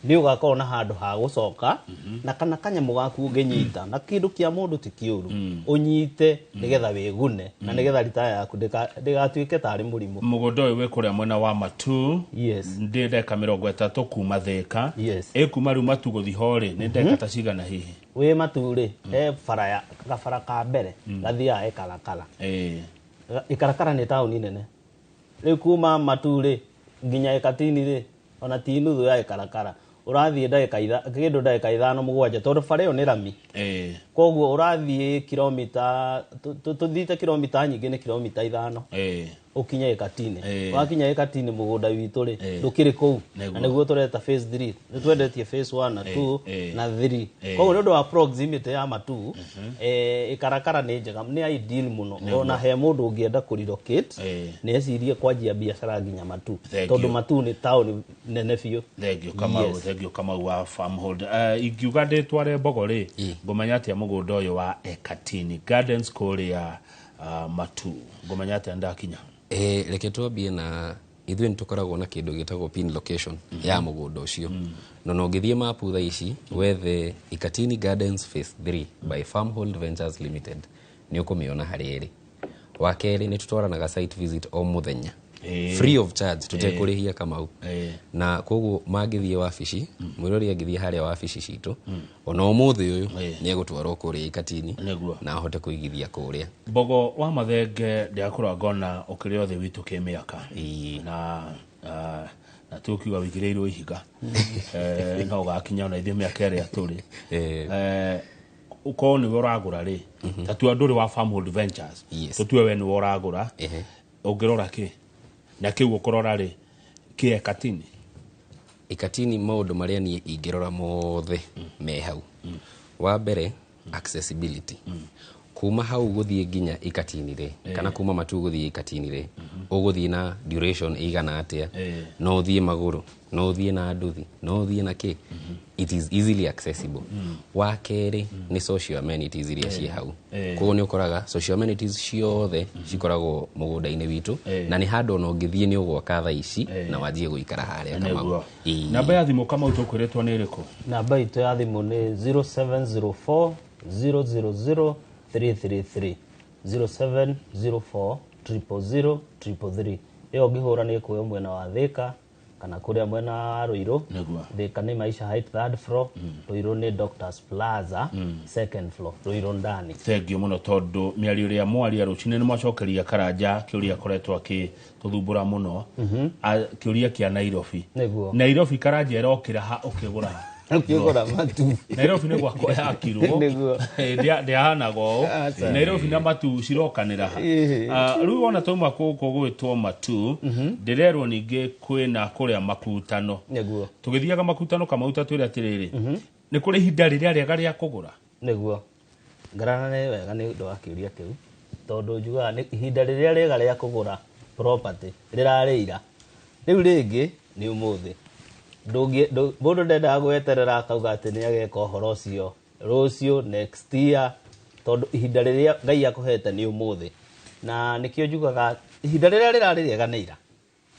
nĩ ũgakorwo na handũ ha gũcoka na kana kanyamũ gaku ũngĩnyita, na kĩndũ kĩa mũndũ ti kĩũru, ũnyite nĩgetha wĩgune na nĩgetha retire yaku ndĩgatuĩke tarĩ mũrimũ. Mũgũnda ũyũ wĩ kũrĩa mwena wa Matu. Ndĩ ndagĩka 30 kuma Thĩka. Ĩ kuma rĩu Matu gũthiĩ ho rĩ, nĩ ndagĩka ta cigana hihi? Wĩ Matu rĩ, he bara ya gabara ka mbere gathiaga Ĩkarakara. Ĩkarakara nĩ taũni nene. Rĩu kuma Matu rĩ nginya Ĩkatini rĩ, ona ti nuthu ya Ĩkarakara, ũrathiĩ ndagĩka kĩndũ ndagĩka 5 7, tondũ bara ĩyo nĩ rami. Koguo ũrathiĩ kilomita, tũthiĩte kilomita nyingĩ, nĩ kilomita 5 ũkinye Ĩkatini. Wakinya Ĩkatini mũgũnda witũ rĩ, ndũkĩrĩ kũu, na nĩguo tũreta phase 3. Nĩ twendetie phase 1 na 2 na 3. Koguo nĩ ũndũ wa proximity ya Matu, Ĩkarakara nĩ njega, nĩ ideal mũno. Ona he mũndũ ũngĩenda kũ relocate, nĩ ecirie kwanjia biacara nginya Matu, tondũ Matu nĩ taũni nene biũ. Thank you Kamau, thank you Kamau wa Farmhold. Ingiuga ndĩtware Mbogo rĩ, ngũmenya atĩa mũgũnda ũyũ wa Ekatini Gardens kũrĩa Matu, ngũmenya atĩa ndakinya? Reke twambie na ithuĩ nĩ tũkoragwo na kĩndũ gĩtagwo pin location ya mũgũnda ũcio. Na no ũngĩthiĩ mapu thaa ici wethe Ikatini Gardens Phase 3 by Farmhold Ventures Limited, nĩ ũkũmĩona harĩa ĩrĩ. Wa kerĩ, nĩ tũtwaranaga site visit o mũthenya free of charge, tũtekũrĩhia, Kamau. Na koguo mangĩthiĩ wabici, mwĩrori angĩthiĩ harĩa wabici citũ ona ũmũthĩ ũyũ, nĩ egũtwarwo kũrĩa Ikatini na ahote kũigithia kũrĩa. Mbogo wa Mathenge, ndĩrakũrora ngona ũkĩrĩ othe witũ kĩmĩaka na na tũkiuga wĩigĩrĩirwo ihiga, no ũgakinya ona ithuĩ mĩaka ĩrĩa tũrĩ. Ũkorwo nĩwe ũragũra rĩ, ta tua ndũrĩ wa Farmhold Ventures, tũtue we nĩwe ũragũra, ũngĩrora kĩ na kĩu ũkũrora rĩ kĩ Ekatini? Ikatini maũndũ marĩa niĩ ingĩrora mothe me hau, wa mbere accessibility. Kuma hau gũthiĩ nginya Ikatini rĩ, kana kuma Matu gũthiĩ Ikatini rĩ, ũgũthiĩ na duration ĩigana atĩa? No ũthiĩ magũrũ, no ũthiĩ na nduthi, no ũthiĩ na kĩ? It is easily accessible. Wa kerĩ nĩ social amenities iria ciĩ hau. Koguo nĩ ũkoraga social amenities ciothe cikoragwo mũgũnda-inĩ witũ, na nĩ handũ ona ũngĩthiĩ nĩ ũgwaka thaa ici na wanjie gũikara harĩa, Kamau. Namba ya thimũ, Kamau, tũkwĩrĩtwo nĩ ĩrĩkũ? Namba itũ ya thimũ nĩ 0704 000 333, 0704 000 333. Ĩyo ũngĩhũra nĩ ĩkuoya mwena wa Thĩka kana kũrĩa mwena wa Ruiru. Thĩka nĩ Maisha Height third floor, Ruiru nĩ Doctors Plaza second floor, Ruiru ndani. Thengiũ mũno, tondũ mĩario ĩrĩa mwaria rũcinĩ nĩ mwacokeria Karanja kĩũria akoretwo akĩtũthumbũra mũno. Kĩũria kĩa Nairobi. Nairobi, Karanja, ĩrokĩra ha ũkĩgũra? Ũkĩgũra matu. Nairobi nĩ gwakwa yakirwo. Nĩguo. Ndĩahanaga ũũ. Aca. Nairobi na matu cirokanĩra ha. Ĩhĩ. Rĩu ona twauma gũkũ gwĩtwo matu, ndĩrerwo ningĩ kwĩna kũrĩa makutano. Nĩguo. Tũgĩthiaga makutano Kamau, ta twĩre atĩrĩrĩ, nĩ kũrĩ ihinda rĩrĩa rĩega rĩa kũgũra? Nĩguo. Ngarana nĩ wega nĩ ũndũ wa kĩũria kĩu, tondũ njugaga nĩ ihinda rĩrĩa rĩega rĩa kũgũra property rĩrarĩ ira, rĩu rĩngĩ nĩ ũmũthĩ. Mũndũ ndendaga gweterera akauga atĩ nĩ ageka ũhoro ũcio rũciũ, next year, tondũ ihinda rĩrĩa Ngai akũhete nĩ ũmũthĩ. Na nĩkĩo njugaga ihinda rĩrĩa rĩrarĩ rĩega nĩ ira,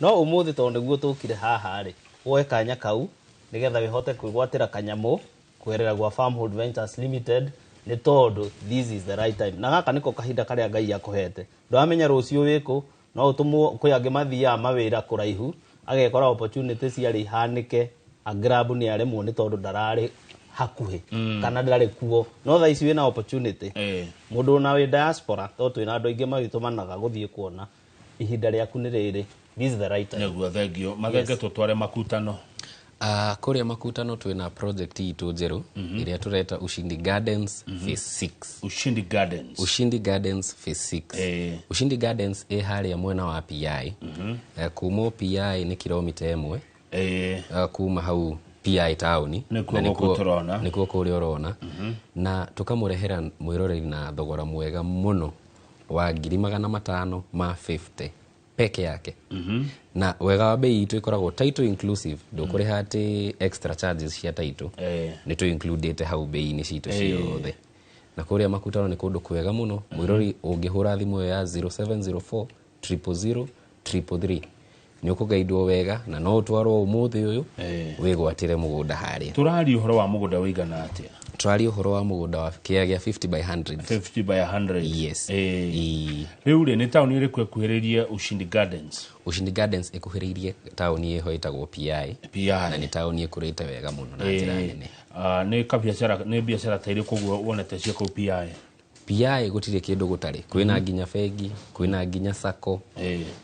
no ũmũthĩ tondũ nĩguo tũkire haha rĩ, woe kanya kau nĩgetha wĩhote kwĩgwatĩra kanyamũ kũgerera gwa Farmhold Ventures Limited, nĩ tondũ this is the right time, na gaka nĩko kahinda karĩa Ngai akũhete. Ndũramenya rũciũ wĩkũ, no ũtũmwo. Kwĩ angĩ mathiaga mawĩra kũraihu, agekora opportunity ciarĩ ihanĩke agrab nĩ aremwo nĩ tondũ ndararĩ hakuhĩ kana ndarĩ kuo. No thaa ici wĩna opportunity, mũndũ ona wĩ diaspora, tondũ twĩna andũ aingĩ magĩtũmanaga gũthiĩ kuona, ihinda rĩaku nĩ rĩrĩ. This is the right time. Nĩguo, thengio mathenge. Tũtware makutano. Kũrĩa makutano twĩna project itũ njerũ ĩrĩa tũreta Ushindi Gardens Phase 6. Ushindi Gardens. Ushindi Gardens Phase 6. Ushindi Gardens ĩ harĩa mwena wa PI. Kuma PI nĩ kilomita 1 kuma hau PI taũni. Nĩkuo Na gũkũ tũrona. Nĩkuo kũrĩa ũrona, na tũkamũrehera mwĩroreri na thogora mwega mũno wa 550,000 peke yake. Na wega wa bei itũ ĩkoragwo title inclusive, ndũkũrĩha atĩ extra charges cia title, nĩ tũ includĩte hau bei-inĩ citũ ciothe. Na kũrĩa makutano nĩ kũndũ kwega mũno. Mwĩrori ũngĩhũra thimũ ĩyo ya 0704 000 333 nĩ ũkũgaidwo wega, na no ũtwarwo ũmũthĩ ũyũ wĩgwatĩre mũgũnda harĩa. Tũraria ũhoro wa mũgũnda ũigana atĩa? Tũraria ũhoro wa mũgũnda wa kĩea gĩa 50 by 100. 50 by 100. Yes. Rĩu rĩ, nĩ taũni ĩrĩkũ ĩkuhĩrĩirie Ushindi Gardens? Ushindi Gardens ĩkuhĩrĩirie taũni ĩho ĩtagwo PI. PI. Na nĩ taũni ĩkũrĩte wega mũno na njĩra nene. Nĩ kabiacara, nĩ biacara ta irĩkũ ũguo wonete cia kũu PI? PI gũtirĩ kĩndũ gũtarĩ, kwĩna nginya bengi, kwĩna nginya sacco,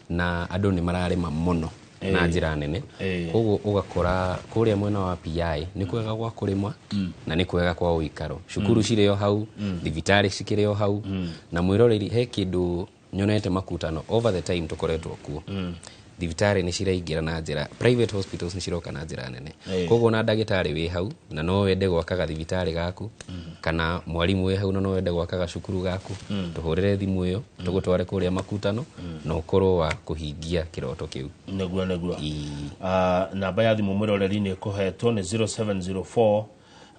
na andũ nĩ mararĩma mũno na njĩra nene. Koguo ũgakora kũrĩa mwena wa PI nĩ kwega gwa kũrĩma na nĩ kwega kwa ũikaro. Cukuru cirĩ o hau, thibitarĩ cikĩrĩ o hau. Na mwĩroreri, he kĩndũ nyonete makutano over the time tũkoretwo kuo, thibitarĩ nĩ ciraingĩra na njĩra, private hospitals nĩ ciroka na njĩra nene. Koguo na ndagĩtarĩ wĩ hau na no wende gwakaga thibitarĩ gaku, kana mwarimũ wĩ hau na no wende gwakaga cukuru gaku, tũhũrĩre thimũ ĩyo, tũgũtware kũrĩa makutano na ũkorwo wa kũhingia kĩroto kĩu. Nĩguo. Namba ya thimũ, mwĩroreri, nĩ ĩkũhetwo nĩ 0704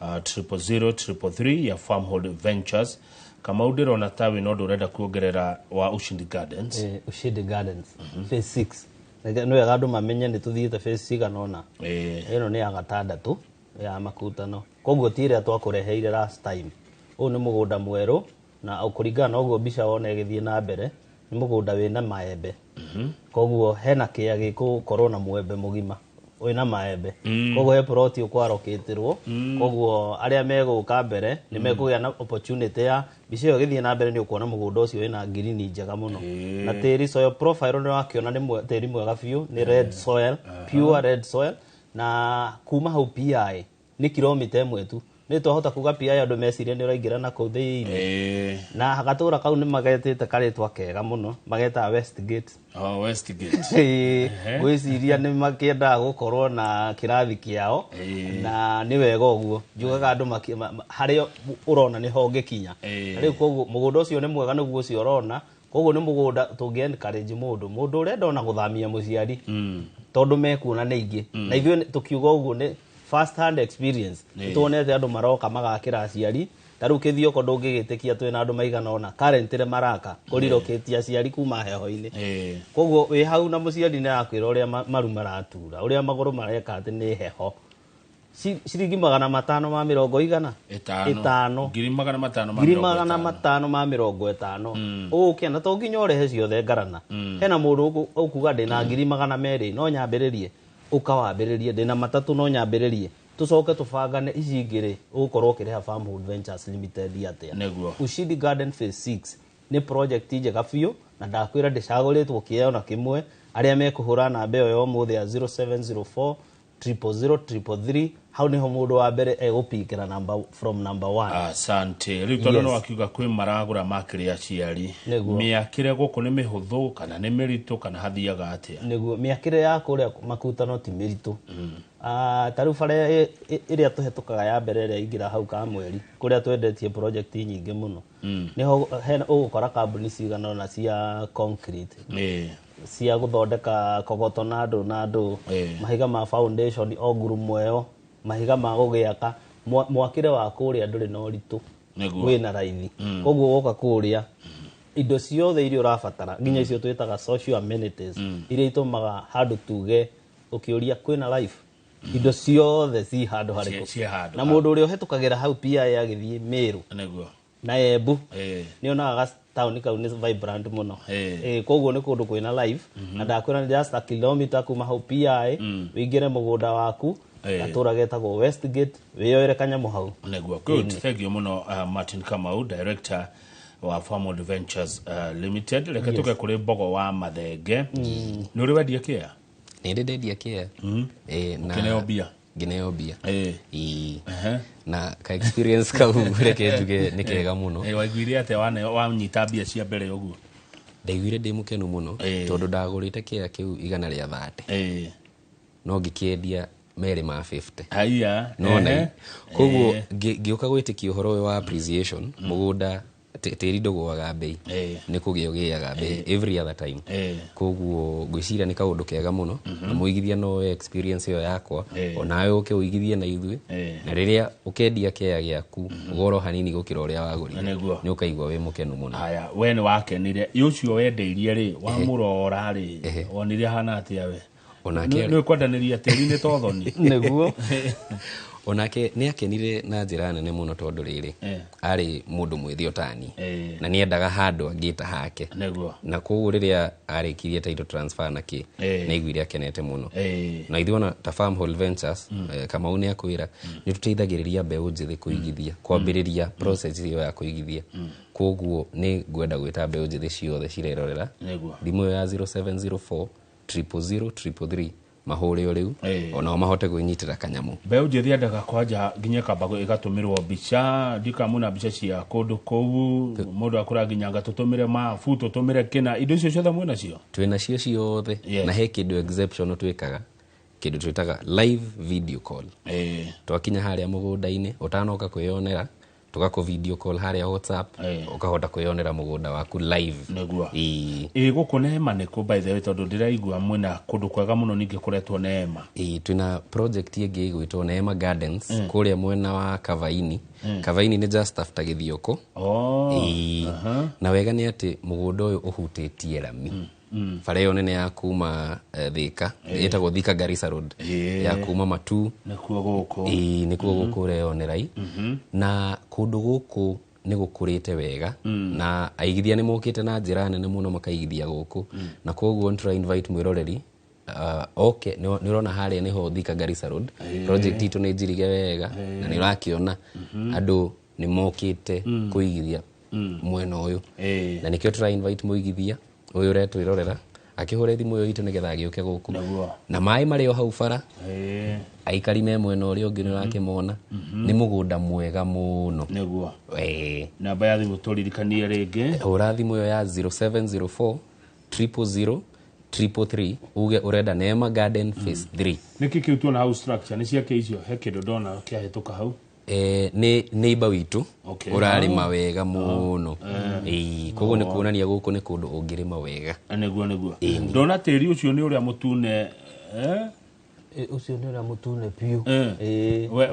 000 333 ya Farmhold Ventures. Kamau, ndĩrona ta wĩna ũndũ ũrenda kuongerera wa Ushindi Gardens. Ushindi Gardens Phase 6. Nĩ wega andũ mamenye nĩ tũthiĩte phase cigana ũna. Ĩno nĩ ya gatandatũ ya makutano, koguo ti ĩrĩa twakũreheire last time. Ũyũ nĩ mũgũnda mwerũ, na kũringana na ũguo mbica wona ĩgĩthiĩ na mbere, nĩ mũgũnda wĩna maembe. Koguo hena kĩea gĩgũkorwo na mwembe mũgima wĩna maembe. Koguo he plot ũkwarokĩtĩrwo. Koguo arĩa megũka mbere nĩ mekũgĩa na opportunity ya mbica ĩyo ĩgĩthiĩ na mbere, nĩ ũkuona mũgũnda ũcio wĩna ngirini njega mũno na tĩri, soil profile nĩ wakĩona nĩ tĩri mwega biũ, nĩ red soil, pure red soil. Na kuma hau PI nĩ kilomita 1 tu. Nĩ twahota kuga PI andũ meciria nĩ ũraingĩra na kũu thĩinĩ, na gatũra kau nĩ magetĩte karĩtwa kega mũno, magetaga Westgate. Oh, Westgate. Ngwĩciria nĩ makĩendaga gũkorwo na kĩrathi kĩao, na nĩ wega ũguo. Njugaga andũ harĩa ũrona nĩho ũngĩkinya. Na rĩu koguo mũgũnda ũcio nĩ mwega, nĩguo ũcio ũrona. Koguo nĩ mũgũnda tũngĩ encourage mũndũ ũrenda ona gũthamia mũciari, tondũ mekuona nĩ aingĩ. Na ithuĩ tũkiuga ũguo nĩ first hand experience. Tuonete andũ maroka magakĩra aciari. Ta rĩu kĩthioko ndũngĩgĩtĩkia twĩna andũ maigana ũna currently maraka kũrirũkĩtie aciari kuma heho-inĩ. Koguo wĩ hau na mũciari nĩ arakwĩra ũrĩa maru maratura, ũrĩa magũrũ mareka atĩ nĩ heho. Ciringi 500 ma mĩrongo igana ĩtano. Ĩtano. 550 ma ngiri mĩrongo magana ĩtano. 550 ũke, na to nginya ũrehe ciothe ngarana. Hena mũndũ ũkuga ndĩna 200,000 no nyambĩrĩrie, ũkawambĩrĩrie, ndĩna 3 no nyambĩrĩrie, tũcoke tũbangane ici ingĩ rĩ, ũgũkorwo ũkĩrĩha Farmhold Ventures Limited atĩa. Ushindi Garden Phase 6 nĩ project njega biũ, na ndakwĩra ndĩcagũrĩtwo kĩeo na kĩmwe. Arĩa mekũhũra namba ĩyo ya ũmũthĩ ya 0704 000 333. Hau niho mundu wa mbere egupikira number from number 1. Asante. Riu tondu no akiuga kwi maragura makire aciari, miakire guku ni mihuthu kana ni miritu kana hathiaga atia? Niguo, miakire ya kuria makutano ti miritu. Taru bara iria tuhetukaga ya mbere iria ingira hau ka mweri kuria twendetie project nyingi muno, niho ugukora kambuni cigana ona cia concrete, cia guthondeka kogoto na andu na andu, mahiga ma foundation o ngurumo ĩyo, mahiga ma gũgĩaka. Mwakire wa kũrĩa ndũrĩ na ũritũ, wĩna raithi. Koguo woka kũrĩa indo ciothe iria ũrabatara, nginya icio twĩtaga social amenities, iria itũmaga handũ tuge ũkĩũria kwĩna life, indo ciothe ci handũ harĩkũ. Na mũndũ ũrĩa ũhetũkagĩra hau PI agĩthiĩ Meru na Embu nĩ onaga taũni kau nĩ vibrant mũno. Koguo nĩ kũndũ kwĩna life. Na ndakwĩra nĩ just a kilometer kuma hau PI wĩingĩre mũgũnda waku gatũra getagwo Westgate, wĩyoere kanyamũ hau. Nĩguo. Good, thank you mũno, Martin Kamau, director wa Farmwood Ventures Limited. Reke tuke kũrĩ Mbogo wa Mathenge. Nĩ ũrĩ wendia kĩa? Nĩ ndĩ ndendia kĩa. Ũkĩneo mbia? Ngĩneo mbia. Na ka experience kau reke njuge nĩ kega mũno. Waiguire atĩa wanyita mbia cia mbere ũguo? Ndaiguire ndĩ mũkenu mũno tondũ ndagũrĩte kĩa kĩu 130. No ngĩkĩendia merĩ ma 50. Haiya. No koguo ngĩũka gwĩtĩkia ũhoro ũyũ wa appreciation, mũgũnda tĩri ndũgũaga mbei, nĩ kũgĩa ũgĩaga mbei every other time. Koguo ngwĩciria nĩ kaũndũ kega mũno, na mũigithia no experience ĩyo yakwa, onawe ũke ũigithie na ithuĩ, na rĩrĩa ũkendia kĩa gĩaku goro hanini gũkĩra ũrĩa wagũrire, nĩ ũkaigua wĩ mũkenu mũno. Haya, we nĩ wakenire ũcio wendeirie rĩ, wamũrora rĩ, wonire hana atĩa we? Nĩ kwendanĩria tĩri nĩ tothoni. Nĩguo. Onake nĩ akenire na njĩra nene mũno tondũ rĩrĩ arĩ mũndũ mwĩthĩ otani, na nĩendaga handũ angĩta hake. Na koguo rĩrĩa arĩkirie title transfer na kĩ, nĩaiguire akenete mũno. Na ithuĩ ona ta Farmhold Ventures, Kamau nĩ akwĩra nĩ tũteithagĩrĩria mbeũ njĩthĩ kũigithia, kwambĩrĩria process ĩyo ya kũigithia. Koguo nĩ ngwenda gwĩta mbeũ njĩthĩ ciothe cirerorera thimũ ĩyo ya 0704 000 333 mahũre o rĩu, onao mahote kwĩnyitĩra kanyamũ. Mbeũ njĩthĩ endaga kwanja nginya kamba ĩgatũmĩrwo mbica, ndikamuna mbica cia kũndũ kũu, mũndũ akũra nginya ngatũtũmĩre mabu, tũtũmĩre kĩna, indo icio ciothe mwĩ nacio? Twĩ nacio ciothe. Na he kĩndũ exceptional twĩkaga, kĩndũ twĩtaga live video call. Twakinya harĩa mũgũnda-inĩ, ũtanoka kwĩyonera, tũgakũ video call harĩa WhatsApp, ũkahota kwĩyonera mũgũnda waku live. Nĩguo. Gũkũ Neema nĩkũ by the way, tondũ ndĩraigua mwĩna kũndũ kwega mũno ningĩ kũretwo Neema? Twĩna project ĩngĩ ĩgwĩtwo Neema Gardens, kũrĩa mwena wa Kavaini. Kavaini nĩ just after Gĩthioko. Na wega nĩ atĩ mũgũnda ũyũ ũhutĩtie rami. Bara ĩyo nene ya kuma Thika, ĩtagwo Thika Garissa Road, ya kuma Matu. Nĩkuo gũkũ. Nĩkuo gũkũ ũreyonera. Na kũndũ gũkũ nĩ gũkũrĩte wega, na aigithia nĩ mokĩte na njĩra nene mũno makaigithia gũkũ. Na koguo nĩ tũra invite mwĩroreri oke. Nĩ ũrona harĩa nĩho Thika Garissa Road, project itũ nĩ njirige wega, na nĩ ũrakĩona andũ nĩ mokĩte kũigithia mwena ũyũ. Na nĩkĩo tũra invite mũigithia ũyũ ũretwĩrorera akĩhũre thimũ ĩyo itũ nĩgetha agĩũke gũkũ. Na maĩ marĩ o hau bara, aikari me mwena ũrĩa ũngĩ nĩ ũrakĩmona. Nĩ mũgũnda mwega mũno. Nĩguo. Namba ya thimũ tũririkanie rĩngĩ. Hũra thimũ ĩyo ya 0704 000 333 uge ũrenda Neema Garden Phase 3. Nĩkĩ kĩu tuona hau structure nĩ ciake icio? He kĩndũ ndona kĩahĩtũka hau. Nĩ neighbor witũ ũrarĩma wega mũno. Koguo nĩ kuonania gũkũ nĩ kũndũ ũngĩrĩma wega. Nĩguo nĩguo. Ndona tĩri ũcio nĩ ũrĩa mũtune. Ũcio nĩ ũrĩa mũtune biũ.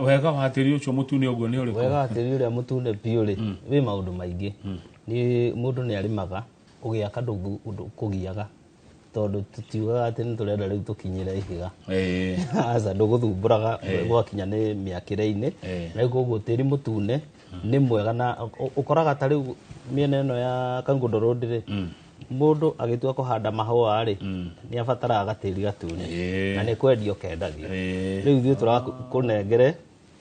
Wega wa tĩri ũcio mũtune ũguo nĩ ũrĩkũ? Wega wa tĩri ũrĩa mũtune biũ rĩ, wĩ maũndũ maingĩ. Nĩ mũndũ nĩ arĩmaga ũgĩaka ndũkũgiaga, tondũ tutiugaga atĩ nĩ tũrenda rĩu tũkinyĩre ihiga. Aca, ndũgũthumbũraga gwakinya nĩ mĩakĩre-inĩ. Na rĩu koguo tĩri mũtune nĩ mwega, na ũkoraga ta rĩu mĩena ĩno ya Kangundo Road rĩ, mũndũ agĩtua kũhanda mahũa rĩ, nĩ abataraga gatĩri gatune, na nĩ kwendio kendagio. Rĩu ithuĩ tũrakũnengere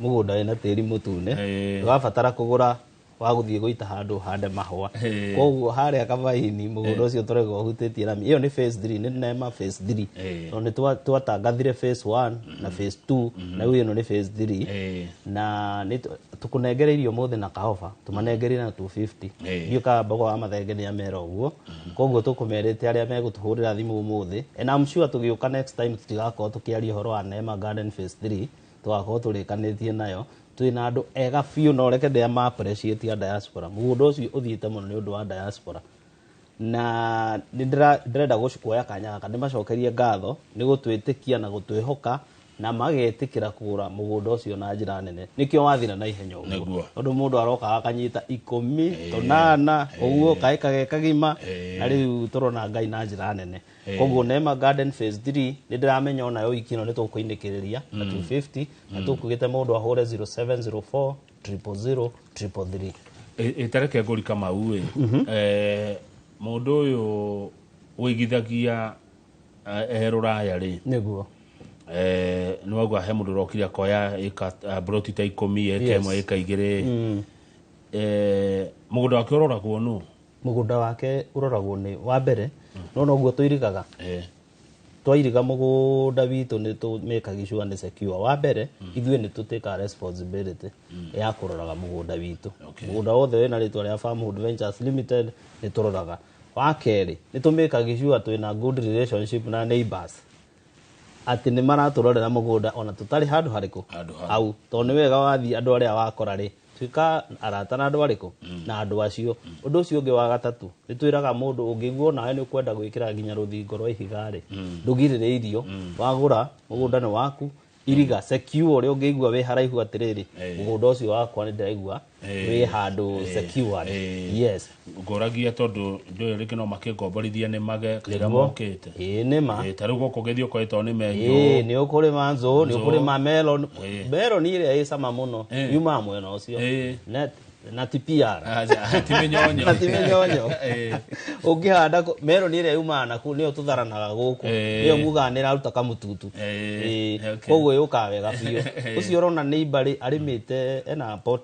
mũgũnda wĩna tĩri mũtune, ndũrabatara kũgũra Wa gũthiĩ gũita handũ hande mahũa. Koguo harĩa Kabaini mũgũnda ũcio tũrauga ũhutĩtie rami ĩyo nĩ phase 3, nĩ Nema phase 3, tondũ nĩ twatangathire phase 1 na phase 2, na rĩu ĩno nĩ phase 3, na nĩ tũkũnengereirio ũmũthĩ na kaoba tũmanengereire na 250. Ndiũ kana Mbogo wa Mathenge nĩ amera ũguo. Koguo tũkũmerĩte arĩa megũtũhũrĩra thimũ ũmũthĩ, and I'm sure tũgĩũka next time tũtigakorwo tũkĩaria ũhoro wa Nema Garden phase 3, tũgakorwo tũrĩkanĩtie nayo. Twĩna andũ ega biũ, na ũreke ndĩa ma appreciate a diaspora. Mũgũnda ũcio ũthiĩte mũno nĩ ũndũ wa diaspora, na nĩ ndĩrenda kuoya kanya gaka ndĩmacokerie ngatho nĩ gũtwĩtĩkia na gũtwĩhoka na magetĩkĩra kũgũra mũgũnda ũcio na njĩra nene. Nĩkĩo wathira na ihenya ũguo, tondũ mũndũ aroka akanyita 10, 8 ũguo, kaĩ kage kagima, na rĩu tũrona Ngai na njĩra nene. Koguo Nema Garden phase 3 nĩ ndĩramenya onayo wiki ĩno nĩ tũkũinĩkĩrĩria na 250, na tũkugĩte mũndũ ahũre 0704 000 333. Ĩtareke ngũri Kamau ĩ, mũndũ ũyũ ũigithagia e rũraya rĩ, Nĩguo. Nĩ wauga he mũndũ ũrokire akoya ĩka broti ta 10, ĩka 1, ĩka 2. Mũgũnda wake ũroragwo nũ? Mũgũnda wake ũroragwo nĩ wa mbere no noguo tũirigaga, twairiga mũgũnda witũ nĩ tũmĩkaga sure nĩ secure. Wa mbere, ithuĩ nĩ tũtĩkaga responsibility ya kũroraga mũgũnda witũ. Mũgũnda wothe wĩna rĩtwa rĩa Farmhood Ventures Limited nĩ tũroraga. Wa kerĩ, nĩ tũmĩkaga sure twĩna good relationship na neighbors, atĩ nĩ maratũrorera mũgũnda ona tũtarĩ handũ harĩkũ hau, tondũ nĩ wega wathiĩ andũ arĩa wakora rĩ, tuĩka arata na andũ arĩkũ na andũ acio. Ũndũ ũcio ũngĩ wa gatatũ, nĩ twĩraga mũndũ ũngĩiguo nawe nĩ ũkwenda gwĩkĩra nginya rũthingo rwa ihiga rĩ, ndũgirĩrĩirio. Wagũra mũgũnda nĩ waku, iriga secure ũrĩa ũngĩigua wĩ haraihu atĩrĩrĩ, mũgũnda ũcio wakwa nĩ ndĩraigua wĩ handũ secured. Yes. Ngũragia tondũ ndũĩ rĩngĩ no makĩngomborithia nĩ mage rĩrĩa mokĩte. Ĩĩ, nĩ ma. Ta rĩu gũkũ ũgĩthiĩ ũkoretwo nĩ menjũ. Nĩ ũkũrĩma nzũ, nĩ ũkũrĩma melon. Melon ĩrĩa ĩ cama mũno yumaga mwena ũcio. Na ti PR. Aca, ti mĩnyonyo. Na ti mĩnyonyo. Ũngĩhanda melon ĩrĩa yumaga naku nĩyo tũtharanaga gũkũ, nĩyo mugaga nĩ ĩraruta kamũtutu. Koguo yũkaga wega biũ. Ũcio ũrona nĩ ibarĩ arĩmĩte,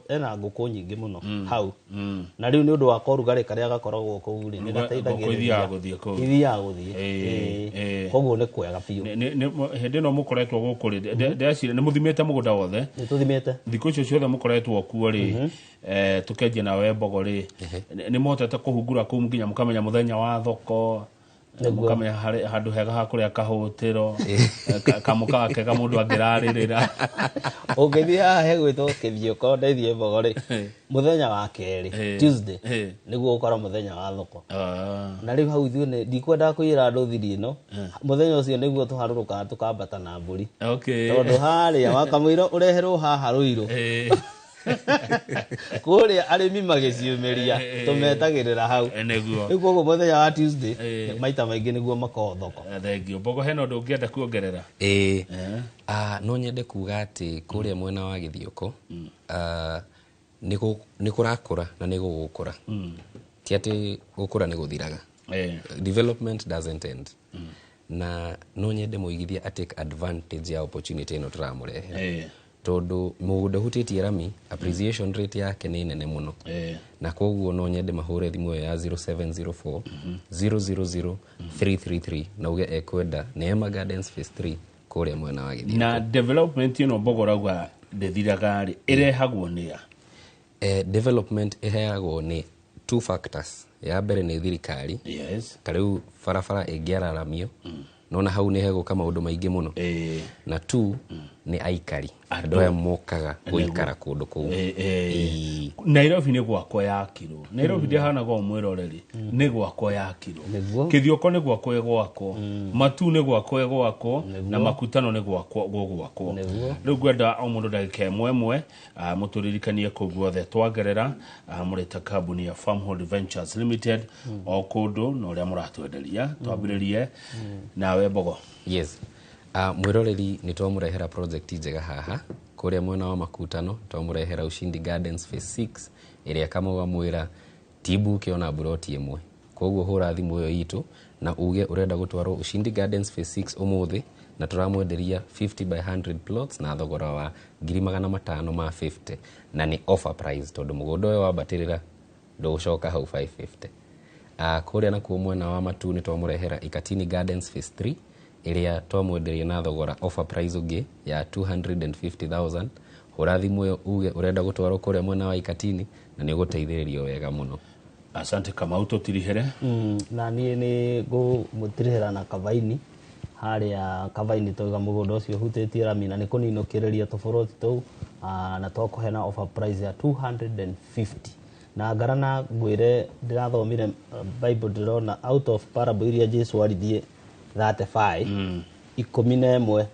ena ngũkũ nyingĩ mũno hau, na rĩu nĩ ũndũ wa korugarĩ karĩa gakoragwo kũu rĩ, nĩ Ngũkũ gateithagĩrĩria. Ithiaga gũthiĩ kũu. Ithiaga gũthiĩ. Koguo nĩ kwega biũ. Hĩndĩ ĩno mũkoretwo gũkũ rĩ, ndĩreciria nĩ mũthimĩte mũgũnda wothe? Nĩ tũthimĩte. Thikũ icio ciothe mũkoretwo kuo rĩ, tũkĩanjia nawe Mbogo rĩ, nĩ mũhotete kũhungura kũu nginya mũkamenya mũthenya wa thoko, mũkamenya handũ hega ha kũrĩa kahũtĩro, kamũkawa kega mũndũ angĩrarĩrĩra? Ũngĩthiĩ haha hegwĩtwo Kĩthiũko, ndeithie Mbogo rĩ, mũthenya wa kerĩ, Tuesday, nĩguo ũkorwo mũthenya wa thoko. Na rĩu hau ithuĩ ndikwendaga kũiyĩra andũ thiri ĩno, mũthenya ũcio nĩguo tũharũrũkaga tũkambata na mbũri, tondũ harĩa wakamũira ũreherwo haha Rũirũ, kũrĩa arĩmi magĩciumĩria, tũmetagĩrĩra hau. Nĩguo. Rĩu koguo mũthenya wa Tuesday maita maingĩ nĩguo makoragwo thoko. Thengio Mbogo, hena ũndũ ũngĩenda kuongerera? Ĩĩ. No nyende kuga atĩ kũrĩa mwena wa Gĩthiũko nĩ kũrakũra na nĩ gũgũkũra. Ti atĩ gũkũra nĩ gũthiraga. Development doesn't end. Na no nyende mũigithia a take advantage ya opportunity ĩno tũramũrehera, tondũ mũgũnda ũhutĩtie rami, appreciation rate yake nĩ nene mũno, na koguo no nyende mahũre thimũ ĩyo ya 0704 000 333 na uge ekwenda Neema Gardens phase 3 kũrĩa mwena wa Gĩthiũko. Na development ĩno Mbogo ũrauga ndĩthiraga rĩ, ĩrehagwo nĩ a? Development ĩheagwo nĩ two factors. Ya mbere nĩ thirikari. Ta rĩu barabara ĩngĩararamio, nona hau nĩ hegũka maũndũ maingĩ mũno. Na two nĩ aikari, andũ aya mokaga gũikara kũndũ kũu. Nairobi nĩ gwakwo yakirwo. Nairobi ndĩhanaga o mwĩroreri, nĩ gwakwo yakirwo. Kĩthioko nĩ gwakwo ĩgwakwo, Matu nĩ gwakwo ĩgwakwo, na Makutano nĩ gwakwo gũgwakwo. Rĩu ngwenda o mũndũ ndagĩka ĩmwe ĩmwe mũtũririkanie kũu guothe twagerera, mũrĩ ta kambuni ya Farmhold Ventures Limited, o kũndũ na ũrĩa mũratwenderia. Twambĩrĩrie nawe Mbogo. Yes. Mwĩroreri, nĩ twamũrehera project njega haha kũrĩa mwena wa Makutano. Twamũrehera Ushindi Gardens phase 6 ĩrĩa Kamau amwĩra ti mbuke ona mburoti ĩmwe. Koguo hũra thimũ ĩyo itũ na uge ũrenda gũtwarwo Ushindi Gardens phase 6 ũmũthĩ Na tũramwenderia 50 by 100 plots na thogora wa 550,000, na nĩ offer price tondũ mũgũnda ũyũ wambatĩrĩra ndũgũcoka hau 550. Kũrĩa nakuo mwena wa Matu nĩ twamũrehera Ikatini Gardens Phase 3 ĩrĩa twamwenderia na thogora offer price ũngĩ ya 250,000. Hũra thimũ ĩyo uge ũrenda gũtwarwo kũrĩa mwena wa Ikatini na nĩ ũgũteithĩrĩrio wega mũno. Asante Kamau, tũtirihere. Na niĩ nĩ ngũmũtirihĩra na Kavaini. Harĩa Kavaini twauga mũgũnda ũcio ũhutĩtie rami na nĩ kũninũkĩrĩria tũbũrũti tũu, na twakũhe na offer price ya 250. Na ngarana ngwĩre ndĩrathomire Bible ndĩrona out of parable iria Jesu arithie 35 11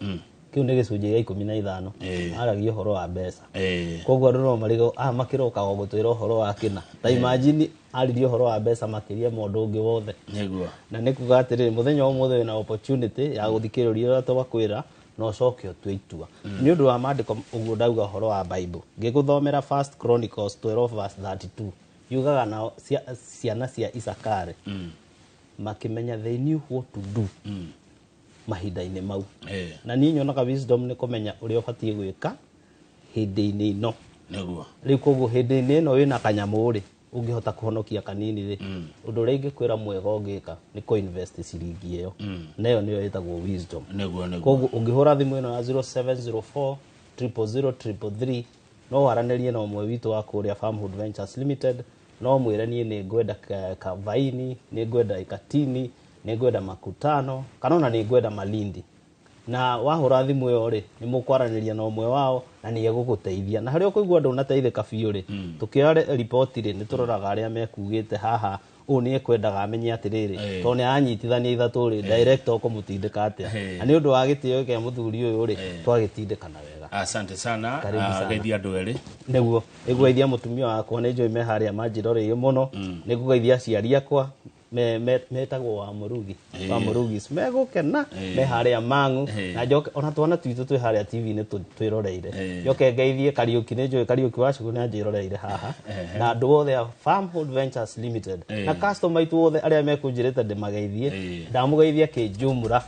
kĩu nĩ gĩcunjĩ gĩa 15 aragia ũhoro wa mbeca. Koguo andũ no marigwo makĩroka gũtwĩra ũhoro wa kĩna ta imagine aririe ũhoro wa mbeca makĩria ma ũndũ ũngĩ wothe. Nĩguo. Na nĩ kuga atĩrĩrĩ, mũthenya wa ũmũthĩ wĩna opportunity ya gũthikĩrĩria ũrĩa twakwĩra na ũcoke ũtue itua. Nĩ ũndũ wa maandĩko ũguo ndauga ũhoro wa Bible, ngĩgũthomera First Chronicles 12 verse 32 yugaga nao ciana cia Isakari makĩmenya they knew what to do mahinda-inĩ mau. Na niĩ nyonaga wisdom nĩ kũmenya ũrĩa ũbatiĩ gwĩka hĩndĩ-inĩ ĩno. Nĩguo. Rĩu koguo hĩndĩ-inĩ ĩno wĩna kanyamũ rĩ, ũngĩhota kũhonokia kanini rĩ, ũndũ ũrĩa ingĩkwĩra mwega ũngĩka nĩ kũ-invest ciringi ĩyo. Na ĩyo nĩyo ĩtagwo wisdom. Nĩguo, nĩguo. Koguo ũngĩhũra thimũ ĩno ya 0704 000 333 no waranĩrie na ũmwe witũ wa kũrĩa Farmhood Ventures Limited, no mwĩre niĩ nĩ ngwenda Kavaini, nĩ ngwenda Ikatini, nĩ ngwenda Makutano, kana ona nĩ ngwenda Malindi. Na wahũra thimũ ĩyo rĩ, nĩ mũkwaranĩria na ũmwe wao na nĩ egũgũteithia. Na harĩa ũkũigua ndũnateithĩka biũ rĩ, tũkĩoya riboti rĩ, nĩ tũroraga arĩa mekugĩte haha ũũ nĩ ekwendaga amenye atĩrĩrĩ, tondũ nĩ aranyitithania ithatũ rĩ, director ũkũmũtindĩka atĩa. Na nĩ ũndũ wa gĩtĩo kĩa mũthuri ũyũ rĩ, twagĩtindĩkana wega. Asante sana. Karibu sana. Geithia andũ erĩ. Nĩguo, nĩngũgeithia mũtumia wakwa, nĩ njũĩ me harĩa manjĩroreire mũno. Nĩngũgeithia aciari akwa metagwo wa Mũrugi, wa Mũrugis, megũkena me harĩa Mang'u. Na njoke ona twana twitũ twĩ harĩa TV-inĩ twĩroreire. Njoke ngeithie Kariũki, nĩ njũĩ Kariũki wa Cukuru nĩ anjĩroreire haha. Na andũ othe a Farmhold Ventures Limited na customer aitũ othe arĩa mekũnjĩrĩte ndĩmageithie, ndamũgeithia kĩnjumra.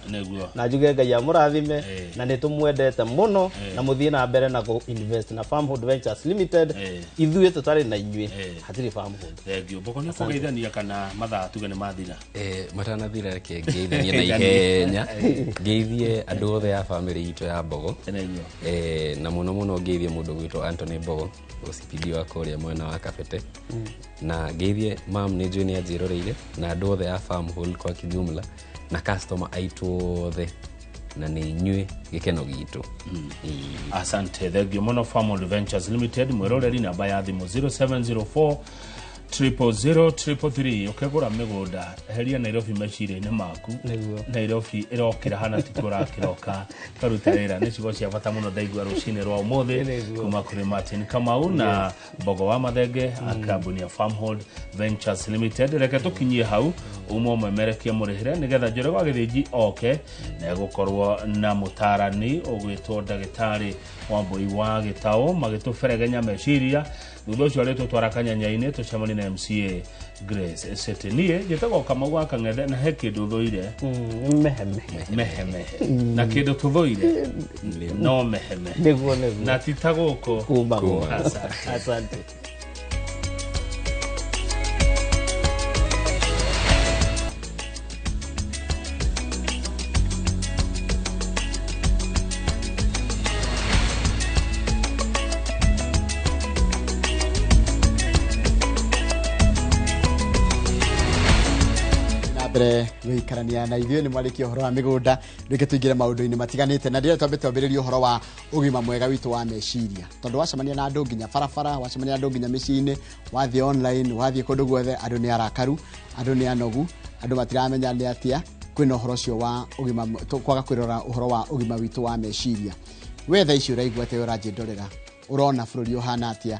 Na njuge Ngai amũrathime, na nĩ tũmwendete mũno, na mũthiĩ na mbere na kũ invest na Farmhold Ventures Limited. Ithuĩ tũtarĩ na inyuĩ hatirĩ Farmhold. Thank you. Mboko nĩ kũgeithania kana mathaa tuge nĩ mathira? Matanathira reke ngeithanie na ihenya, ngeithie andũ othe a family itũ ya Mbogo, na mũno mũno ngeithie mũndũ gwitũ Anthony Mbogo, OCPD wa kũrĩa mwena wa Kabete, na ngeithie mam nĩ njũĩ nĩ anjĩroreire, na andũ othe a Farmhold kwa kijumla, na customer aitũ othe, na nĩ inyuĩ gĩkeno gitũ. Asante, thank you mũno Farmhold Ventures Limited. Mwĩroreri, namba ya thimũ 0704 000 333 ũkĩgũra mĩgũnda heria Nairobi meciria-inĩ maku. Nairobi ĩrokĩra hana tikuo ũrakĩroka karuta wĩra. Nĩ ciugo cia bata mũno ndaigua rũcinĩ rwa ũmũthĩ kuma kũrĩ Martin Kamau na Mbogo wa Mathenge a kambuni ya Farmhold Ventures Limited. Reke tũkinyie hau uma ũmemerekie mũrĩhĩre nĩgetha Njoroge wa Gĩthĩnji oke na egũkorwo na mũtarani ũgwĩtwo ndagĩtarĩ Wambui wa Gĩtaũ magĩtũberegenya meciria. Thutha ũcio arĩtũtwara kanyanya-inĩ tũcemanie na MCA Grace City. Niĩ njĩtagwo Kamau wa Kang'ethe, na he kĩndũ thũire mehemehe, na kĩndũ tũthũire no mehemehe. Nĩguo, nĩguo. Na ti ta gũkũ kumagwo. Asante. Asante. Mbere gũikarania na ithuĩ nĩ mwarĩkia ũhoro wa mĩgũnda, rĩngĩ tũingĩre maũndũ-inĩ matiganĩte, na ndĩrenda twambe twambĩrĩrie ũhoro wa ũgima mwega witũ wa meciria, tondũ wacemania na andũ nginya barabara, wacemania na andũ nginya mĩciĩ-inĩ, wathiĩ online, wathiĩ kũndũ guothe, andũ nĩ arakaru, andũ nĩ anogu, andũ matiramenya nĩ atĩa kwĩna ũhoro ũcio wa ũgima, kwaga kwĩrora ũhoro wa ũgima witũ wa meciria. We thaa ici ũraigua atĩa ũranjĩndorera, ũrona bũrũri ũhana atĩa?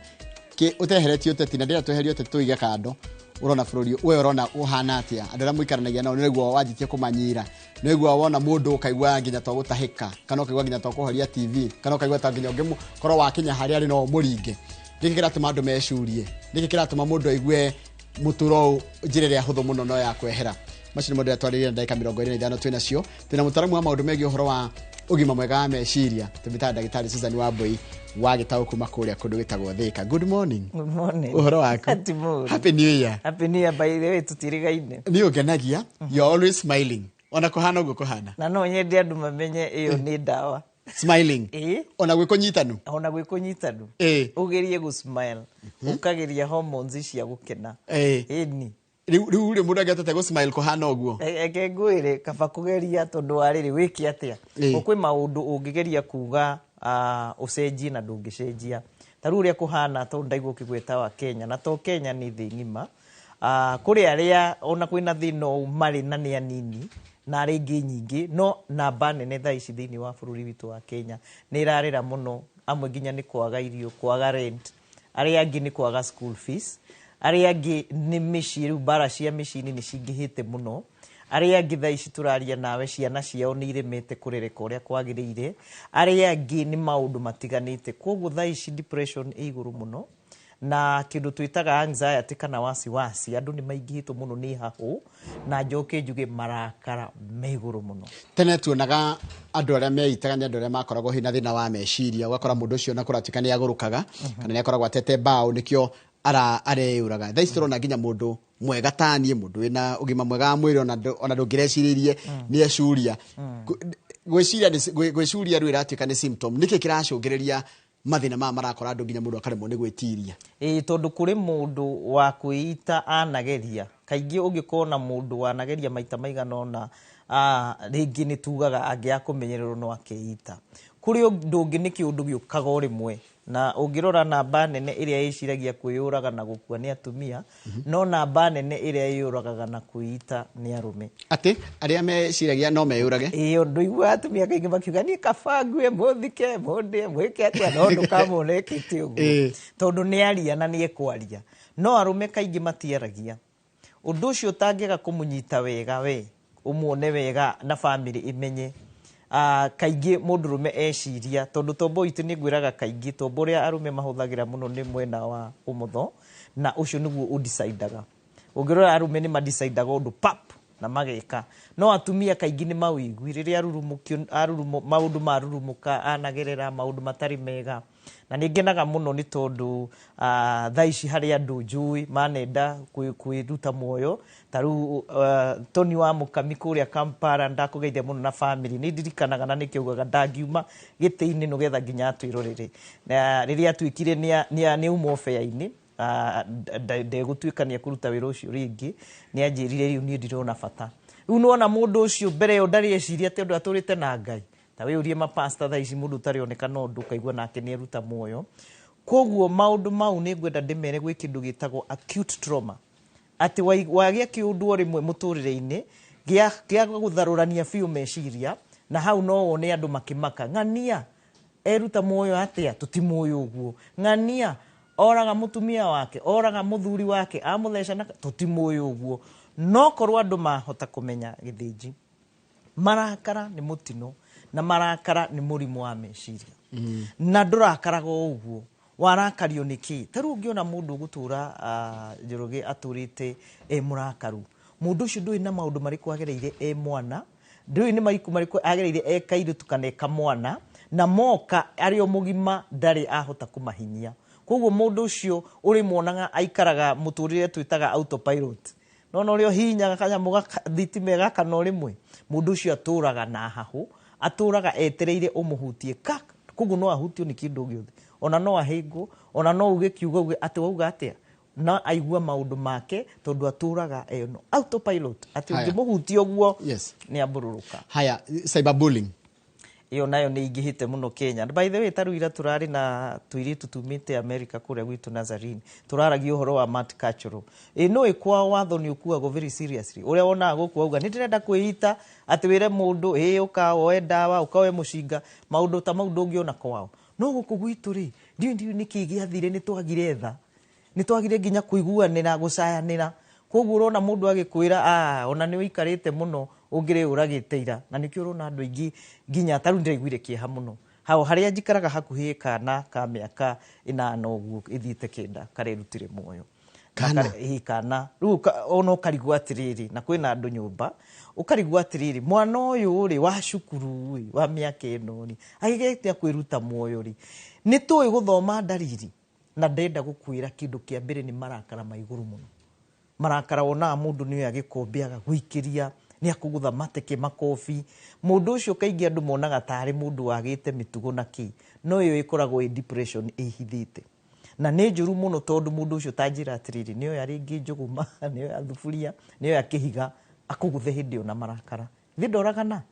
Ũteheretie ũteti, na ndĩrenda tweherie ũteti tũige kando, urona bũrũri we ũrona ũhana atĩa? Andũ arĩa mũikaranagia nao nĩguo wanjĩtie kũmanyira, nĩguo wona mũndũ ũkaigua nginya to gũtahĩka, kana ũkaigua nginya to kũhoria TV, kana ũkaigua ta nginya ũngĩkorwo wakinya harĩa arĩ no ũmũringe. Nĩkĩ kĩratũma andũ mecirie? Nĩkĩ kĩratũma mũndũ aigue mũtũro njĩra ĩrĩa hũthũ mũno no ya kwehera? Macio nĩmo ndĩratwarĩria na ndagĩka 25 twĩ nacio. Twĩna mũtaaramu wa maũndũ megiĩ ũhoro wa ũgima mwega wa meciria, tũmĩtaga ndagĩtarĩ Susan Wambui wa gĩtaũ kuma kũrĩa kũndũ gĩtagwo Thĩka. Good morning. Good morning. Ũhoro waku? Ti mũru. Happy New Year. Happy New Year, by the way, tũtirigaine. Nĩ ũngenagia. You are always smiling. Ona kũhana ũguo kũhana. Na no nyende andũ mamenye ĩyo nĩ ndawa. Smiling. Ĩĩ. Ona gwĩ kũnyitanu. Ona gwĩ kũnyitanu. Ĩĩ. Ũgerie gũ smile. Ũkageria hormones cia gũkena. Ĩĩ. Ĩni. Rĩu rĩ mũndũ angĩhotete gũ smile kũhana ũguo. Eke ngwĩre kaba kũgeria tondũ wa rĩrĩ wĩke atĩa. Ĩĩ. Kwĩ maũndũ ũngĩgeria kuga ũcenjie na ndũngĩcenjia. Ta rĩu ũrĩa kũhana tondũ ndaigua ũkĩgweta wa Kenya na to Kenya nĩ thĩ ng'ima. Kũrĩ arĩa ona kwĩna thĩna ũũ marĩ na nĩ anini na arĩa ingĩ nyingĩ, no namba nene thaa ici thĩinĩ wa bũrũri witũ wa Kenya nĩ ĩrarĩra mũno, amwe nginya nĩ kwaga irio, kwaga rent, arĩa angĩ nĩ kwaga school fees, arĩa angĩ nĩ mĩciĩ, rĩu mbara cia mĩciĩ-inĩ nĩ cingĩhĩte mũno, arĩa angĩ thaa ici tũraria nawe ciana ciao nĩ iremete kũrereka ũrĩa kwagĩrĩire, arĩa angĩ nĩ maũndũ matiganĩte. Koguo thaa ici depression ĩ igũrũ mũno na kĩndũ twĩtaga anxiety kana wasiwasi, andũ nĩ maingĩhĩtwo mũno nĩ hahũ, na njoke njuge marakara me igũrũ mũno. Tene tuonaga andũ arĩa meitaga nĩ andũ arĩa makoragwo hihi na thĩna wa meciria, ũgakora mũndũ ũcio na kũratuĩka nĩ agũrũkaga kana nĩ akoragwo atete mbaũ nĩkĩo areyũraga. Thaa ici tũrona nginya mũndũ mwega ta niĩ, mũndũ wĩna ũgima mwega wa mwĩrĩ ona ndũngĩrecirĩirie nĩ ecuria. Gwĩcuria rĩu ĩratuĩka nĩ symptom. Nĩkĩ kĩracũngĩrĩria mathĩna maya marakora andũ nginya mũndũ akaremwo nĩ gwĩtiria? Ĩĩ, tondũ kũrĩ mũndũ wa kwĩita anageria. Kaingĩ ũngĩkorwo na mũndũ wanageria maita maigana ũna, rĩngĩ nĩ tugaga angĩaga kũmenyererwo no akeita. Kũrĩ ũndũ ũngĩ nĩ kĩũndũ gĩũkaga o rĩmwe, na ũngĩrora namba nene ĩrĩa ĩciragia kwĩyũraga na gũkua nĩ atumia, no namba nene ĩrĩa ĩyũragaga na kwĩita nĩ arũme. Atĩ arĩa meciragia no meyũrage? Ĩĩ, ndũiguaga atumia kaingĩ makiuga niĩ kaba ngue mũthike mũndĩe mwĩke atĩa, no ndũkamwone ekĩte ũguo. Tondũ nĩ aria na nĩ ekwaria. No arũme kaingĩ matiaragia. Ũndũ ũcio ũtangĩaga kũmũnyita wega we, ũmuone wega na bamĩrĩ ĩmenye. Kaingĩ mũndũrũme eciria, tondũ tombo witũ nĩ ngwĩraga kaingĩ, tombo ũrĩa arũme mahũthagĩra mũno nĩ mwena wa ũmotho, na ũcio nĩguo ũdecidaga. Ũngĩrora arũme nĩ madecidaga ũndũ pap na mageka. No atumia kaingĩ nĩ mawĩigui, rĩrĩa maũndũ marurumũka, anagerera maũndũ matarĩ mega. Na nĩ ngenaga mũno nĩ tondũ thaa ici harĩ andũ njũĩ manenda kwĩruta muoyo. Ta rĩu Tony wa Mũkami kũrĩa Kampala ndakũgeithia mũno na family. Nĩ ndirikanaga na nĩkĩo augaga ndangiuma gĩtĩ-inĩ nĩgetha nginya atwĩrorere. Na rĩrĩa atuĩkire nĩ auma obĩa-inĩ, ndegũtuĩka nĩ ekũruta wĩra ũcio rĩngĩ, nĩ anjĩrire rĩu niĩ ndirona bata. Rĩu nĩwona mũndũ ũcio mbere ĩyo ndarĩ eciria atĩ ũndũ atũrĩte na Ngai. Ta wĩyũrie mapasta thaa ici mũndũ ũtarĩ oneka no ũndũ ũkaigua nake nĩ eruta muoyo. Koguo maũndũ mau nĩ ngwenda ndĩmere gwĩ kĩndũ gĩtagwo acute trauma. Atĩ wagĩa kĩũndũ o rĩmwe mũtũrĩre-inĩ gĩa gũtharũrania biũ meciria, na hau no wone andũ makĩmaka. Ng'ania eruta muoyo atĩa? Tũtimũĩ ũguo. Ng'ania oraga mũtumia wake, oraga mũthuri wake, amũtheca na tũtimũĩ ũguo. No korwo andũ mahota kũmenya gĩthĩnji, marakara nĩ mũtino na marakara nĩ mũrimũ wa meciria. Na ndũrakaraga o ũguo, warakario nĩ kĩ? Ta rĩu ũngĩona mũndũ ũgũtũra Njoroge atũrĩte e mũrakaru, mũndũ ũcio ndũĩ na maũndũ marĩkũ agereire e mwana, ndũĩ nĩ marĩkũ marĩkũ agereire e kairĩtu kana e kamwana, na moka arĩ o mũgima ndarĩ ahota kũmahinyia. Koguo mũndũ ũcio ũrĩmuonaga aikaraga mũtũrĩre twĩtaga autopilot. No no ũrĩa ũhihinyaga kanyamũ gaka thitima ĩgakana o rĩmwe, mũndũ ũcio atũraga na hahũ, atũraga etereire ũmũhutie kak, koguo no ahutio nĩ kĩndũ gĩothe, ona no ahĩngwo, ona no uge kiugo uge atĩ wauga atĩa, na aigua maũndũ make tondũ atũraga eno autopilot, atĩ ũngĩmũhutia ũguo nĩ ambũrũrũka. Haya, cyberbullying ĩyo nayo nĩ ingĩhĩte mũno Kenya. And by the way, ta rĩu ira tũrarĩ na tũirĩtu tumĩte America kũrĩa gwitũ Nazarene, tũraragia ũhoro wa multicultural. Ĩ no ĩ kwao watho nĩ ũkuagwo very seriously. Ũrĩa wonaga gũkũ auga nĩ ndĩrenda kwĩita atĩ wĩre mũndũ ĩ ũka woe ndawa, ũka woe mũcinga, maũndũ ta mau ndũngĩona kwao. No gũkũ gwitũ rĩ, ndiũĩ nĩkĩ gĩathire, nĩ twagire tha, nĩ twagire nginya kũiguanĩra, gũcayanĩra. Koguo ũrona mũndũ agĩkwĩra ona nĩ ũikarĩte mũno ũngĩrĩ ũragĩte ira, na nĩkĩo ũrona andũ aingĩ nginya ta rĩu ndĩraiguire kĩeha mũno. Hau harĩa njikaraga hakuhĩ kana ka mĩaka 8 ũguo ĩthiĩte 9 karerutire muoyo. Kana. Ĩ, kana rĩu ona ũkarigwo atĩrĩrĩ, na kwĩna andũ nyũmba ũkarigwo atĩrĩrĩ, mwana ũyũ rĩ wa cukuru rĩ wa mĩaka ĩno rĩ agĩgĩte kwĩruta muoyo rĩ, nĩ tũĩ gũthoma ndariri na ndenda gũkwĩra kĩndũ kĩa mbere nĩ marakara ma igũrũ mũno. Marakara wonaga mũndũ nĩ oya gĩkombe agagũikĩria, nĩ akũgũtha mateke makobi. Mũndũ ũcio kaingĩ andũ monaga tarĩ mũndũ wagĩte mĩtugo na kĩ, no ĩyo ĩkoragwo ĩ depression ĩhithĩte. Na nĩ njũru mũno tondũ mũndũ ũcio ta njĩra atĩrĩrĩ, nĩ oya rĩngĩ njũgũma, nĩ oya thuburia, nĩ oya kĩhiga, akũgũthe hĩndĩ ĩyo na marakara. Thĩ ndoragana.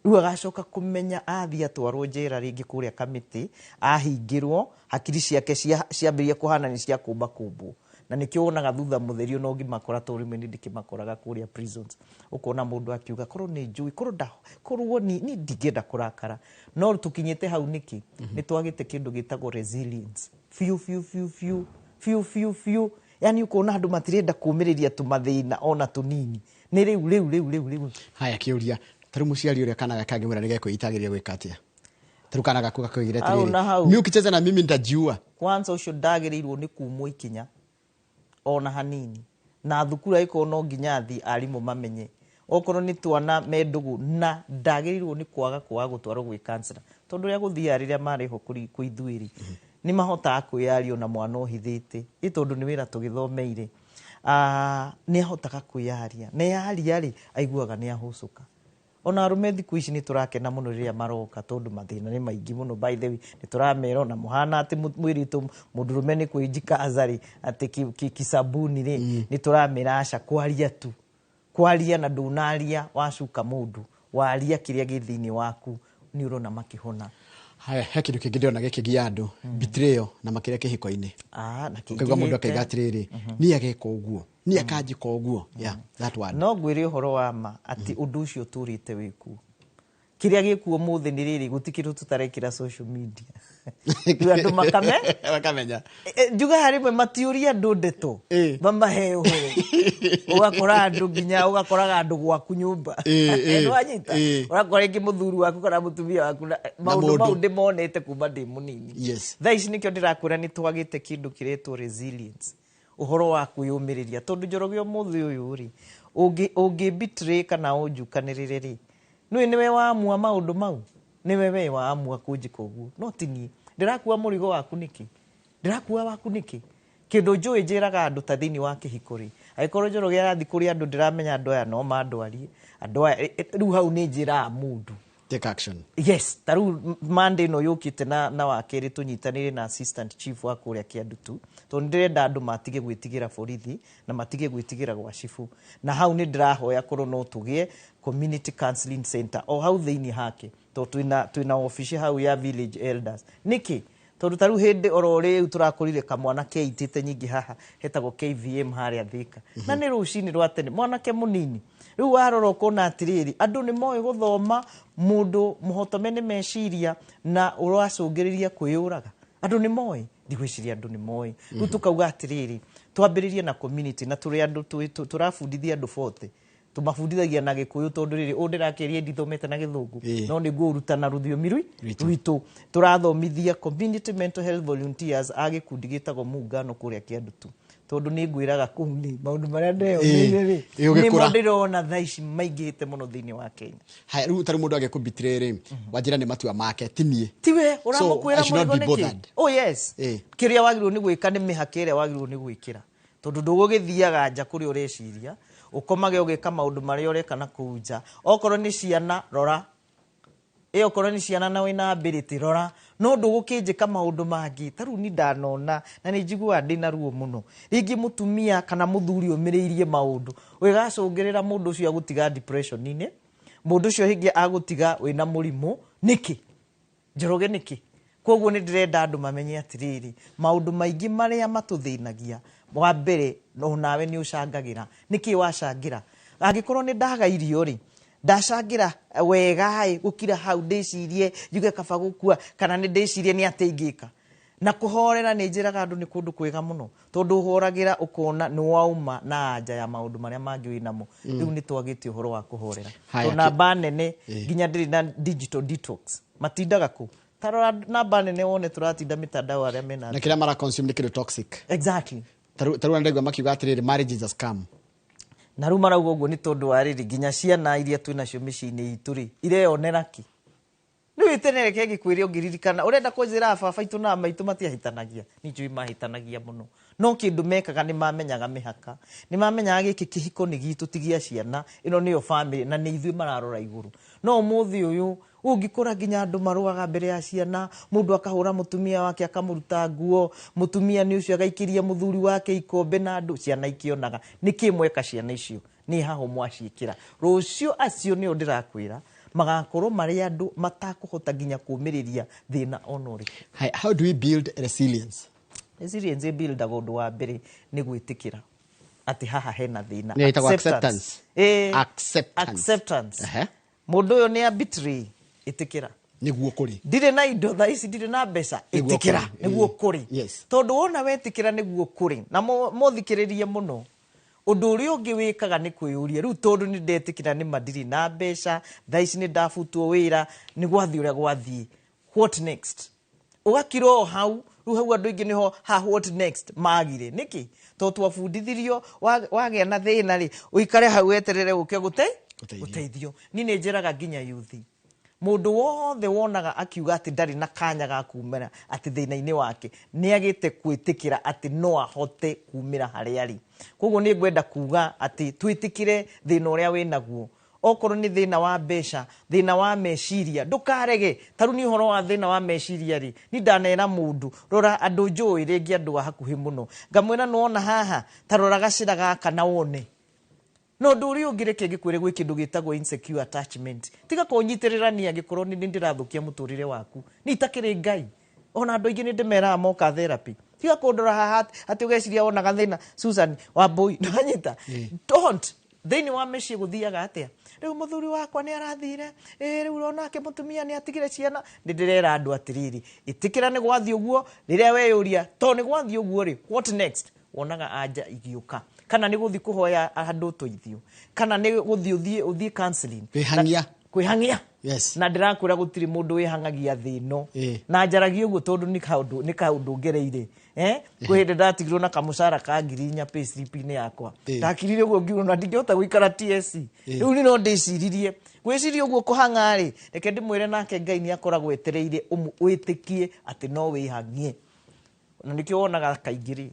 Rĩu agacoka kũmenya athiĩ atwarwo njera rĩngĩ kũrĩa kamĩtĩ, ahingĩrwo, hakiri ciake ciambĩrĩria kũhana nĩ cia kũmba kũmbwo. Na nĩkĩo wonaga thutha mũtheri ona ũngĩmakora tondũ rĩmwe nĩ ndĩkĩmakoraga kũrĩa prisons. Ũkona mũndũ akiuga korwo nĩ njũĩ, korwo nda, korwo ni ndingĩenda kũrakara. No tũkinyĩte hau nĩkĩ? Nĩ twagĩte kĩndũ gĩtagwo resilience. Biũ biũ biũ biũ, biũ biũ biũ. Yaani ũkona andũ matirenda kũũmĩrĩria tũmathĩna ona tũnini. Nĩ rĩu rĩu rĩu rĩu rĩu. Haya kĩũria, ta rĩu mũciari ũrĩa kana gake angĩmwĩra nĩ gekwĩitagĩria gwĩka atĩa? Ta rĩu kana gaku gakoigire Hau na hau. atĩrĩrĩ, mi ukicheza na mimi nitajiua. Kwanza ũcio ndagĩrĩirwo nĩ kumwo ikinya ona hanini. Na thukuru angĩkorwo no nginya athiĩ arimũ mamenye. Okorwo nĩ twana me ndũgũ, na ndagĩrĩirwo nĩ kwaga gũtwarwo gwĩ counselor. Tondũ ũrĩa gũthiaga rĩrĩa marĩ ho kwĩ ithuĩ rĩ, nĩ mahotaga kwĩyaria ona mwana ũhithĩte. Ĩ tondũ nĩ wĩra tũgĩthomeire. Nĩ ahotaga kwĩyaria. Na yaria rĩ, aiguaga nĩ ahũcũka. Ona arũme thikũ ici nĩ tũrakena mũno rĩrĩa maroka tondũ mathĩna nĩ maingĩ mũno. By the way, nĩ tũramera ona mũhana atĩ mwĩrĩtũ mũndũrũme nĩ kwĩnjika rĩ, atĩ kisabuni rĩ, nĩ tũramera aca kwaria tu. Kwaria na ndũnaria wacuka mũndũ, waria kĩrĩa gĩ thĩinĩ waku nĩ ũrona makĩhona. Haya, he kĩndũ kĩngĩ ndĩrona gĩkĩgia andũ, betrayal na makĩria kĩhiko-inĩ. Na Ũkaigua mũndũ kĩingĩhĩte. akaiga atĩrĩrĩ, niĩ ageka ũguo, niĩ akanjĩka ũguo. Yeah, that word. No ngwĩre ũhoro wa ma atĩ ũndũ ũcio ũtũrĩte wĩkuo. Kĩrĩa gĩkuo ũmũthĩ nĩ rĩrĩ, gũtirĩ kĩndũ tũtarekĩra social media. Rĩu andũ makame? Makamenya. Njugaga rĩmwe matiũria andũ ndeto, mamahe ũhoro. Ũgakora andũ nginya, ũgakoraga andũ gwaku nyũmba. Nĩwanyita? Ũgakora rĩngĩ mũthuri waku kana mũtumia waku na maũndũ mau ndĩmonete kuma ndĩ mũnini. Thaa ici nĩkĩo ndĩrakwĩra nĩ twagĩte kĩndũ kĩretwo resilience. Ũhoro wa kwĩyũmĩrĩria. Tondũ Njoroge ũmũthĩ ũyũ rĩ, ũngĩ betray kana ũnjukanĩrĩre rĩ, nĩwe nĩwe waamua maũndũ mau, nĩwe we waamua kũnjĩka ũguo, no ti niĩ. Ndĩrakua mũrigo waku nĩkĩ? Ndĩrakua waku nĩkĩ? Kĩndũ njũĩ njĩraga andũ ta thĩinĩ wa kĩhiko rĩ, angĩkorwo Njoroge arathiĩ kũrĩ andũ ndĩramenya andũ aya no mandwarie, andũ aya, rĩu hau nĩ njĩraga mũndũ. Take action. Yes, ta rĩu Monday ĩno yũkĩte na wa kerĩ tũnyitanĩre na assistant chief wa kũrĩa Kĩandutu, tondũ nĩndĩrenda andũ matige gwĩtigĩra borithi na matige gwĩtigĩra gwa cibũ. Na hau nĩ ndĩrahoya korwo no tũgĩe community counseling center o hau thĩinĩ hake, tondũ twĩna obici hau ya village elders. Nĩkĩ? Tondũ ta rĩu hĩndĩ oro rĩu tũrakũrire kamwana keitĩte nyingĩ haha hetagwo KVM harĩa Thika. Na nĩ rũcinĩ rwa tene, mwanake mũnini. Rĩu warora ũkona atĩrĩrĩ, andũ nĩ moĩ gũthoma, mũndũ mũhotome nĩ meciria na ũracũngĩrĩria kwĩyũraga. Andũ nĩ moĩ, ndigwĩciria andũ nĩ moĩ. Rĩu tũkauga atĩrĩrĩ, twambĩrĩrie na community na tũrĩ andũ tũrabundithia andũ bote. Tũmabundithagia na Gĩkũyũ tondũ rĩrĩ, ũũ ndĩrakĩria ndithomete na Gĩthũngũ, no nĩguo ũrutana rũthiomi rwitũ. Tũrathomithia community mental health volunteers a gĩkundi gĩtagwo Muungano kũrĩa Kĩandutu. Tondũ nĩ ngwĩraga kũu nĩ maũndũ marĩa ndeyoneire rĩ, nĩmo ndĩrona thaa ici maingĩhĩte mũno thĩinĩ wa Kenya. Haya, rĩu ta rĩu mũndũ agĩkũbitire rĩ, wanjĩra nĩ matua make, ti niĩ. Tiwe, ũramũkwĩra I should not mũrigo be nĩkĩ? bothered. Oh yes. Kĩrĩa wagĩrĩirwo nĩ gwĩka nĩ mĩhaka ĩrĩa wagĩrĩirwo nĩ gwĩkĩra. Tondũ ndũgũgĩthiaga nja kũrĩa ũreciria, ũkomage ũgĩka maũndũ marĩa ũreka na kũu nja. Okorwo nĩ ciana, rora. Okorwo nĩ ciana na wĩna ability, rora. No ndũgũkĩnjĩka maũndũ mangĩ. Ta rĩu niĩ ndanona, na nĩ njiguaga ndĩna ruo mũno. Rĩngĩ mũtumia kana mũthuri ũmĩrĩirie maũndũ, ũgĩgacũngĩrĩra mũndũ ũcio agũtiga depression-inĩ, mũndũ ũcio rĩngĩ agũtiga wĩna mũrimũ, nĩkĩ? Njoroge nĩkĩ? Koguo nĩ ndĩrenda andũ mamenye atĩrĩrĩ, maũndũ maingĩ marĩa matũthĩnagia, wa mbere onawe nĩ ũcangagĩra. Nĩkĩ wacangĩra? Angĩkorwo nĩ ndaga irio rĩ, ndacangĩra wega ĩ, gũkira hau ndĩcirie njuge kaba gũkua, kana nĩ ndĩcirie nĩ atĩa ingĩka. Na kũhorera nĩ njĩraga andũ nĩ kũndũ kwega mũno, tondũ ũhoragĩra ũkona nĩ wauma na anja ya maũndũ marĩa mangĩ wĩnamo. Rĩu nĩ twagĩte ũhoro wa kũhorera. Haya, Tondũ namba nene nginya ndĩrĩ na digital detox, matindaga kũ? Ta rora namba nene wone tũratinda mitandao arĩa mena Na kĩrĩa mara consume nĩ kĩndũ toxic. Exactly. Tarĩu ndaigua makiuga atĩrĩrĩ, marriage is a scam. Na rĩu marauga ũguo nĩ tondũ wa rĩrĩ, nginya ciana iria twĩ nacio mĩciĩ-inĩ itũ rĩ, ireyonera kĩ? Rĩu tene reke ngĩkwĩre, ũngĩririkana ũrenda kũnjĩra baba itũ na maitũ matiahĩtanagia, niĩ njũĩ mahĩtanagia mũno, no kĩndũ mekaga nĩ mamenyaga mĩhaka, nĩ mamenyaga gĩkĩ kĩhiko nĩ gitũ, ti gĩa ciana, ĩno nĩyo family na nĩ ithuĩ mararora igũrũ. No ũmũthĩ ũyũ ũngĩkora nginya andũ marũaga mbere ya ciana, mũndũ akahũra mũtumia wake akamũruta nguo, mũtumia nĩ ũcio agaikĩria mũthuri wake ikombe na andũ ciana ikĩonaga. Nĩkĩ mweka ciana icio? Nĩ haho mwaciĩkĩra. Rũciũ acio nĩo ndĩrakwĩra magakorwo marĩ andũ matakũhota nginya kũmĩrĩria thĩna ona ũrĩkũ. Hi, how do we build resilience? Resilience ĩbuildaga ũndũ wa mbere nĩ gwĩtĩkĩra atĩ haha hena thĩna. Nĩyo ĩtagwo acceptance. Acceptance. Acceptance. Mũndũ ũyũ nĩ arbitrary, ĩtĩkĩra. Nĩguo kũrĩ. Ndirĩ na indo thaa ici, ndirĩ na mbeca, Nĩguo ĩtĩkĩra. kũrĩ. Nĩguo kũrĩ. Tondũ wona wetĩkĩra nĩguo kũrĩ, na mũthikĩrĩrie mũno, ũndũ ũrĩa ũngĩ wĩkaga nĩ kwĩyũria rĩu, tondũ nĩ ndetĩkĩra nĩ ma ndirĩ na mbeca thaa ici, nĩ ndabutwo wĩra, nĩ gwathiĩ ũrĩa gwathiĩ, what next? Ũgakira o hau. Rĩu hau andũ aingĩ nĩho ha what next magire. Nĩkĩ? Tondũ twabundithirio wagĩa na thĩna rĩ, ũikare hau weterere ũke gũteithio. Niĩ nĩ njĩraga nginya yuthi, mũndũ wothe wonaga akiuga atĩ ndarĩ na kanya ga kumĩra atĩ thĩna-inĩ wake, nĩ agĩte gwĩtĩkĩra atĩ no ahote kumĩra harĩa arĩ. Koguo nĩ ngwenda kuga atĩ twĩtĩkĩre thĩna ũrĩa wĩnaguo, okorwo nĩ thĩna wa mbeca, thĩna wa meciria, ndũkarege. Ta rĩu nĩ ũhoro wa thĩna wa meciria rĩ, ni ndanera mũndũ, rora andũ njũĩ rĩngĩ, andũ a hakuhĩ mũno, ngamwĩra nĩwona haha, ta rora gacĩra gaka na wone. No ũndũ ũrĩa ũngĩ, reke ngĩkwĩre, gwĩ kĩndũ gĩtagwo insecure attachment. Tiga kũnyitĩrĩra niĩ angĩkorwo nĩ ndĩrathũkia mũtũrĩre waku. Niĩ itakĩrĩ Ngai. Ona andũ aingĩ nĩ ndĩmeraga moka therapy, tiga kũndora haha atĩ ũgeciria wonaga thĩna Susan Wambui, nĩwanyita? Don't. Thĩinĩ wa mĩciĩ gũthiaga atĩa? Rĩu mũthuri wakwa nĩ arathire, ĩ rĩu onake mũtumia nĩ atigire ciana. Nĩ ndĩrera andũ atĩrĩrĩ, ĩtĩkĩra nĩ gwathiĩ ũguo. Rĩrĩa weyũria to nĩ gwathiĩ ũguo rĩ, what next? Wonaga anja igĩũka, kana nĩ gũthiĩ kũhoya andũ ũteithio, kana nĩ gũthiĩ ũthiĩ counseling. Kwĩhang'ia. Kwĩhang'ia. Na ndĩrakwĩra gũtirĩ mũndũ wĩhang'agia thĩ ĩno. Na njaragia ũguo tondũ nĩ kaũndũ ngereire. Kwĩ hĩndĩ ndatigirwo na kamũcara ka 4,000 payslip-inĩ yakwa. Ndakirire ũguo ngiuga na ndingĩhota gũikara TSC. Rĩu nĩ no ndĩciririe gwĩciria ũguo kũhang'a rĩ, reke ndĩmwĩre nake Ngai nĩ akoragwo etereire wĩtĩkie atĩ no wĩhang'ie. Na nĩkĩo wonaga kaingĩ rĩ,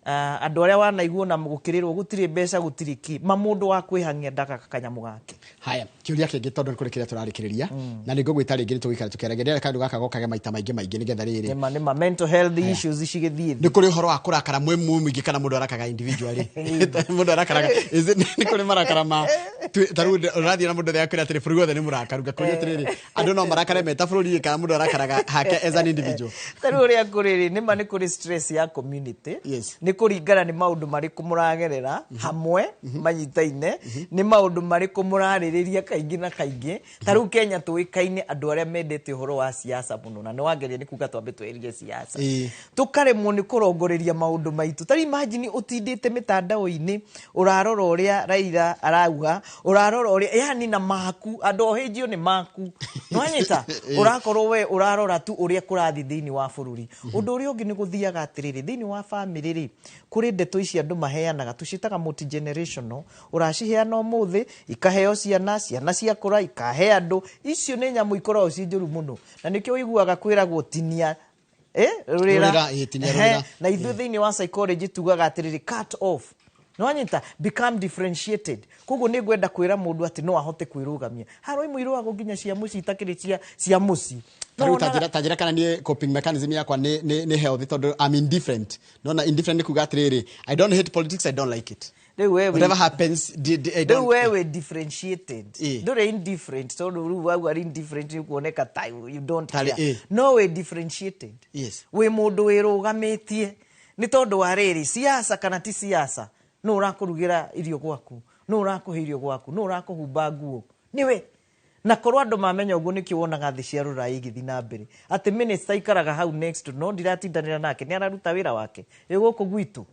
andũ arĩa wanaiguo na gũkĩrĩrwo gũtirĩ mbeca, gũtirĩ kĩ, ma mũndũ wa kwĩhang'ia ndagaga kanyamũ gake. Haya, kĩũria kĩngĩ, tondũ nĩ kũrĩ kĩrĩa tũrarĩkĩrĩria, na nĩ ngũgwĩta rĩngĩ, nĩ tũgũikara tũkĩaragia. Ndĩrenda kaũndũ gaka gokage maita maingĩ maingĩ nĩgetha rĩrĩ. Nĩma mental health issues cigĩthiĩ. Nĩ kũrĩ ũhoro wa kũrakara mwĩ mũingĩ, kana mũndũ arakaga individually? Mũndũ arakaraga, nĩ kũrĩ marakara ma ta rĩu ũrathiĩ na mũndũ ũrĩa akwĩra atĩrĩ, bũrũri wothe nĩ mũrakaru. Ngakũria atĩrĩrĩ, andũ no marakare meta bũrũri, kana mũndũ arakaraga hake as an individual? Ta rĩu ũrĩa kũrĩ rĩ, nĩma nĩ kũrĩ stress ya community. Nĩ kũringana nĩ maũndũ marĩkũ mũragerera hamwe manyitaine, nĩ maũndũ marĩkũ mũrarĩrĩria kaingĩ na kaingĩ. Ta rĩu Kenya tũĩkaine andũ arĩa mendete ũhoro wa siasa mũno, na nĩ wangeria nĩ kuga twambe tweherie siasa, tũkaremwo nĩ kũrongoreria maũndũ maitũ. Ta rĩu imagine ũtindĩte mĩtandao-inĩ ũrarora ũrĩa Raila arauga, ũrarora ũrĩa, yani na maku andũ ohĩnjio nĩ maku, nĩwanyita? Ũrakorwo we ũrarora tu ũrĩa kũrathiĩ thĩinĩ wa bũrũri. Ũndũ ũrĩa ũngĩ nĩ gũthiaga atĩrĩrĩ, thĩinĩ wa family rĩ, kũrĩ ndeto ici andũ maheanaga, tũciĩtaga multi-generational. Ũraciheana ũmũthĩ, ikaheo ciana, ciana ciakũra ikahe andũ. Icio nĩ nyamũ ikoragwo ci njũru mũno, na nĩkĩo ũiguaga kwĩragwo tinia rũrĩra. Rũrĩra, tinia rũrĩra. Na ithuĩ thĩinĩ wa psychology tugaga atĩrĩrĩ, cut off, nĩwanyita? Become differentiated. Koguo nĩ ngwenda kwĩra mũndũ atĩ no ahote kwĩrũgamia. Haro imwe irũagwo nginya cia mũciĩ itakĩrĩ cia mũciĩ. Ta rĩu ta njĩra kana niĩ coping mechanism yakwa nĩ healthy, tondũ I'm indifferent. Nona indifferent nĩ kuga atĩrĩrĩ, I don't hate politics, I don't like it. Rĩu wewe Whatever happens, I rĩu don't. Wewe differentiated, ndũrĩ indifferent, tondũ rĩu wauga arĩ indifferent nĩ kuoneka ta you don't Tarĩ, care. No wĩ differentiated, wĩ mũndũ wĩrũgamĩtie, nĩ tondũ wa rĩrĩ, siasa kana ti siasa, nũ ũrakũrugĩra irio gwaku, nũ ũrakũhe irio gwaku, nũ ũrakũhumba nguo? Nĩwe. Na korwo andũ mamenya ũguo, nĩkĩo wonaga thĩ cia rũraya igĩthiĩ na mbere, atĩ minister aikaraga hau next, no ndiratindanĩra nake, nĩ araruta wĩra wake. Ĩ gũkũ gwitũ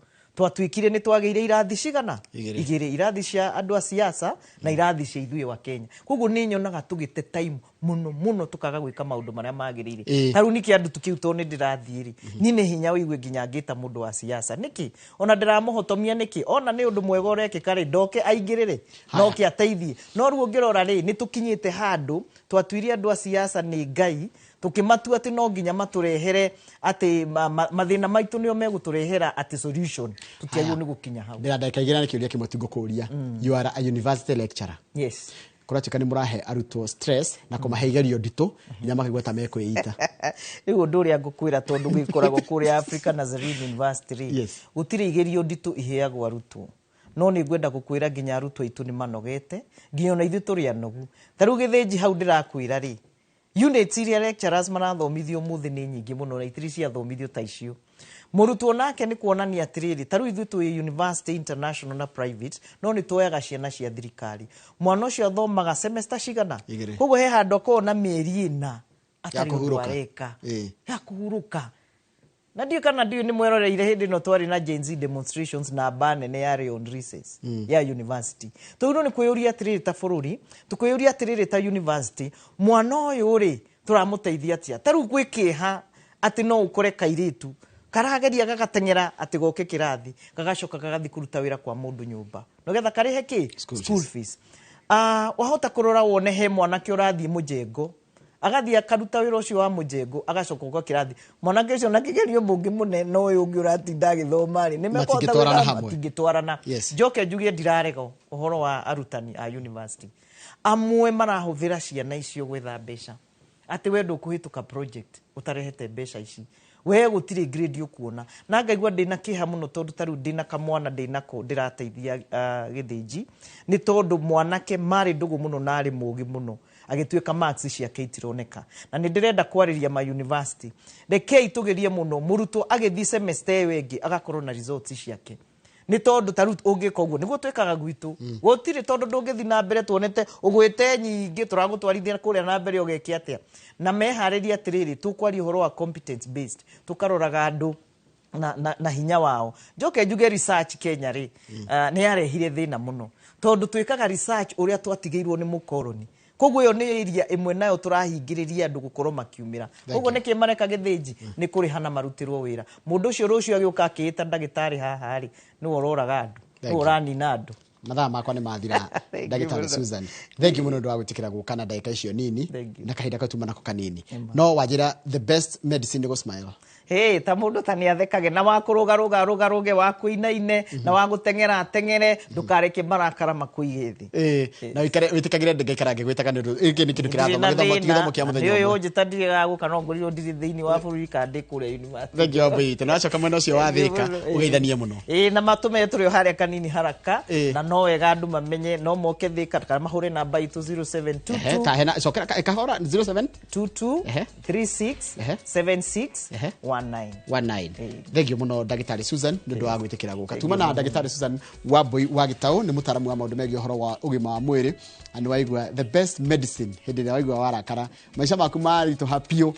Twatuĩkire nĩ twagĩire irathi cigana igĩrĩ, irathi cia andũ a siasa na irathi cia ithuĩ wa Kenya. Koguo nĩ nyonaga tũgĩte time mũno mũno tũkaga gwĩka maũndũ marĩa magĩrĩire. Ta rĩu nĩkĩ andũ tũkĩu tondũ nĩ ndĩrathiĩ rĩ, niĩ nĩ hinya ũigue nginya ngĩta mũndũ wa siasa nĩkĩ, ona ndĩramũhotomia nĩkĩ, ona nĩ ũndũ mwega ũrekĩka rĩ, ndoke aingĩrĩre noke ateithie. No rĩu ũngĩrora rĩ, nĩ tũkinyĩte handũ twatuire andũ a siasa nĩ Ngai, tukimatua atĩ no nginya matũrehere atĩ mathĩna maitũ nĩo megũtũrehera atĩ solution. Tũtiagĩrĩirwo nĩ gũkinya hau. Ndĩra ndagĩka igĩrĩ na kĩũria kĩmwe tu ngũkũria. You are a university lecturer. Yes. Kũratuĩka nĩ mũrahe arutwo stress na kũmahe igerio nditũ nginya makaigua ta mekwĩita. Rĩu ũndũ ũrĩa ngũkwĩra tondũ gĩkoragwo kũrĩa Africa Nazarene University rĩ, gũtirĩ igerio nditũ iheagwo arutwo. No nĩ ngwenda gũkwĩra nginya arutwo aitũ nĩ manogete, nginya ona ithuĩ tũrĩ anogu. Ta rĩu Gĩthĩnji hau ndĩrakwĩra rĩ, units iria lecturers marathomithio ũmũthĩ nĩ nyingĩ mũno na itirĩ ciathomithio ta icio. Mũrutwo nake nĩ kuonania atĩrĩrĩ, ta rĩu ithuĩ twĩ university international na private, no nĩ tuoyaga ciana cia thirikari. Mwana ũcio athomaga semester cigana? Koguo he handũ akoragwo na mĩeri ĩna atarĩ ũndũ areka. Ya kũhurũka. Na ndiũ kana ndiũ nĩ mweroreire hĩndĩ ĩno twarĩ na Gen Z demonstrations na mba nene yarĩ on recess ya university. Tondũ nĩ kwĩyũria atĩrĩrĩ ta bũrũri, tũkwĩyũria atĩrĩrĩ ta university, mwana ũyũ rĩ tũramũteithia atĩa? Ta rĩu gwĩ kĩeha atĩ no ũkore kairĩtu karageria gagateng'era atĩ goke kĩrathi, gagacoka gagathiĩ kũruta wĩra kwa mũndũ nyũmba nĩgetha karĩhe kĩ? School fees. Wahota kũrora wone he mwanake ũrathiĩ mũjengo, agathiĩ akaruta wĩra ũcio wa mũjengo, agacoka gũka kĩrathi. Mwanake ũcio na kĩgerio mũngĩ mũnene na ũyũ ũngĩ ũratinda agĩthoma rĩ, nĩmekũhota gwĩka matingĩtwarana. Njoke njuge ndirarega ũhoro wa arutani a university. Amwe marahũthĩra ciana icio gwetha mbeca. Atĩ we ndũkũhĩtũka project ũtarehete mbeca ici. We gũtirĩ grade ũkuona. Na ngaigua ndĩna kĩeha mũno tondũ ta rĩu ndĩna kamwana ndĩnako ndĩrateithia Gĩthĩnji, nĩ tondũ mwanake marĩ ndũgũ mũno na arĩ mũũgĩ mũno, agĩtuĩka marks ciake itironeka. Na nĩ ndĩrenda kwarĩria ma university, rekei tũgerie mũno mũrutwo agĩthiĩ semester ĩyo ĩngĩ agakorwo na results ciake. Nĩ tondũ ta rĩu ũngĩka ũguo nĩguo twĩkaga gwitũ, gũtirĩ tondũ ndũngĩthiĩ na mbere tuonete ũgwĩte nyingĩ tũragũtwarithia kũrĩa na mbere ũgeke atĩa. Na meharĩrie atĩrĩrĩ, tũkwaria ũhoro wa competence based, tũkaroraga andũ na hinya wao. Njoke njuge research Kenya rĩ, nĩ yarehire thĩna mũno tondũ twĩkaga research ũrĩa twatigĩirwo nĩ mũkoroni. Koguo ĩyo nĩ area ĩmwe nayo tũrahingĩrĩria andũ gũkorwo makiumĩra. Koguo nĩkĩ mareka Gĩthĩnji? Nĩ kũrĩha na marutĩrwo wĩra. Mũndũ ũcio rũciũ agĩũka akĩĩta ndagĩtarĩ haha rĩ, nĩwe ũroraga andũ, nĩwe ũranina andũ. Mathaa makwa nĩ mathira. Ndagĩtarĩ Susan, thank you mũno ũndũ wa gwĩtĩkĩra gũka na ndagĩka icio nini na kahinda kau tuma nako kanini. No wanjĩra the best medicine nĩ gũ smile. Hey, ta mũndũ ta nĩathekage, na wa kũrũgarũga arũgarũge, wa kũinaine, na wa gũteng'era ateng'ere, ndũkareke marakara makũige thĩ. Na ũikare wĩtĩkagĩre ngaikara ngĩgwĩtaga nĩ ũndũ gĩkĩ nĩ kĩndũ kĩrathoma gĩthomo ti gĩthomo kĩa mũthenya ũmwe. Ũyũ ũnjĩta ndirĩ gũka no ngorirwo ndirĩ thĩinĩ wa bũrũri kana ndĩ kũrĩa university. Thank you Wambui. Na wacoka mwena ũcio wa Thĩka ũgeithanie mũno. Na matũmenye tũrĩ o harĩa kanini haraka, na no wega andũ mamenye no moke Thĩka kana mahũre namba itũ 0722 ta hena cokera kahora 0722 36 76 19. 19. Thank you mũno ndagĩtarĩ Susan nĩ ũndũ wa gwĩtĩkĩra gũka. Tuma na ndagĩtarĩ Susan Wambui wa Gĩtaũ, nĩ mũtaaramu wa maũndũ megiĩ ũhoro wa ũgima wa mwĩrĩ, na nĩ waigua the best medicine hĩndĩ ĩrĩa waigua warakara maica maku maritũha biũ.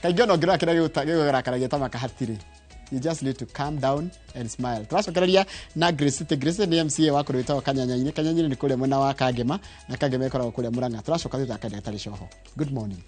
Kaingĩ ona ũngĩrora kĩrĩa gĩgũrakaragia ta maka hatirĩ. You just need to calm down and smile. Tũracokereria na Grace City. Grace City nĩ MCA wa kũrĩa wĩtagwo Kanyanya-inĩ. Kanyanya-inĩ nĩ kũrĩa mwena wa Kangema, na Kangema ĩkoragwo kũrĩa Murang'a. Tũracoka thutha wa ndagĩtarĩ Coho. Good morning.